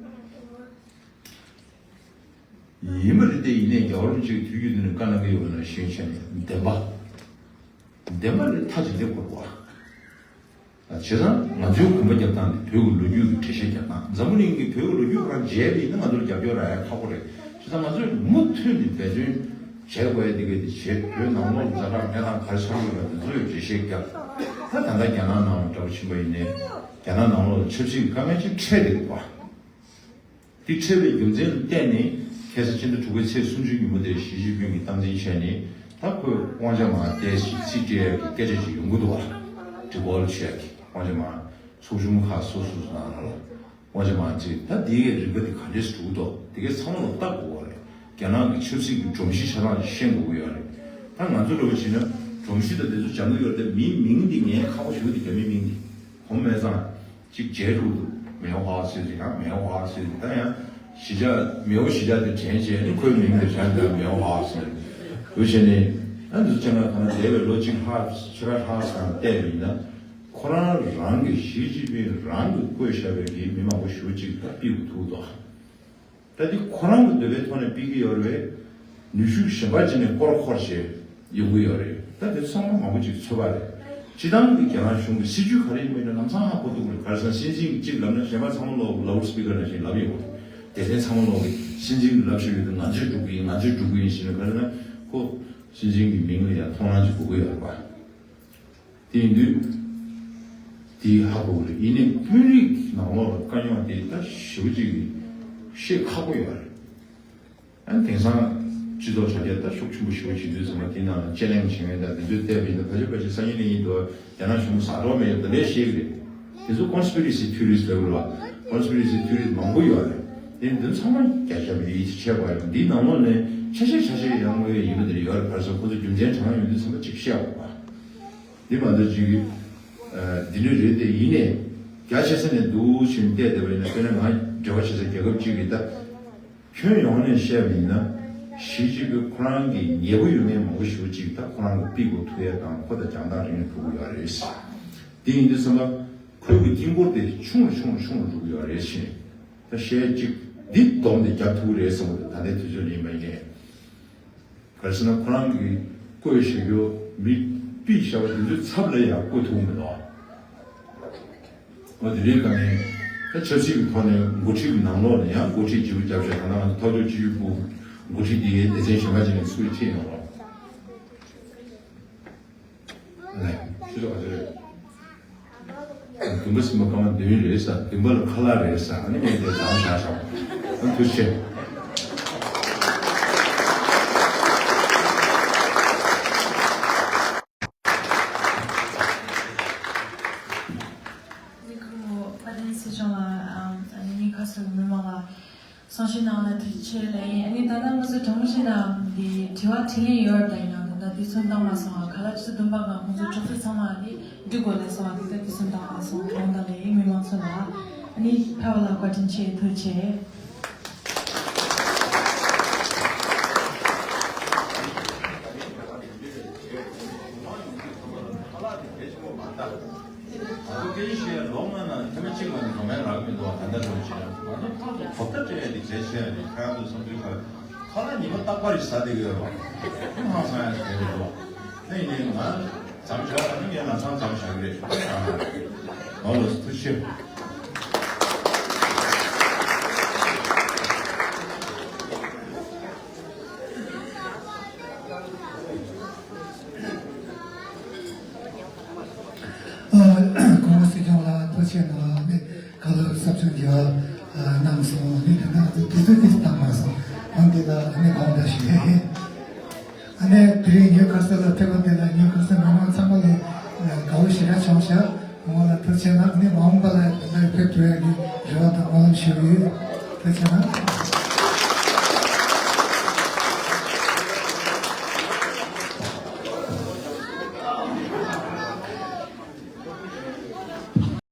ཡིན་པ་རེད་དེ། ཡིན་ནའི་རྒྱལ་བ་རིན་པོ་ཆེ་གིས་དུས་རྒྱུན་དུ་ནས་བཀའ་གནང་གི་ཡོད་པ་ནང་བཞིན་བྱས་ནས་བདེན་པ། བདེན་པ་ལས་མཐའ་ཅིག་སླེབས་དགོས་རེད་བ། བྱས་ཙང་ང་ཚོའི་གོམ་པ་རྒྱབ་སྟངས་དེ་བོད་ཀྱི་ལོ་རྒྱུས་ཀྱི་འགྲེལ་བཤད་རྒྱབ་སྟངས། འཛམ་བུ་གླིང་གིས་བོད་ཀྱི་ལོ་རྒྱུས་ཁོ་རང་མཇལ་བ་ཡིན་ན་ང་ཚོར་རྒྱབ་སྐྱོར་རག་ཡ་ཁག་པོ་རེད། བྱས་ཙང་ང་ཚོས་མུ་མཐུད་ནས་འབད་བརྩོན་བྱེད་དགོས་ཡ་དེ་ག་དེ་བྱས། བོད་ནང་ལོགས་ཛ་དྲག་གནས་སྟངས་ག་རེ་ཆགས་ཡོད་པ་དེ་ཚོ་ཡང་འགྲེལ་བཤད་རྒྱབ། ད་ད་ལྟ་རྒྱ་ནག་ནང་ལ་འདྲ་པོ་ཕྱིན་པ་ཡིན་ནའི་རྒྱ་ནག་ནང་ལོགས་ལ་ཆབ་སྲིད་ཀྱི་དཀའ་ངལ་ཅིག་འཕྲད་བསྡད་ཡོད་པ། དེ་འཕྲད་པའི་རྒྱུ་མཚན་ལ་བརྟེན་ནས་ཁ་སང་ཕྱི་ཟླ་དྲུག་པའི་ཚེས་སུམ་ཅུ་ཉིན་མོ་དེར་ཞི་ཅིན་ཕིང་གིས་སྟངས་འཛིན་བྱས་ནས། ད་ཁོས་དབང་ཆ་མར་སྟེར་ཞིག་རྩིས་སྤྲད་ཡག་གི་སྐད་ཆ་ཅིག་ཡོང་གི་འདུག་བ། འགྲིག་གོ་ལ་ཆེ་ཡག་གི་དབང་ཆ་མར་ཚོགས་ཆུང་ཁག་སོ་སོ་སོ་ནང་ལ་དབང་ཆ་མར་རྩིས། ད་དེའི་རིམ་པ་དེ་ག་འདྲས་སུ་འགྲོ་གི་འདུག་དེ་གའི་ཚང་མ་ལ་བལྟ་དགོས་བ་རེད། རྒྱ་ནག་གི་ཆབ་སྲིད་ཀྱི་སྒྲོམ་གཞི་ཆ་ཚང་ཞིག་ཤེས་དགོས་ཀྱི་ཡོད་རེད། ད་ང་ཚོ་འདྲ་བོ་བྱས་ན་སྒྲོམ་གཞི་དང་དེ་ཚོ་སྦྱང་གི་ཡོད་རེད། དེ་མིའི་མིང་འདི་ངས་ཁག་པོ་ཞེ་པོ་འདུག་རྒྱ་མིའི་མིང་འདི་གོ་མེད་ཙང་། གཅིག་བརྗེད་འགྲོ་འདུག་མེའོ་ཧྭ་ཟེར་ཟིན། ཡང་མེའོ་ཧྭ་ཟེར་ཟིན། ད་ཡང་གཞིས་ཆགས་མེའོ་གཞིས་ཆགས་དེ་དྲན་བྱས་ནས་ཁོའི་མིང་དེ་དྲན་འདུག་མེའོ་ཧྭ་ཟེར། འདུག་བྱས་ནས་ཨ་འདུག་བྱས་ན་ག་ན་འདས་པའི་ལོ་གཅིག་ལྷག་ཕྱི་ལ་ལྷག་ཙམ་བལྟས་པ་ཡིན་ན། ཁོ་རང་རང་གི་ཞི་ཅིན་ཕིང་རང་གིས་བསྐོས་བཞག་པའི་གི་མི་མང་པོ་ཞེ་པོ་ཅིག་ད་ཕུད་དགོས་ཐུག་འདུག་ད་འདི་ཁོ་རང་གི་འདོད་པའི་ཐོག་ནས་ཕུད་ཀྱི་ཡོད་རེད་པས། ནུས་ཤུགས་གཞན་པ་ཅིག་ནས་སྐོར་སྐོར་བྱས་ཡོང་གི་ཡོད་རེད། ད་དེ་ཚང་མ་མང་པོ་ཅིག་ཚོད་དཔག་རེད། སྤྱི་བཏང་གི་རྒྱ་ནག་གཞུང་གི་སྲིད་ཇུས་ག་རེ་ཡིན་པ་ཡིན་ན་ལམ་སང་ཧ་གོ་ཐུབ་ཀྱི་རེད། ག་རེ་ཟེར་ན་སྲིད་འཛིན་གཅིག་ལབ་ན་གཞན་པ་ཚང་མ་ལོག་ལའུ་ཌི་སི་པི་ཀར་ནང་བཞིན་ལབ་ཡོང་གི་རེད། སྡེ་ཚན་ཚང་མ་ལོག་གིས་སྲིད་འཛིན་གྱིས་ལབ་བཞིན་ཡོད་དུས་ང་ཚོས་སྒྲུབ་ཀྱི་ཡིན། ང་ཚོས་སྒྲུབ་ཀྱི་ཡིན་ཟེར་ནས། ག་རེ་ཟེར་ན་ཁོ་སྲིད་འཛིན་གྱི་མིང་ལ་ཡང་མཐོང་སྣང་ཅིག་དགོས་ཀྱི་ཡོད་རེད་པ། དེ་ཡིན་དུས། དེ་ཧ་གོ་གི་རེད། ཡིན་ནའི་དཔོན་རིགས་ནང་ལོགས་ལ་དཀའ་རྙོག་དེ་ད་ཞེ་པོ་ཅིག་ཤེས་ཁག་པོ་ཡོད་རེད། ཨ་ནི་དེང་སང་སྤྱི་ཚོགས་དྲ་རྒྱ་ད་ཤུགས་ཆེན་པོ་ཞེ་པོ་ཅིག་འདུག་ཚང་མ་དེ་ནང་ལ་དཔྱད་གླེང་བྱེད་མཁན་དང་དེ་ཚོས་བལྟས་པ་ཡིན་ན་ཕལ་ཆེར་ཕལ་ཆེར་སང་ཉིན་གནངས་ཉིན་དུ་རྒྱ་ནག་གཞུང་ཟ་འགྲོ་མེད་ཡོད་ད་ལས་ཤེས་ཀྱི་རེད། དེ་ཚོ་ཀོན་སི་པི་རེ་སི་ཐི་ཡོ་རིས་ལབ་དགོས་རེད་པ། ཀོན་སི་པི་རེ་སི་ཐི་ཡོ་རིས་མང་པོ་ཡོད་རེད། དེ་འདི་ཚང་མ་རྒྱ་ཆེ་བའི་ཡིད་ཆེས་བྱས་པ་ཡོད། འདིའི་ནང་ལོགས་ནས་ཆ་ཤས་ཆ་ཤས་ཡང་དངོས་ཡོད་ཡིན་པ་དེ་ཡོད་རེད། ག་རེ་ཟེར་ཁོ་ཚོ་རྒྱུ་མཚན་དྲང་ཡོང་དུས་ཚང་མ་གཅིག་བཤད་དགོས་པ། འདི་མ་གཏོགས་ཅིག་འདི་འདྲ་རེད་དེ། ཡིན་ནའི་རྒྱ་ཆེ་ས་ནས་འདུག་ཕྱིན་བལྟས་བསྡད་པ་ཡིན་ན། དཔེར་ན་ང་འབྲེལ་བ་བྱེད་ས་རྒྱལ་ཁབ་ཅིག་གིས་ད་ཁྱོན་ཡོངས་ནས་བཤད་པ་ཡིན་ན་ཞི་ཅིན་ཕིང་ཁོ་རང་གི་ཉེ་པོ་ཡོད་མཁན་མང་པོ་ཞེ་པོ་ཅིག་ད་ཁོ་རང་གི་ཕུད་དགོས་ཐུག་ཡ་དང་། ཁོ་དང་རྒྱང་ཐག་རིང་ནས་ཐུག་གི་ཡོད་རེད། དེ་ཡིན་དུས་ཙམ་པ་ཁོའི་གི་དཀྱིལ་འཁོར་དེ་ཆུང་རུ་ཆུང་རུ་ཆུང་རུ་འགྲོ་གི་ཡོད་རེད་ཟེར། ད་བཤད་ཅིག་འདི་སྡོམ་དེ་རྒྱབ་ཐུབ་ཀྱི་རེད་བསམ་གི་འདུག་ད་ལྟའི་དུས་ཚོད་ལ་ཡིན་པ་ཡིན་ནའི། ག་རེ་ཟེར་ན་ཁོ་རང་གིས་བསྐོས་བཞག་རྒྱུ་མི་ཕུད་བཞག་པ་དེ་ཚོའི་ཚབ་ལ་ཡང་བསྐོས་ཐུབ་ཀྱི་མི་འདུག་འོ་དེ་རིང་ག་ནས་ད་ཆབ་སྲིད་ཀྱི་ཐོག་ནས་འགོ་ཁྲིད་ཀྱི་ནང་ལོགས་ནས་ཡང་འགོ་ཁྲིད་ལྗིད་པོ་རྒྱབ་བྱས། ད་ནང་ཐོག་ཐོག་སྤྱི་ཡུལ་པུ་འགོ་ཁྲིད་དེ་སྡེ་ཚན་གཞན་པ་ཅིག་ནས་ཚུར་ཁྲིད་ཡོང་རོགས། ལགས་ཕྱི་ལོགས་ཨ་ཅེ་རེད། བདུན་པ་སྲིན་པོ་སྐར་མ་བདུན་རེད་ས། བདུན་པ་ལ་ཁ་ལག་རེད་ས། ཨ་ནི་ངས་དེ་བཟང་བཞག་བཞག་ཨ་ཐུགས་རྗེ་ཆེ། ནི་ཁོ་བཀའ་དྲིན་ཆེ་ཆུང་ལ་ཨ་ནི་ཁ་སོ་མི་མང་ལ། གསུང་བཤད་གནང་བ་ལ་ཐུགས་རྗེ་ཆེ་ལབ་ཡིན། ཨ་ནི་ད་ལྟ་ང་ཚོ་དྲང་པོ་བཤད་ན་འདི་དྲི་བ་དྲིས་ལན་ཡོད་རེད། ད་ཡིན་ནའང་ད་ལྟ་དུས་ཚོད་འདང་མ་སོང་བ། ག་ལ་ཆུ་ཚོད་བདུན་པ་གང་ཁོང་ཚོ་གྲོགས་པོ་ཚང་མ་འདི་འགྲིག་དགོས་ལབ་སོང་བ། འདི་ལྟར་དུས་ཚོད་འདང་མ་སོང་། གང་ལྟར་ལས་ཡིན་མི་མང་ཚོ་ལ་ཨ་ནི་ཕེབས་པ་ལ་བཀའ་དྲིན་ཆེ། ཐུགས་རྗེ་ཆེ། ང་ཚོ་སྐད་ཆ་བཤད་ལོ་ལྔ་ནང་ཐེངས་མ་གཅིག་མ་ནི་ངོ་མའི་རག་མི་འདུག་ད་ལྟ་འགྲོ་བྱས་ང་ཚོ་ཕར་ཚུར་གོ་བརྡ་སྤྲད་ཡ་དེ་གལ་ཆེ་ཡ་རེད། ཁ་ཡ་ཚོ་བསམ་ཚུལ་ཁ་ཁ་ལག་ཉི་མ་རྟག་པར་ཞིག་ཟ་བསྡད་ཀྱི་ཡོད་རེད་བ། ཐུན་མོང་སོང་ཡ་དེ་རེད་འདུག་ཨ་ནི་ང་མཚམས་བཞག་ཨ་ནི་ངས་ལམ་སང་མཚམས་བཞག་གི་རེད། ཨ་ནོ་ལོ་ཐུགས་རྗེ་ཆེ། ཨ། གོང་མ་སྲིད་སྐྱོང་ལགས་ཐུགས་རྗེ་གནང་། ཨ་ནི་བཀའ་སློབ་ཟབ་སྦྱོང་རྒྱས་པ་གནང་སོང་། ཨ་ནི་དེ་ནང་དུ་དུས་ཚོད་ཏོག་ཙམ་བཏང་མ་སོང་། ཨ་འདི་ལ་ཨ་ནི་དགོངས་དག་ཞུ་ཡས་ཡིན། ཨ་ནི་དེ་རིང་ཉིའུ་ཁ་སལ་ལ་ཕེབས་པ་དེ་ལ་ཉིའུ་ཁ་སལ་མི་མང་ཚང་མ་ལ་དགའ་བོ་ཞེ་དྲག་བྱུང་ཤག་གོང་མ་ལ་ཐུགས་རྗེ་གནང་། ཨ་ནི་མ་འོངས་པ་ལ་དེ་འདྲ་ཕེབས་ཐུབ་ཡ་གི་རེ་བ་དང་སྨོན་ལམ་ཞུ་གི་ཡོད། ཐུགས་རྗེ་གནང་།